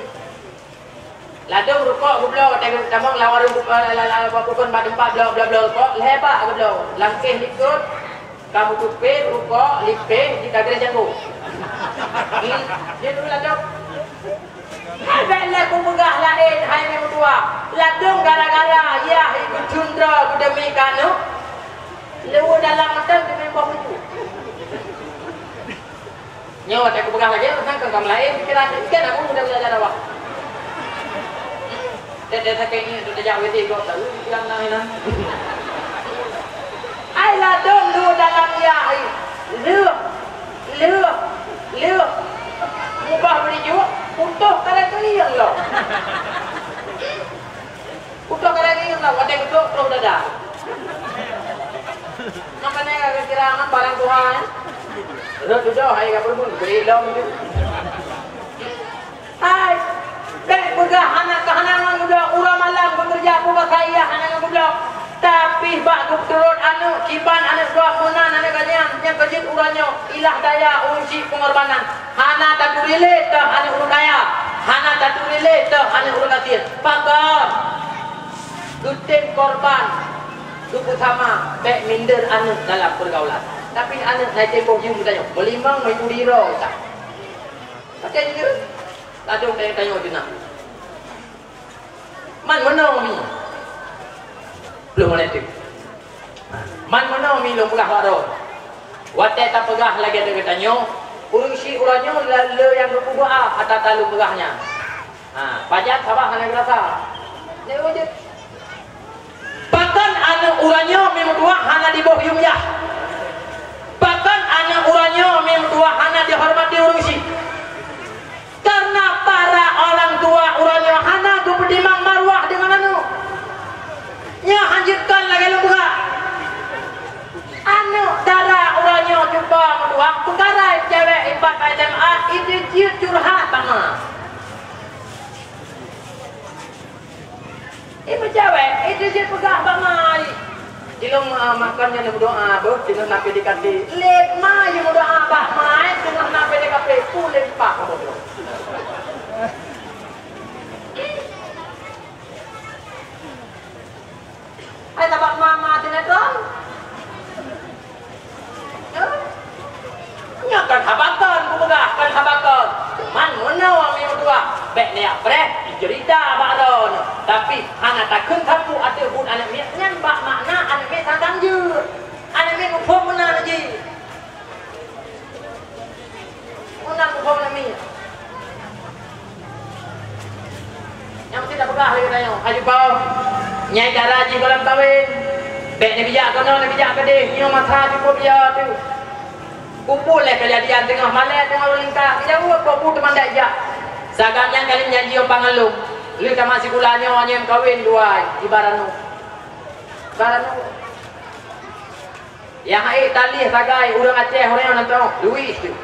Ladôm rukok geubloe, watèe tamong lam warong, eh, la, la, la, bukon bak teumpat bloe, bloe, bloe rukok, lhèe bak geubloe. Lam kéh likot, ka meutupé rukok, lipéh, di tagré janggong. Hmm, jeuet dulu ladôm. Hai bèk lé kupeugah laén, hai meutuah. Ladôm gara-gara yah ikut cundra geudeumi kanu. Leuweue dalam mantong deumi boh uju. Nyoe watèe kupeugah lagèe nyan, kon ka meulaén pikiran, kan aku udah belajar awak. Teuh, teuh, sakét nyan, teuh, tajak W C gob, tahu pikiran na inan. Ai ladôm leuh dalam yah, ai. Leuh, leuh, leuh. Mubah beurijôk, putôh karét keulieng lom. Utoh kadang ingat lah, watèe geutrok troh dada. Makanya kira-kira aman barang Tuhan, eh? Rot dudoh hai ka peurumun, beri lom tu. Hai, bèk peugah hana keuhanangan muda, uroe malam bekerja, peue bahasa iya hana ngon muda. Tapi bak geuturot aneuk, kiban aneuk dua meunan aneuk gobnyan, nyang keujeuet uroe nyoe, ilah daya ureueng syiek peungorbanan. Hana taturi lé teuh aneuk ureueng kaya, hana taturi lé teuh aneuk ureueng gasien. Pakon? Geutem korban, geupeusama, bèk minder aneuk dalam peurgaulan. Tapi aneuk na item boh yuem geutanyoe, meulimong meuturi droe that. Pakai jih, ladôm tanyoe-tanyoe jeunah. Man meunoe mi. Pluh menit tu. Man meunoe mi lôn peugah bak droe. Watèe tapeugah lagèe nyan geutanyoe, ureueng syiek uroe nyoe le, le nyang geupeubuet a, ata-ata lôn peugah nyan. Ha, pajan saban hana geurasa. Nyoe wajéb. Pakon aneuk uroe nyoe mi meutuah hana diboh yuem yah? Pakon aneuk uroe nyoe mi meutuah hana dihormati ureueng syiek? Karena para orang tua uroe nyoe hana geupeutimang maruah deungon aneuk. Nyoe hanjeuet kon lagèe lôn peugah. Aneuk dara uroe nyoe cuba meutuah, peukara cewek ipat bak S M A, ijeuet curhat bak ma. Eh, meucawèk, eh, jeuet peugah bak ma. Jilong, ah, makan nyan meudoa, beuh, teungoh na P D K P. Lé ma, jimeudoa bak ma, eh, teungoh na P D K P, puléh pak, apa tu? Hai, tabak ma, ma, sinetron. Nyoe kan haba kon, kupeugah kan haba kon. Man meunoe mi meutuah, bèk neujak preh, cerita bak droeneuh. Tapi hana takheun sapeue ateueh buet aneuk miet nyan bak makna aneuk miet santang jeuet. Aneuk miet muphom meunan jih. Meunan muphom aneuk miet. Nyang meusti tapeugah lé geutanyoe, ka jipo. Nyai dara jih goh lom kawen. Bèk neubijak keunoe, neubijak keudeh, nyoe masa cukup yo teuh. Kumpul lé keujadian teungoh malèe, teungoh lôn lingka, geujaweueb kok bu teuma ndak jak. Sagat nyan ka lheueh janji ôk pangan lôn. Lheueh tamat sikula nyoe, nyoe meukawen dua, ibarat nu. Ibarat nu. Nyang hai talih sagai ureueng Aceh, ureueng nyan teuh, Luis teuh.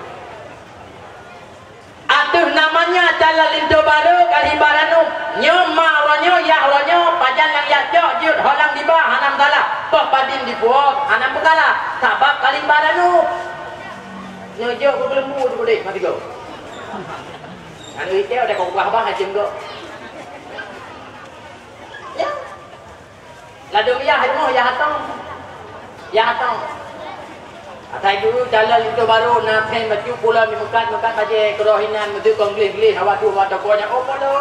Ateueh Namanya calon linto barô kali baranu. Nyoe ma uroe nyoe, yah uroe nyoe, pajan nyang jak cok jeuet holang diba hana meusalah. Poh padin dipuwoe hana meusalah. Sabab kali baranu. Nyoe jok beugeuleumu tu deh mati go. Anu ikeu ada kau bah macam go. Ya. Ladôm yah rumoh yah atong. Yah atong. Asai guru calon linto barô na phèn bacut pula meukat-meukat bajèe keudroe hinan meuteuk kon gleh-gleh awak tuh awak toko nyan oh polo.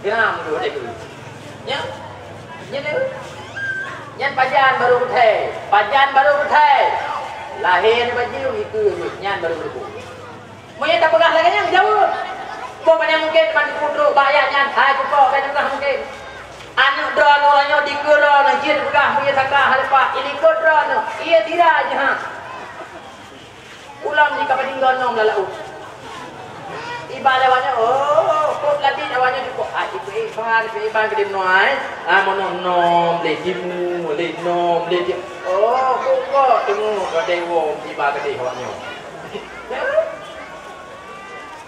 Geram tu deh guru. Nya. Nya deh. Nyan pajan barô reuthai. Pajan barô reuthai. Lahé ni baju itu nyan barô reuthai. Meunyoe tapeugah lagèe nyan, jaweueb. Boh banyak mungken teuma teupeu trok bak ayat nyan, hai pukok, banyak peugah mungken. Aneuk droeneuh nyoe dikeue droeneuh jeuet peugah meunyoe saka haleupah, ilikot droeneuh, ié tira jih ha. Ulôn di kapadinggoe nom lam laôt. Iba lé awaknyoe, oh, kok lati awaknyoe dikok, ah, ipe iban, ipe iban keudeh meunoe ai. Ah, meunoe nom lé timu, lé nom lé timu. Oh, kok kok teungoh ka dewo iba keudeh awaknyoe.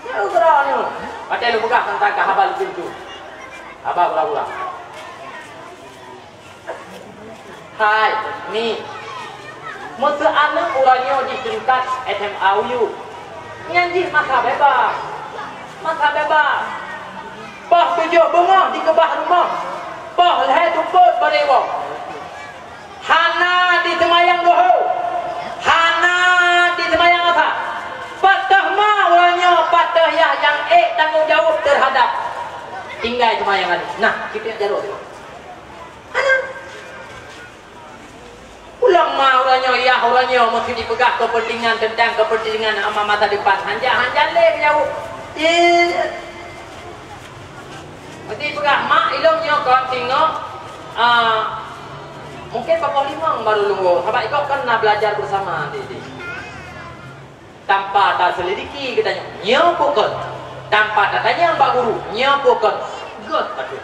Nyang uroe nyoe, watèe lôn peugah teuntang keu haba lôn pintoe. Haba gura-gura. Hai, mi. Meuseu aneuk uroe nyoe jih tingkat S M A U. Nyan jih masa beubaih. Masa beubaih. Poh tujoh beungoh dikeubah rumoh. Poh lhèe seupôt bari woe. Hana diseumayang duhô, hana diseumayang asa. Pat teuh ma uroe nyoe, pat teuh yah nyang ék tanggông jaweueb teuhadab tinggai seumayang nyan. Nah, kiban jaroe nyoe. Hana. Ulôn ma uroe nyoe, yah uroe nyoe, meuseuti peugah keupeuntengan teuntang keupeuntengan ma-, masa depan. Hana, hana lé geujaweueb. Ih. Meusti peugah, "Mak, ilôn nyoe kon singoh, ah, mungken pakoh limong barô lôn woe, sabab ikôt kon na belajar bersama di, di." Tanpa taselidiki geutanyoe, nyoe peue kon? Tanpa tatanyong bak guru, nyoe peue kon? Göt takot.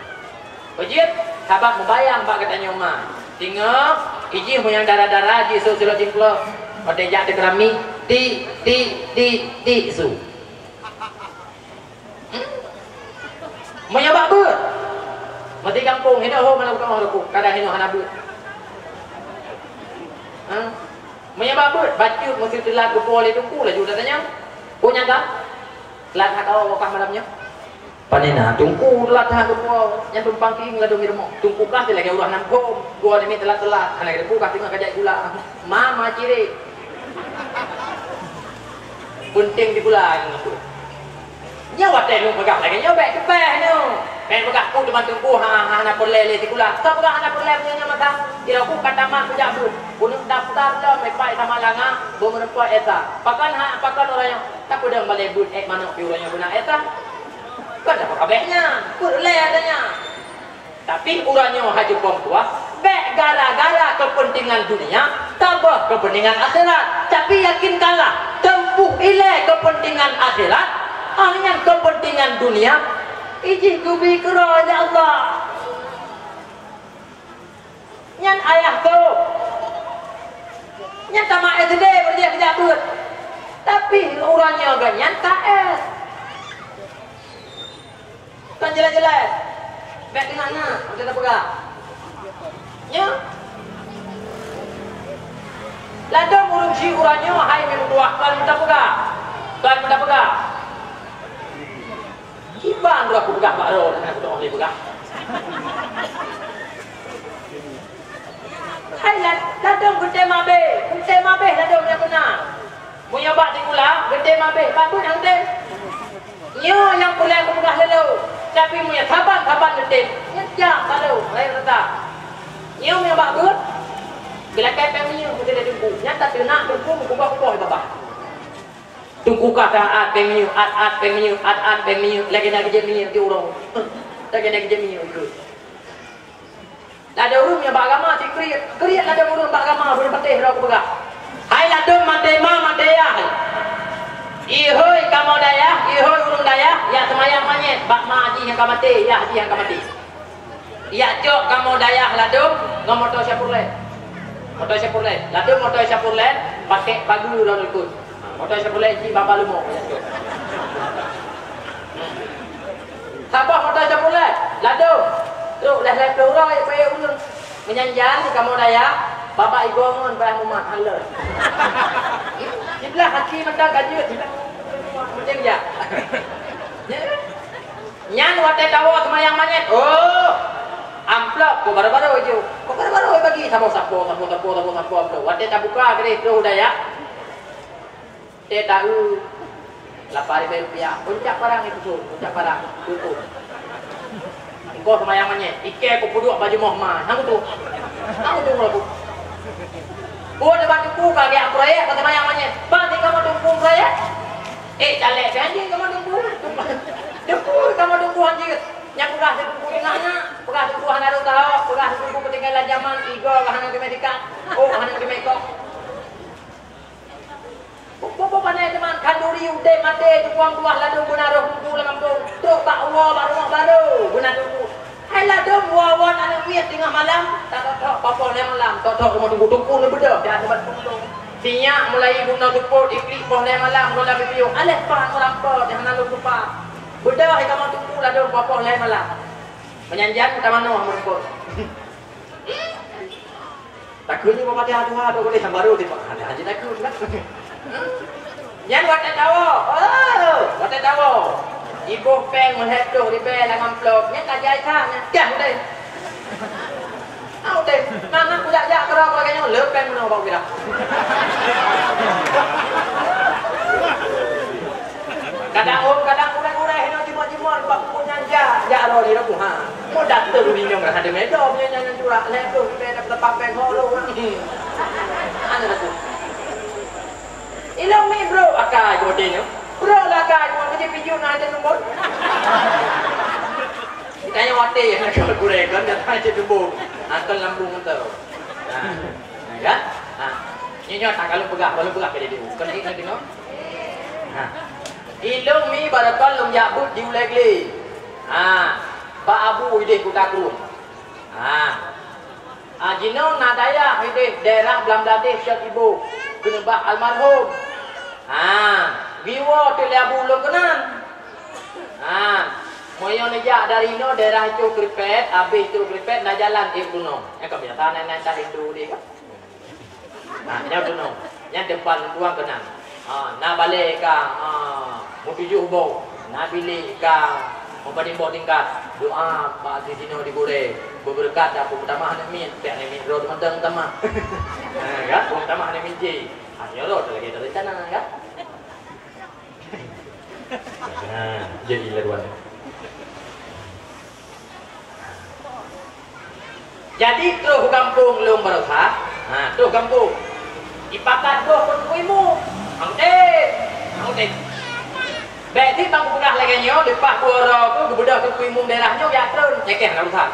Peue jeuet? Sabab mubayang bak geutanyoe ma. Singoh, ijih meunyoe dara-dara jih sôk silop jimplôh. Watèe jak teukeurami, tik, tik, tik, tik, su. Meunyoe bak beuet, meuti gampông, hinoe ho mana bukan ho leuku, kadang hinoe hana beuet. Ha? Meunyoe bak beuet, bacut meuseu teulat geupo lé teungku laju tatanyong. Peue nyang ka? Teulat that kawak wakah malam nyoe. Pane na teungku teulat that geupo, nyan tumpang kieng ladôm di rumoh. Teungku kah lagèe ureueng nam phom, dua namiet teulat-teulat, hana geuteupeu kah teungoh ka jak gula. Mama ciri. Peunteng di gula nyan. Nyoe watèe lôn peugah lagèe nyoe bèk teupèh nyoe. Bèk peugah, "Ku teuma teungku ha, ha, hana peureulèe lé sikula." Soe peugah hana peureulèe meunyoe nyoe masa? Sidroe ku ka tamat kujak beuet. Keuneuk daftar lom ipai sama langa, beumeureumpok S A. Pakon ha, pakon uroe nyoe? Tapeudong balèe beuet ék manok pih uroe nyoe beuna S A. Kon apa kabèh nyan? Peureulèe ata nyan. Tapi uroe nyoe hana jipông tuah, bèk gara-gara keupeuntengan dunia, taböh keupeuntengan akhirat. Tapi yakinkanlah, teumpuh ilèe keupeuntengan akhirat, ah nyan keupeuntengan dunia, ijih geubi keudroe, ya Allah. Nyan ayah tôb. Nyan tamat S D, beureudah keu jak beuet. Tapi uroe nyoe geuh nyan K S. Kan jelas-jelas. Bèk teungoh na, meusti tapeugah. Nyoe. Ladôm ureueng syik uroe nyoe hai meutuah kon meuta peugah. Kon meuta peugah. Kiban droe kupeugah bak droe, hana kudoh lé peugah. Hai la-, ladôm geutem abéh, geutem abéh ladôm nyang beuna. Meunyoe bak sikula, geutem abéh, bak beuet hana geutem. Nyoe nyang peureulèe kupeugah lé lôn, tapi meunyoe saban-saban geutem, nyan jak ka lôn, laén rata. Nyoe meunyoe bak beuet, geulakèe péng minyeuk meuteulé teungku, nyan tateunak teungku meukuboh-kuboh di babah. Teungku kah that at péng minyeuk, at, at péng minyeuk, at, at péng minyeuk, lagèe na geujép minyeuk di uroe. Lagèe na geujép minyeuk di uroe. Ladôm ureueng nyang bak agama cit kriet, kriet ladôm ureueng bak agama, ureueng patéh droe kupeugah. Hai ladôm maté ma, maté yah. Ihôi kamoe dayah, ihôi ureueng dayah, jak seumayang manyét bak ma jih nyang ka maté, yah jih nyang ka maté. Jak cok kamoe dayah ladôm ngon moto Chevrolet. Moto Chevrolet. Ladôm moto Chevrolet, pakèk pageue droe likot. Ha, Moto Chevrolet cit baba leumo. Saboh moto Chevrolet, ladôm. Trok lhèe-lhèe ploh uroe payah ulôn. Meunyan jan kamoe daya, baba igoe ngon bah mumat hana lé. Siblah haki mantong ka jeuet. Meucen jak. Nyan watèe tawoe seumayang manyét. Oh! Amplop ko barô-barô jih. Ko barô-barô bagi saboh-saboh, saboh-saboh, saboh-saboh amplop. Watèe tabuka keudéh troh daya. Teuh taeu lapan ribèe rupiah. Uncak parang itu, uncak parang. Tutup. Engko seumayang manyét. Ikèe ko peuduek baju moh ma. Hang tu. Hang tu ngelaku. Oh, debat teungku ka geujak proyek, ka seumayang manyét. Bang, ni kamoe teungku proyek? Eh, caleg kan jih kamoe teungku. Teungku kamoe teungku han jeuet. Nyan peugah teungku ingat-ingat. Peugah teungku hana rôh tahu. Peugah teungku ketinggalan zaman. Tiga ka hana teumé sikat. Oh, hana teumé kok. Peue-peue pané teuma khanduri udép maté, tukuang tuah ladôm beuna roh teungku lam gampông. Trok bak uroe bak rumoh barô beuna teungku. Hai ladôm uroe-uroe aneuk miet teungoh malam, tatok-tok poh lhèe malam, tok-tok rumoh teungku, teungku neubeudôh dan neubat pundong. Sinyak mulai guna seupôt, iklik poh lhèe malam goh lam piôh, aléh pan meurampok nyang hana lôn tupa. Beudôh i kamoe teungku ladôm poh lhèe malam. Meunyan jan tamanoh meureumpok. Takheun nyoe Fatihah tuha tu boleh nyang barô tiep. Ada haji takheun kan? Nyan watèe tawoe. Oh, watèe tawoe. Iboh péng meuhèt ploh ribèe lam amplop. Nyan ka jai that nyan. Dah udeh. Ah, udeh. Nah, nah, kujak-jak keudroe lagèe nyoe. Le péng meunoe bak uroe. Kadang ôn, kadang gurèe-gurèe hinoe jimot-jimot bak buku nyan jak, jak roh di rumoh, ha. Mo dateng di nyoe hana meudo, nyan, nyan, nyan, curak lhèe ploh ribèe dapat leupah péng ho lôn. Ana aku. Ilong ni bro, akai ku watèe nyoe. Bro lah akai ku, keuji pijuk na ada nombor. Kita yang watèe, nak gurèe kan, datang je nombor. Nonton lambung tu. Nah, nah, kan? Nah. Nyoe, nyoe, tak kalau peugah, kalau peugah ke dia. Bukan kita dengar. Nah. Ilong mi barakon lôn jak beuet di Ulèe Glé. Ha, bak Abu idéh Kuta Krueng. Ha. Ha, jinoe na dayah idéh daerah Blang Bladeh Syèh Iboh, keuneubah almarhum. Ha, giwoe teuk lé Abu lôn keunan. Ha, meunyoe neujak dari inoe daerah Itoh Kripet, abéh Itoh Kripet na jalan ék bunoe. Nyang ka biasa na, na, na Hindu deh kan? Nah, nyan bunoe. Nyan teumpat lôn tuan keunan. Ah, na balèe ka, ah, meutujoh boh. Na bilék ka meupadum boh tingkat. Doa bak sisinoe di gurèe. Beubeureukat dak peumeutamah aneuk miet. Pih aneuk miet droe mantong tamah. Ha, kan? Peumeutamah aneuk miet jih. Ha, nyoe droe lagèe teurencana, kan? Ha, jadi lawan. Jadi, troh gampông lôn baroesa, ha, troh gampông. Ipakat boh keu Teungku Imum. Hang udeb, hang udeb. Bèk cit bang kupeugah lagèe nyoe, leupah dua uroe tu geubeudôh Teungku Imum daerah nyoe, jak trôn, nyang kèe hana urusan.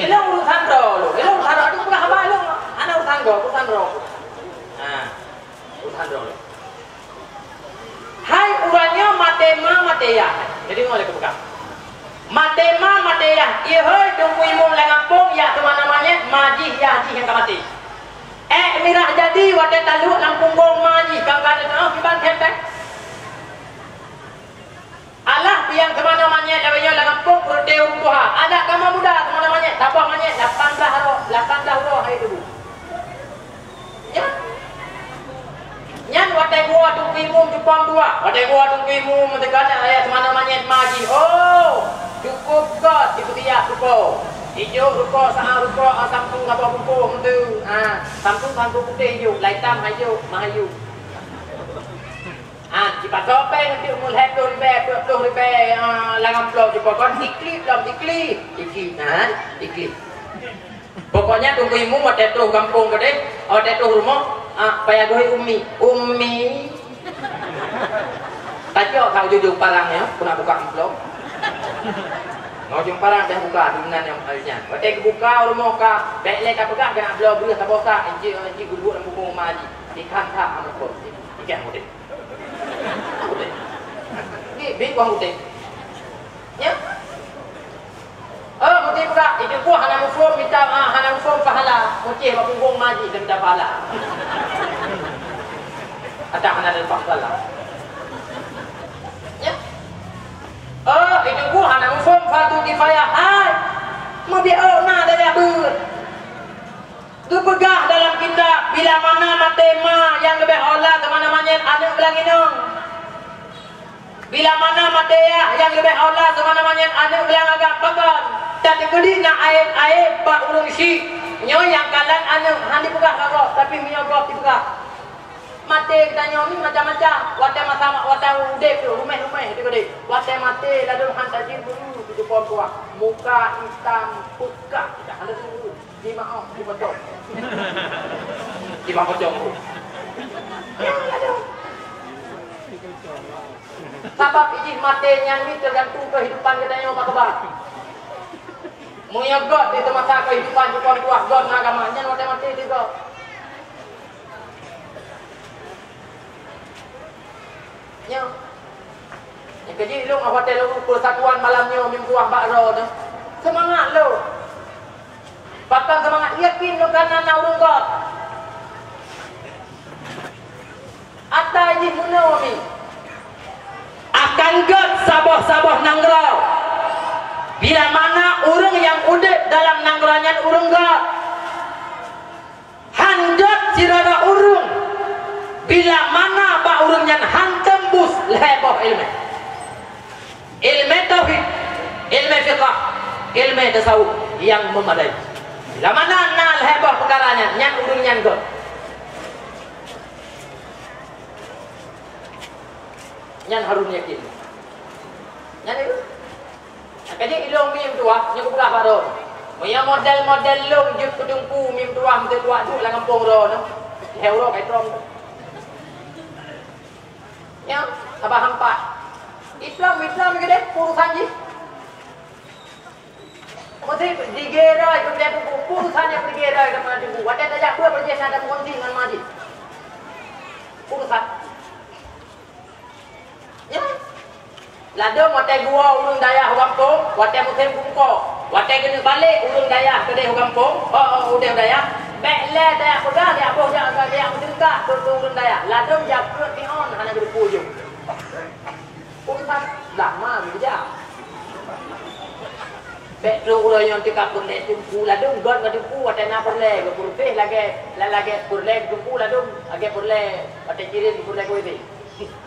Ilôn urusan droe lôn, ilôn urusan droe, aduh, peugah haba ilôn, hana urusan gob, urusan droe. Ha, urusan droe lôn. Hai uroe nyoe maté ma maté yah. Jadi, ngon lé kupeugah. Maté ma maté yah. Ihôi Teungku Imum lam gampông, yah teumana manyét, ma jih yah jih nyang ka maté. Èk mirah jadi watèe taluek lam punggong ma jih, ka, ka, oh, kiban khempeh. Alah, piang teumana manyét lagèe nyoe lam gampông, peureute ureueng tuha. Adak kamoe muda teumana manyét, saboh manyét lapan blah uroe, lapan blah uroe hai tuboh. Nyan. Nyan watèe geuwoe Teungku Imum cupông dua. Watèe geuwoe Teungku Imum teuka na ayah teumana manyét ma jih. Oh, cukôp göt sipeutiyak ruko. Ijôk ruko, sa'ah ruko, ah, sampoe saboh bungkôh meuteue. Ah, sampoe, sampoe putéh ijôk, lai tam ijôk, meuayu. Ah, sipasoe péng teuk meulhèe ploh ribèe, peuet ploh ribèe, ah, lam amplop jipokon, iklip lom, iklip. Iklip, nah, iklip. Pokoknya Teungku Imum watèe troh gampông keudéh, watèe troh rumoh, ah, payah geuhôi Ummi. Ummi. Tajok ka ujong-ujong parang nyoe, keuneuk buka amplop. Ngon ujong parang dah buka, di meunan nyang, eh, nyan. Watèe geubuka rumoh ka, bèk lé ka peugah keuneuk bloe breueh saboh sa, inci, inci geuduek lam bungkôh ma jih. Ikan sa amplop. Ikan mudeh. Mudeh. Ni, bi kuah mudeh. Ya? Oh, meuti pula, itu pun hana muphom minta, ah, hana muphom pahala. Mucih bak punggong ma jih dan minta pahala. Dah hana leupah salah. Ya. Oh, itu pun hana muphom fardu kifayah. Hai. Mubiôh na daya beuet. Geupeugah dalam kitab, bila mana maté ma nyang leubeh aula teuma na manyét aneuk beulang inong. Bila mana maté yah nyang leubeh aula teuma na manyét aneuk beulang agam, pakon? Tateukeudi na aéb-aéb bak ureuëng syik. Nyoe nyang kalon aneuk hana jipeugah bak gob, tapi meunyoe gob jipeugah. Maté geutanyoe ni macam-macam. Watée masa, watée udeb tu, ruméh-ruméh tu geude. Watée maté ladôm han tajeuet bulu tu, tu pom tuah. Muka itam peukah, hana tajeuet bulu. Di maoh, di pocong. Di pocong tu. Sabab ijih maté nyan ni teugantung keuhidupan geutanyoe bak keubah. Meunyoe gob di masa keuhidupan jukon tuah gob na agama, nyan watée maté di gob. Nyoe. Nyang keujih lôn watée lôn persatuan malam nyoe meutuah bak droe nyoe. Seumangat lôn. Pakon seumangat? Yakin lôn kana na ureuëng gob. Ata jih meunoe mi. Akan gét saboh-saboh nanggroe. Bila mana ureuëng nyang udeb dalam nanggroe nyan ureuëng gét. Han gét sidroe ureuëng. Bila mana bak ureuëng nyan han teumbus lhée boh iéleumé. Iéleumé tauhid, iéleumé fiqah, iéleumé tasawuf nyang meumadai. Bila mana na lhée boh peukara nyan, nyan ureuëng nyan gét. Nyan harôh yakin. Nyan itu. Nyang keujih ilôn mim tuah, nyoe kupeugah bak droe. Meunyoe model-model lôn jeuet keu teungku mim tuah meuteuk kuat duek lam gampông droe nyoe. Lhée uroe ka itrong. Nyan, saban hampat. Islam, Islam keudeh urusan jih. Meusti digeuroi keu teungku, urusan nyang digeuroi keu teungku. Watée tajak peue, peue jih na meugunting ngon ma jih. Urusan. Ya. Ladôm watée geuwoe ureuëng dayah u gampông, watée musém bungkôk, watée keuneuk balek ureuëng dayah keudeh u gampông, oh, oh, udeh u dayah, bék lé tajak peugah, jak boh, jak, jak, jak meuseungkah keu, keu ureuëng dayah. Ladôm jak peuet ngon hana geuteupeue jeuem. Uroe nyan blah ma geujak. Bék trok uroe nyoe teuka peureulée teungku, ladôm gét ngon teungku, watée na peureulée, geupeureuséh lagée, la-, lagée peureulée teungku ladôm, lagée peureulée, watée cirén peureulée kueh.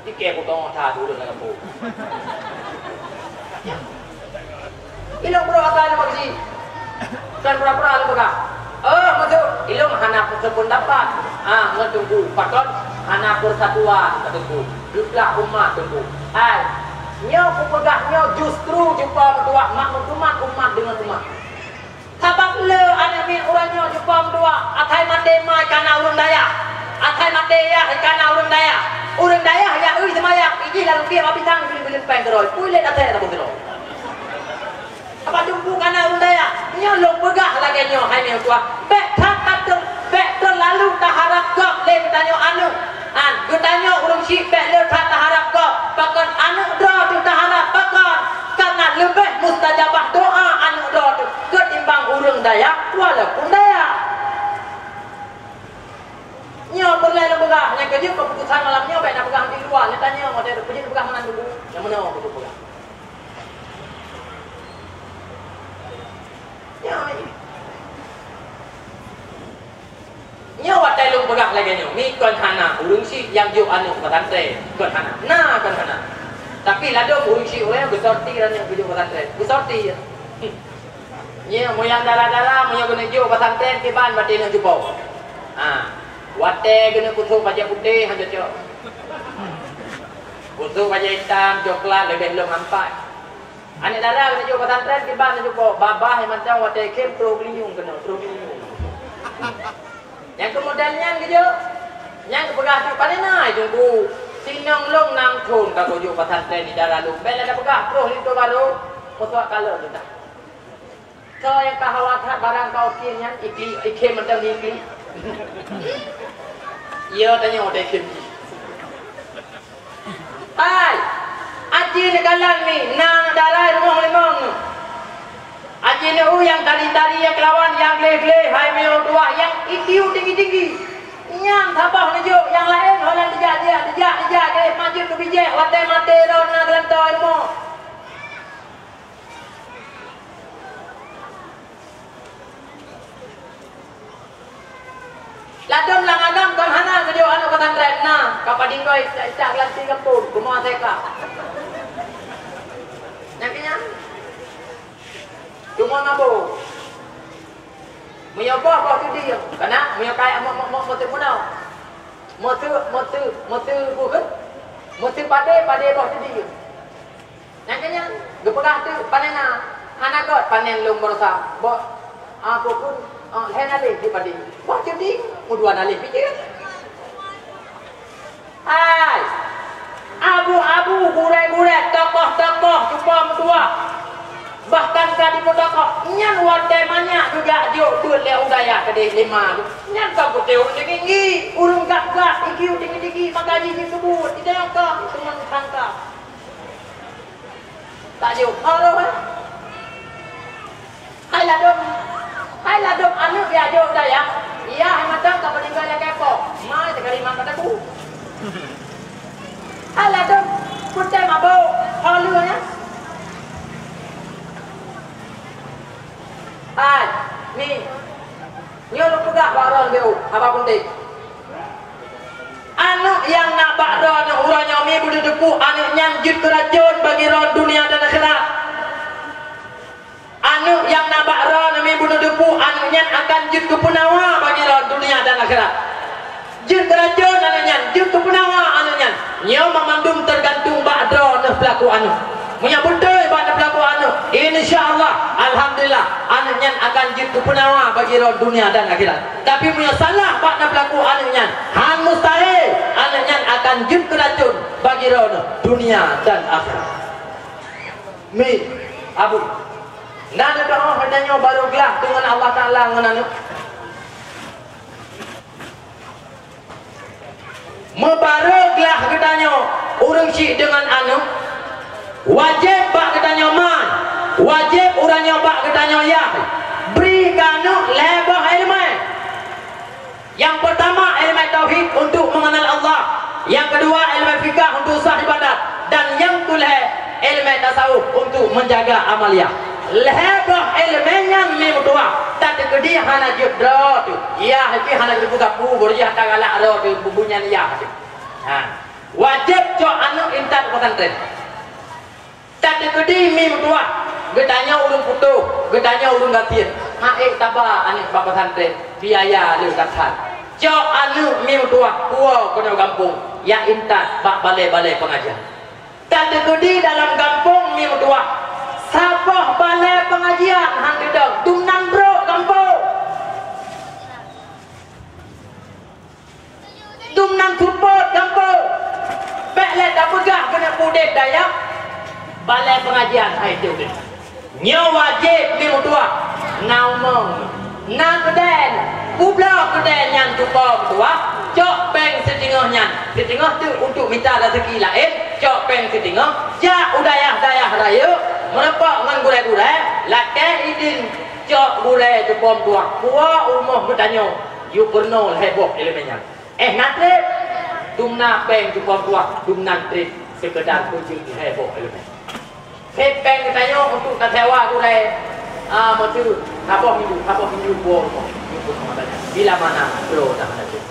Tikée kutongoh that ureuëng lam gampông. Ilôn brok ata lôn bak jih. Kon pura-pura lôn peugah. Oh, maksud ilôn hana sependapat. Ah, ngon teungku. Pakon hana persatuan, kata teungku. Geuplah umat teungku. Hai, nyoe kupeugah nyoe justru cuba meutuah maklumat umat deungon umat. Sabab le aneuk miet uroe nyoe cuba meutuah, asai maté ma kana ureuëng dayah. Asai maté yah kana ureuëng dayah. Ureuëng dayah yah ui seumayang, ijih lalu pih bak pisang bileuen-bileuen péng keudroe. Pui lé asai atawa keudroe. Apa teungku kana ureuëng dayah? Nyoe lôn peugah lagée nyoe hai meutuah. Bék that, that ter-, bék teulalu taharab gob lé geutanyoe aneuk. An, geutanyoe ureuëng syik bék le that taharab gob. Pakon aneuk droe teuh taharab? Pakon? Karena leubeh mustajabah doa aneuk droe teuh ketimbang ureuëng dayah walaupun dayah. Nyoe peureulée lôn peugah, nyang keujeuet keuputusan malam nyoe bék na peugah di luwa, neutanyoe model peujeuet peugah meunan dulu. Nyang meunoe kupeugah. Nyoe, nyoe watée lôn peugah lagée nyoe, mi kon hana ureuëng syik nyang jok aneuk pesantren, kon hana. Na, kon hana. Tapi ladôm ureuëng syik ureuëng geusorti aneuk geujok pesantren. Geusorti ya. Nyoe, meunyoe dara-dara, meunyoe keuneuk jok pesantren kiban batin nyoe cupo. Ha. Watée keuneuk kusok bajée putéh han cocok. Kusok bajée itam, coklat leubeh lom ampat. Aneuk dara keuneuk jok pesantren kiban nyoe cupo. Babah nyang mantong watée khém troh geulinyueng keunoe, troh geulinyueng. Nyang keu model nyan geujok, nyang keupeugah jok pané na, Teungku. Sinong lôn nam thon ka kujok pesantren di dara lôn. Bék lé tapeugah troh linto barô, meusuak kalon teuntang. Soe nyang ka hawa that barang ka oke nyan, ikli, ikhem mantong di ikli. Iya tanyoe deh ikhem jih. Hai, aci neukalon mi, na aneuk dara rumoh limong nyoe. Aci neu nyang tari-tari, nyang keulawan, nyang gleh-gleh, hai meunyoe tuah, nyang I Q tinggi-tinggi. Nyan saboh neujok, nyang laén ho lôn teujiak-jiak. Ka padinggoe, tak, tak gelanti gampông, cuma seka. Nyang kenyang. Cuma mabuk. Meunyoe boh, boh tu diem. Kana, meunyoe kaya mok, mok, mok, mok, mok, mok, mok, mok, mok, mok, mok, padé, padé boh tu diem. Nyang keunyan, geupeugah teuk panen na, hana göt panen lôn baroesa. Boh, ah, pokon, ah, lhèe nalèh di padi. Boh ceuting, meudua nalèh pih jeuet. Hai, abu-abu, gurèe-gurèe, tokoh-tokoh, cuba meutuah. Bahkan ka jipeutokoh, nyan watèe manyak geujak jok beuet lé u dayah keudeh lima tu. Nyan ka geuteuk tinggi-tinggi, ureueng gak-gak, I Q tinggi-tinggi, maka jih jisebut, di dayah ka, teuma sangka. Tak jeuet. Oh, roh, eh? Hai ladôm, hai ladôm aneuk ya jok dayah. Iya, hai mantong ka meuninggai lagèe po. Mai sekali mak kata bu. Hai ladôm, putih mabuk. Oh, lu, ya? Hai, ni. Nyoe lôn peugah bak droeneuh, haba peunteng. Aneuk nyang na bak droeneuh uroe nyoe mi beudeuh teupeu aneuk nyan jeuet keu racôn bagi droe dunia dan akhirat. Aneuk nyang na bak droeneuh mi beudeuh teupeu aneuk nyan akan jeuet keu peunawa bagi droe dunia dan akhirat. Jeuet keu racôn aneuk nyan, jeuet keu peunawa aneuk nyan. Nyoe banmandum teugantung bak droeneuh peulaku aneuk. Meunyoe beutôi bak neupeulaku aneuk, insya Allah, alhamdulillah, aneuk nyan akan jeuet keu peunawa bagi droe dunia dan akhirat. Tapi meunyoe salah bak neupeulaku aneuk nyan, han mustahil aneuk nyan akan jeuet keu racôn bagi droeneuh dunia dan akhirat. Mi, Abu. Na neudoa hana nyoe barô glah deungon Allah Taala ngon aneuk. Meubarô glah geutanyoe ureueng chik deungon aneuk, wajéb bak geutanyoe ma, wajéb uroe nyoe bak geutanyoe yah, bri keu aneuk lhèe boh ileumèe. Nyang peurtama, ileumèe tauhid untuk meungenal Allah. Nyang keudua, ileumèe fikah untuk sah ibadat. Dan nyang keulhèe, ileumèe tasawuf untuk menjaga amaliah. Lhèe boh ileumèe nyan mi meutuwah, tateukeudi hana jeuet droe teuh. Yah pih hana geuteupeue sapeue, bôh jih ata galak droe teuh, bubunyan yah teuh. Ha. Wajéb cok aneuk intat pesantren. Tateukeudi mi meutuwah, geutanyoe ureueng putôh, geutanyoe ureueng gasien. Hana ék taba aneuk bak pesantren, biaya le that-that. Cok aneuk mi meutuwah, puwoe keunoe gampông, jak intat bak balè-balè pengajian. Tateukeudi dalam gampông mi meutuwah, saboh balè pengajian han teudong, dum nan brôk gampông. Dum nan seupôt gampông. Bèk lé tapeugah keuneuk udép dayah, balè pengajian hai teuh. Nyoe wajéb mi meutuwah, na umong, na keudè, peubloe keudè nyan cupo meutuwah, cok péng siteungoh nyan, siteungoh teuh untuk mita raseuki laén, cok péng siteungoh, jak u dayah-dayah rayeuk, meurumpok ngon gurèe-gurèe, lakèe idin cok gurèe cupo meutuwah, puwoe u rumoh geutanyoe, yue peurunoe lhèe boh ileumèe nyan. Eh, na trép! Dum na péng cupo meutuwah, dum nan trép seukeudar peujeuet lhèe boh ileumèe. Trép péng geutanyoe untuk tasewa gurèe, ah, meuseu saboh minggu, saboh minggu dua rumoh. Bila mana droe dah na trép.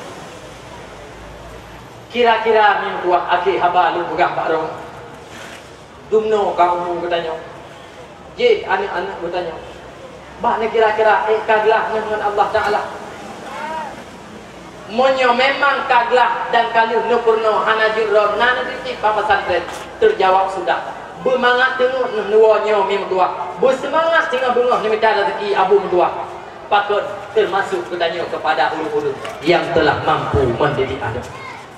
Kira-kira mi meutuwah akhé haba lôn peugah bak droe. Dumnoe ka umu geutanyoe. Jih aneuk-aneuk geutanyoe. Bak neukira-kira ék ka glah ngon Allah Taala. Meunyoe memang ka glah dan ka lheueh neupeurunoe hana jeuet droe na neutitip bak pesantren, teujawab sudah. Beumangat teungeut neuwoe nyoe mi meutuwah. Beuseumangat singoh beungoh neumita raseuki abu meutuwah. Pakon teumasuk geutanyoe keupada ureueng-ureueng nyang teulah mampu mendidik aneuk.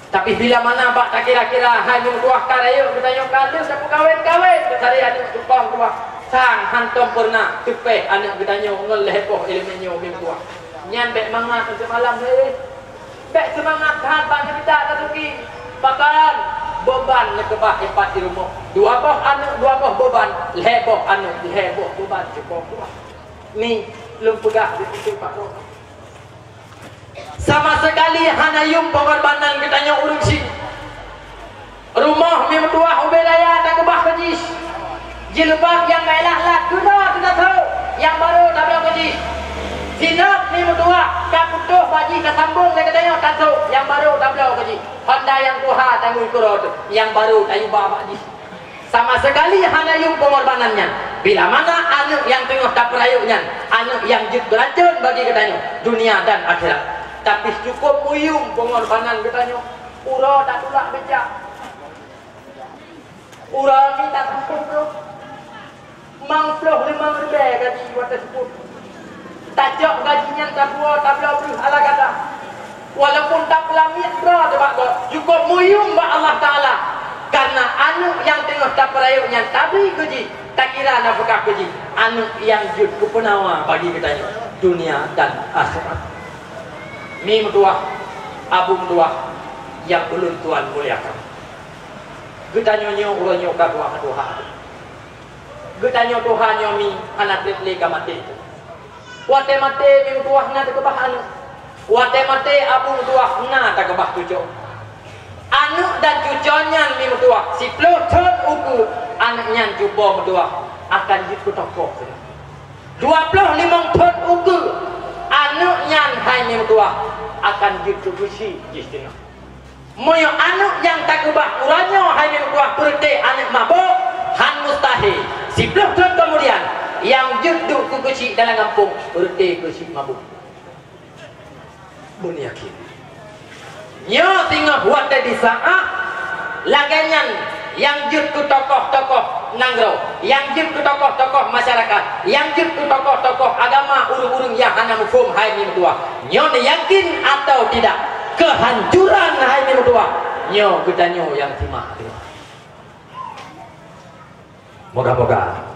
Tapi bila mana bak takira-kira hai mi meutuwah ka rayeuk geutanyoe ka lheueh tapeukawen-kawen, teusari aneuk cupo meutuwah, sang hantom peureunah teupèh aneuk geutanyoe ngon lhèe boh ileumèe nyoe mi meutuwah. Nyan bèk mangat untuk malam lé. Bèk seumangat that bak neumita raseuki. Pakon beuban neukeubah ipat di rumoh. Dua boh aneuk dua boh beuban, lhèe boh aneuk lhèe boh beuban cupo meutuwah. Mi, lôn peugah di sisi Pak Roh. Sama sekali hana yum pengorbanan geutanyoe ureueng chik. Rumoh mi meutuwah ubé raya takeubah keu jih. Jilbab nyang meulah-lah keunoe teutatho, nyang barô tabloe keu jih. Sinop mi meutuwah ka putôh bak jih tasambong lé geutanyoe tatho, nyang barô tabloe keu jih. Honda nyang tuha Ukeue nyang barô tayue ba bak jih. Sama sekali hana yuem peungorbanan nyan. Bila mana aneuk nyang teungoh tapeurayeuk nyan, aneuk nyang jeuet beuracon bagi geutanyoe, dunia dan akhirat. Tapi cukôp meuyuem peungorbanan geutanyoe. Uroe tatulak beujak. Uroe mi tasampôh. Limong ploh limong ribèe gaji watèe seupôt. Tacok gaji nyan tapuwoe tabloe breuh ala gata. Walaupun tapeulamiet droe teuh bak gob, cukôp meuyuem bak Allah Taala. Kareuna aneuk nyang teungoh tapeurayeuk nyan tabri keu jih, takira nafeukah keu jih, aneuk nyang jeuet keu peunawa bagi geutanyoe dunia dan akhirat. Mi meutuwah, abu meutuwah nyang ulôn tuan muliakan. Geutanyoe nyoe uroe nyoe ka tuha-tuha. Geutanyoe tuha nyoe mi hana trép lé ka maté. Watèe maté mi meutuwah na takeubah aneuk. Watèe maté abu meutuwah na takeubah cucoe. Aneuk dan cucoe nyan mi meutuwah siploh thon ukeue, aneuk nyan cupo meutuwah akan jeuet keu tokoh sinan. Dua ploh limong thon ukeue, aneuk nyan hai mi meutuwah akan jeuet keu geuchik jih sinan. Meunyoe aneuk nyang takeubah uroe nyoe hai mi meutuwah peureuté aneuk mabök, han mustahil. Siploh thon keumudian, nyang jeuet duek keu geuchik dalam gampông peureuté geuchik mabök. Beuneukah yakin. Nyoe singoh watèe di saát lagèe nyan nyang jeuet keu tokoh-tokoh nanggroe, nyang jeuet keu tokoh-tokoh masyarakat, nyang jeuet keu tokoh-tokoh agama, ureueng-ureueng nyang hana muphom hai mi meutuwah. Nyoe neuyakin atawa tidak, keuhancuran hai mi meutuwah, nyoe geutanyoe nyang simak. Moga-moga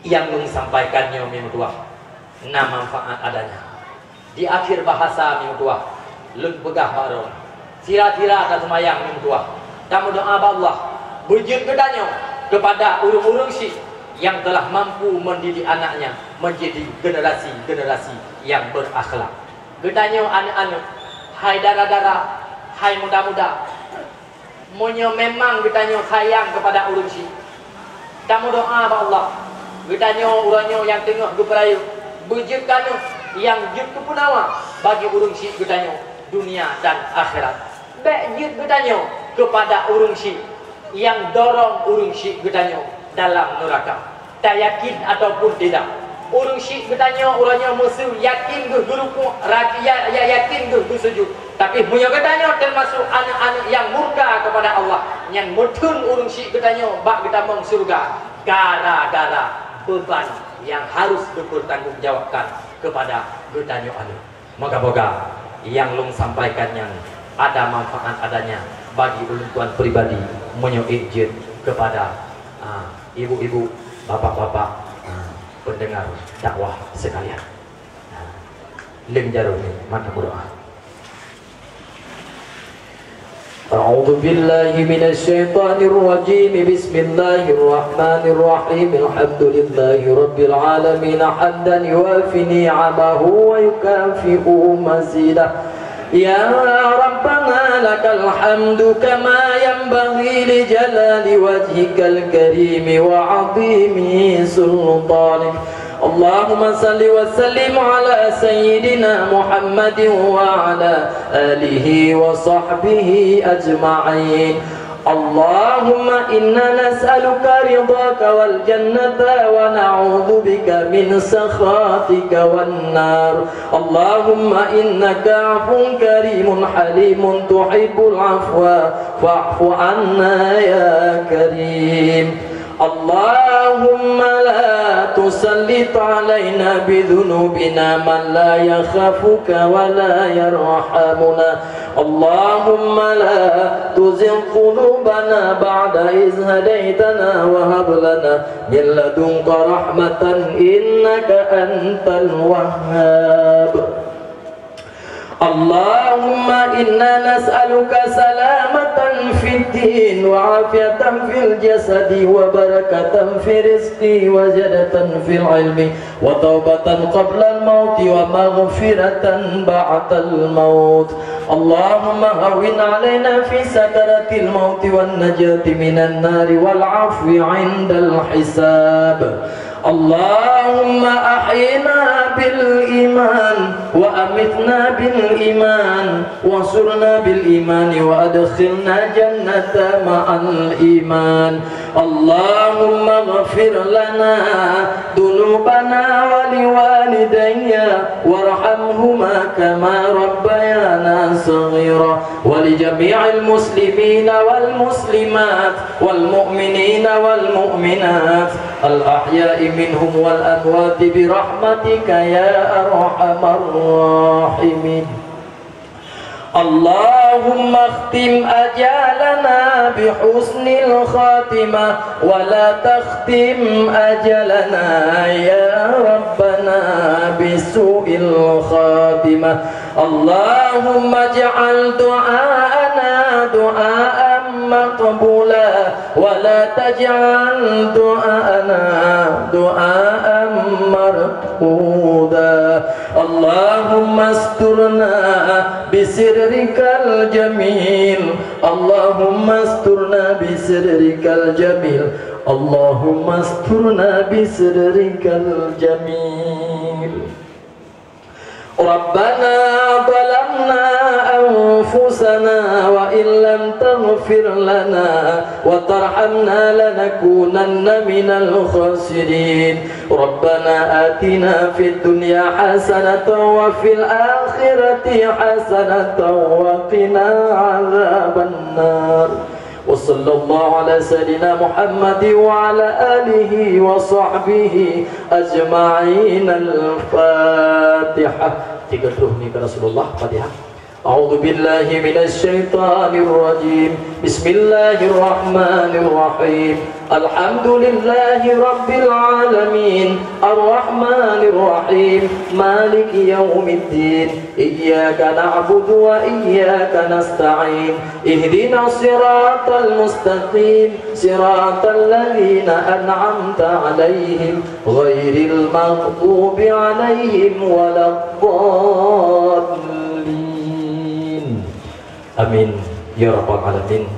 nyang lôn sampaikan nyoe mi meutuwah na manfaat adanya. Di akhir bahasa mi meutuwah, lôn peugah bak droe, sira-sira taseumayang mi meutuwah, tameudoa bak Allah, beujeuet geutanyoe keupada ureueng-ureueng chik nyang telah mampu mendidik anaknya menjadi generasi-generasi yang berakhlak. Geutanyoe aneuk-aneuk, hai dara-dara, hai muda-muda, meunyoe memang geutanyoe sayang keupada ureueng chik, tameudoa bak Allah, geutanyoe uroe nyoe nyang teungoh geupeurayeuk, beujeuet keu aneuk nyang jeuet keu peunawa bagi ureueng chik geutanyoe dunia dan akhirat. Bèk jeuet geutanyoe keupada ureueng chik nyang dorong ureueng chik geutanyoe dalam neuraka. Tayakin ataupun tidak, ureueng chik geutanyoe uroe nyoe meuseu yakin geuh geurukuk, ra-, ya-, ya-, yakin geuh geusujut. Tapi meunyoe geutanyoe teumasuk aneuk-aneuk nyang murka keupada Allah, nyan meutheun ureueng chik geutanyoe bak geutamong syeuruga gara-gara beuban nyang harus geupeutanggong jawabkan keupada geutanyoe aneuk. Moga-moga nyang lôn sampaikan nyan ada manfaat adanya bagi ulôn tuan pribadi meunyoe ék jeuet keupada, ah, ibu-ibu, bapak-bapak, ah, pendengar dakwah sekalian. Ah, lôn jaroe nyoe, mantong meudoa. أعوذ بالله من الشيطان الرجيم. بسم الله الرحمن الرحيم. الحمد لله رب العالمين، حمدا يوافي نعمه ويكافئ مزيده. يا ربنا لك الحمد كما ينبغي لجلال وجهك الكريم وعظيم سلطانك. اللهم صل وسلم على سيدنا محمد وعلى آله وصحبه أجمعين. اللهم إنا نسألك رضاك والجنة ونعوذ بك من سخطك والنار. اللهم إنك عفو كريم حليم تحب العفو فاعف عنا يا كريم. اللهم لا تسلط علينا بذنوبنا من لا يخافك ولا يرحمنا. اللهم لا تزغ قلوبنا بعد إذ هديتنا وهب لنا من لدنك رحمة إنك أنت الوهاب. اللهم إنا نسألك سلامة في الدين وعافية في الجسد وبركة في الرزق وزيادة في العلم وتوبة قبل الموت ومغفرة بعد الموت. اللهم هون علينا في سكرات الموت والنجاة من النار والعفو عند الحساب. اللهم أحينا بالإيمان وأمتنا بالإيمان، واحشرنا بالإيمان، وأدخلنا الجنة مع الإيمان. اللهم اغفر لنا ذنوبنا ولوالدينا وارحمهما كما ربيانا صغيرا، ولجميع المسلمين والمسلمات والمؤمنين والمؤمنات الأحياء منهم والأموات برحمتك يا أرحم الراحمين. اللهم اختم أجالنا بحسن الخاتمة، ولا تختم أجلنا يا ربنا بسوء الخاتمة. اللهم اجعل دعاءنا دعاء مقبولا، ولا تجعل دعاءنا دعاء مرفوضا. اللهم استرنا بسترك الجميل. اللهم استرنا بسترك الجميل. اللهم استرنا بسترك الجميل. ربنا ظلمنا أنفسنا وإن لم تغفر لنا وترحمنا لنكونن من الخاسرين. ربنا آتنا في الدنيا حسنة وفي الآخرة حسنة وقنا عذاب النار. وصلى الله على سيدنا محمد وعلى آله وصحبه أجمعين. الفاتحة. Tiga puluh ni ke Rasulullah, Fatihah. أعوذ بالله من الشيطان الرجيم. بسم الله الرحمن الرحيم. الحمد لله رب العالمين. الرحمن الرحيم. مالك يوم الدين. إياك نعبد وإياك نستعين. اهدنا الصراط المستقيم. صراط الذين أنعمت عليهم. غير المغضوب عليهم ولا الضالين. Amin ya rabbal alamin.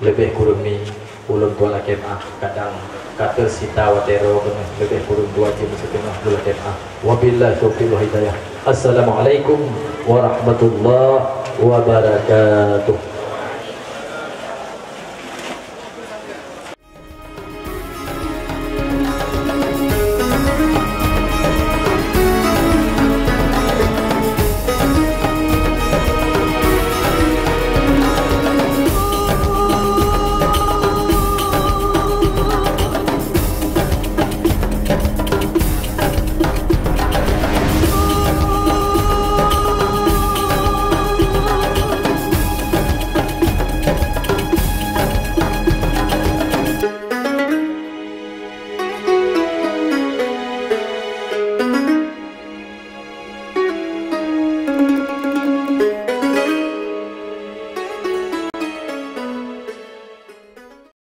Leubeh kureueng ni ulôn tuan lakée meu'ah, kadang ka teusita watée droe keunoe, leubeh kureueng dua jeuem siteungoh ulôn lakée meu'ah. Wabillahi taufiq wal hidayah. Assalamualaikum warahmatullahi wabarakatuh.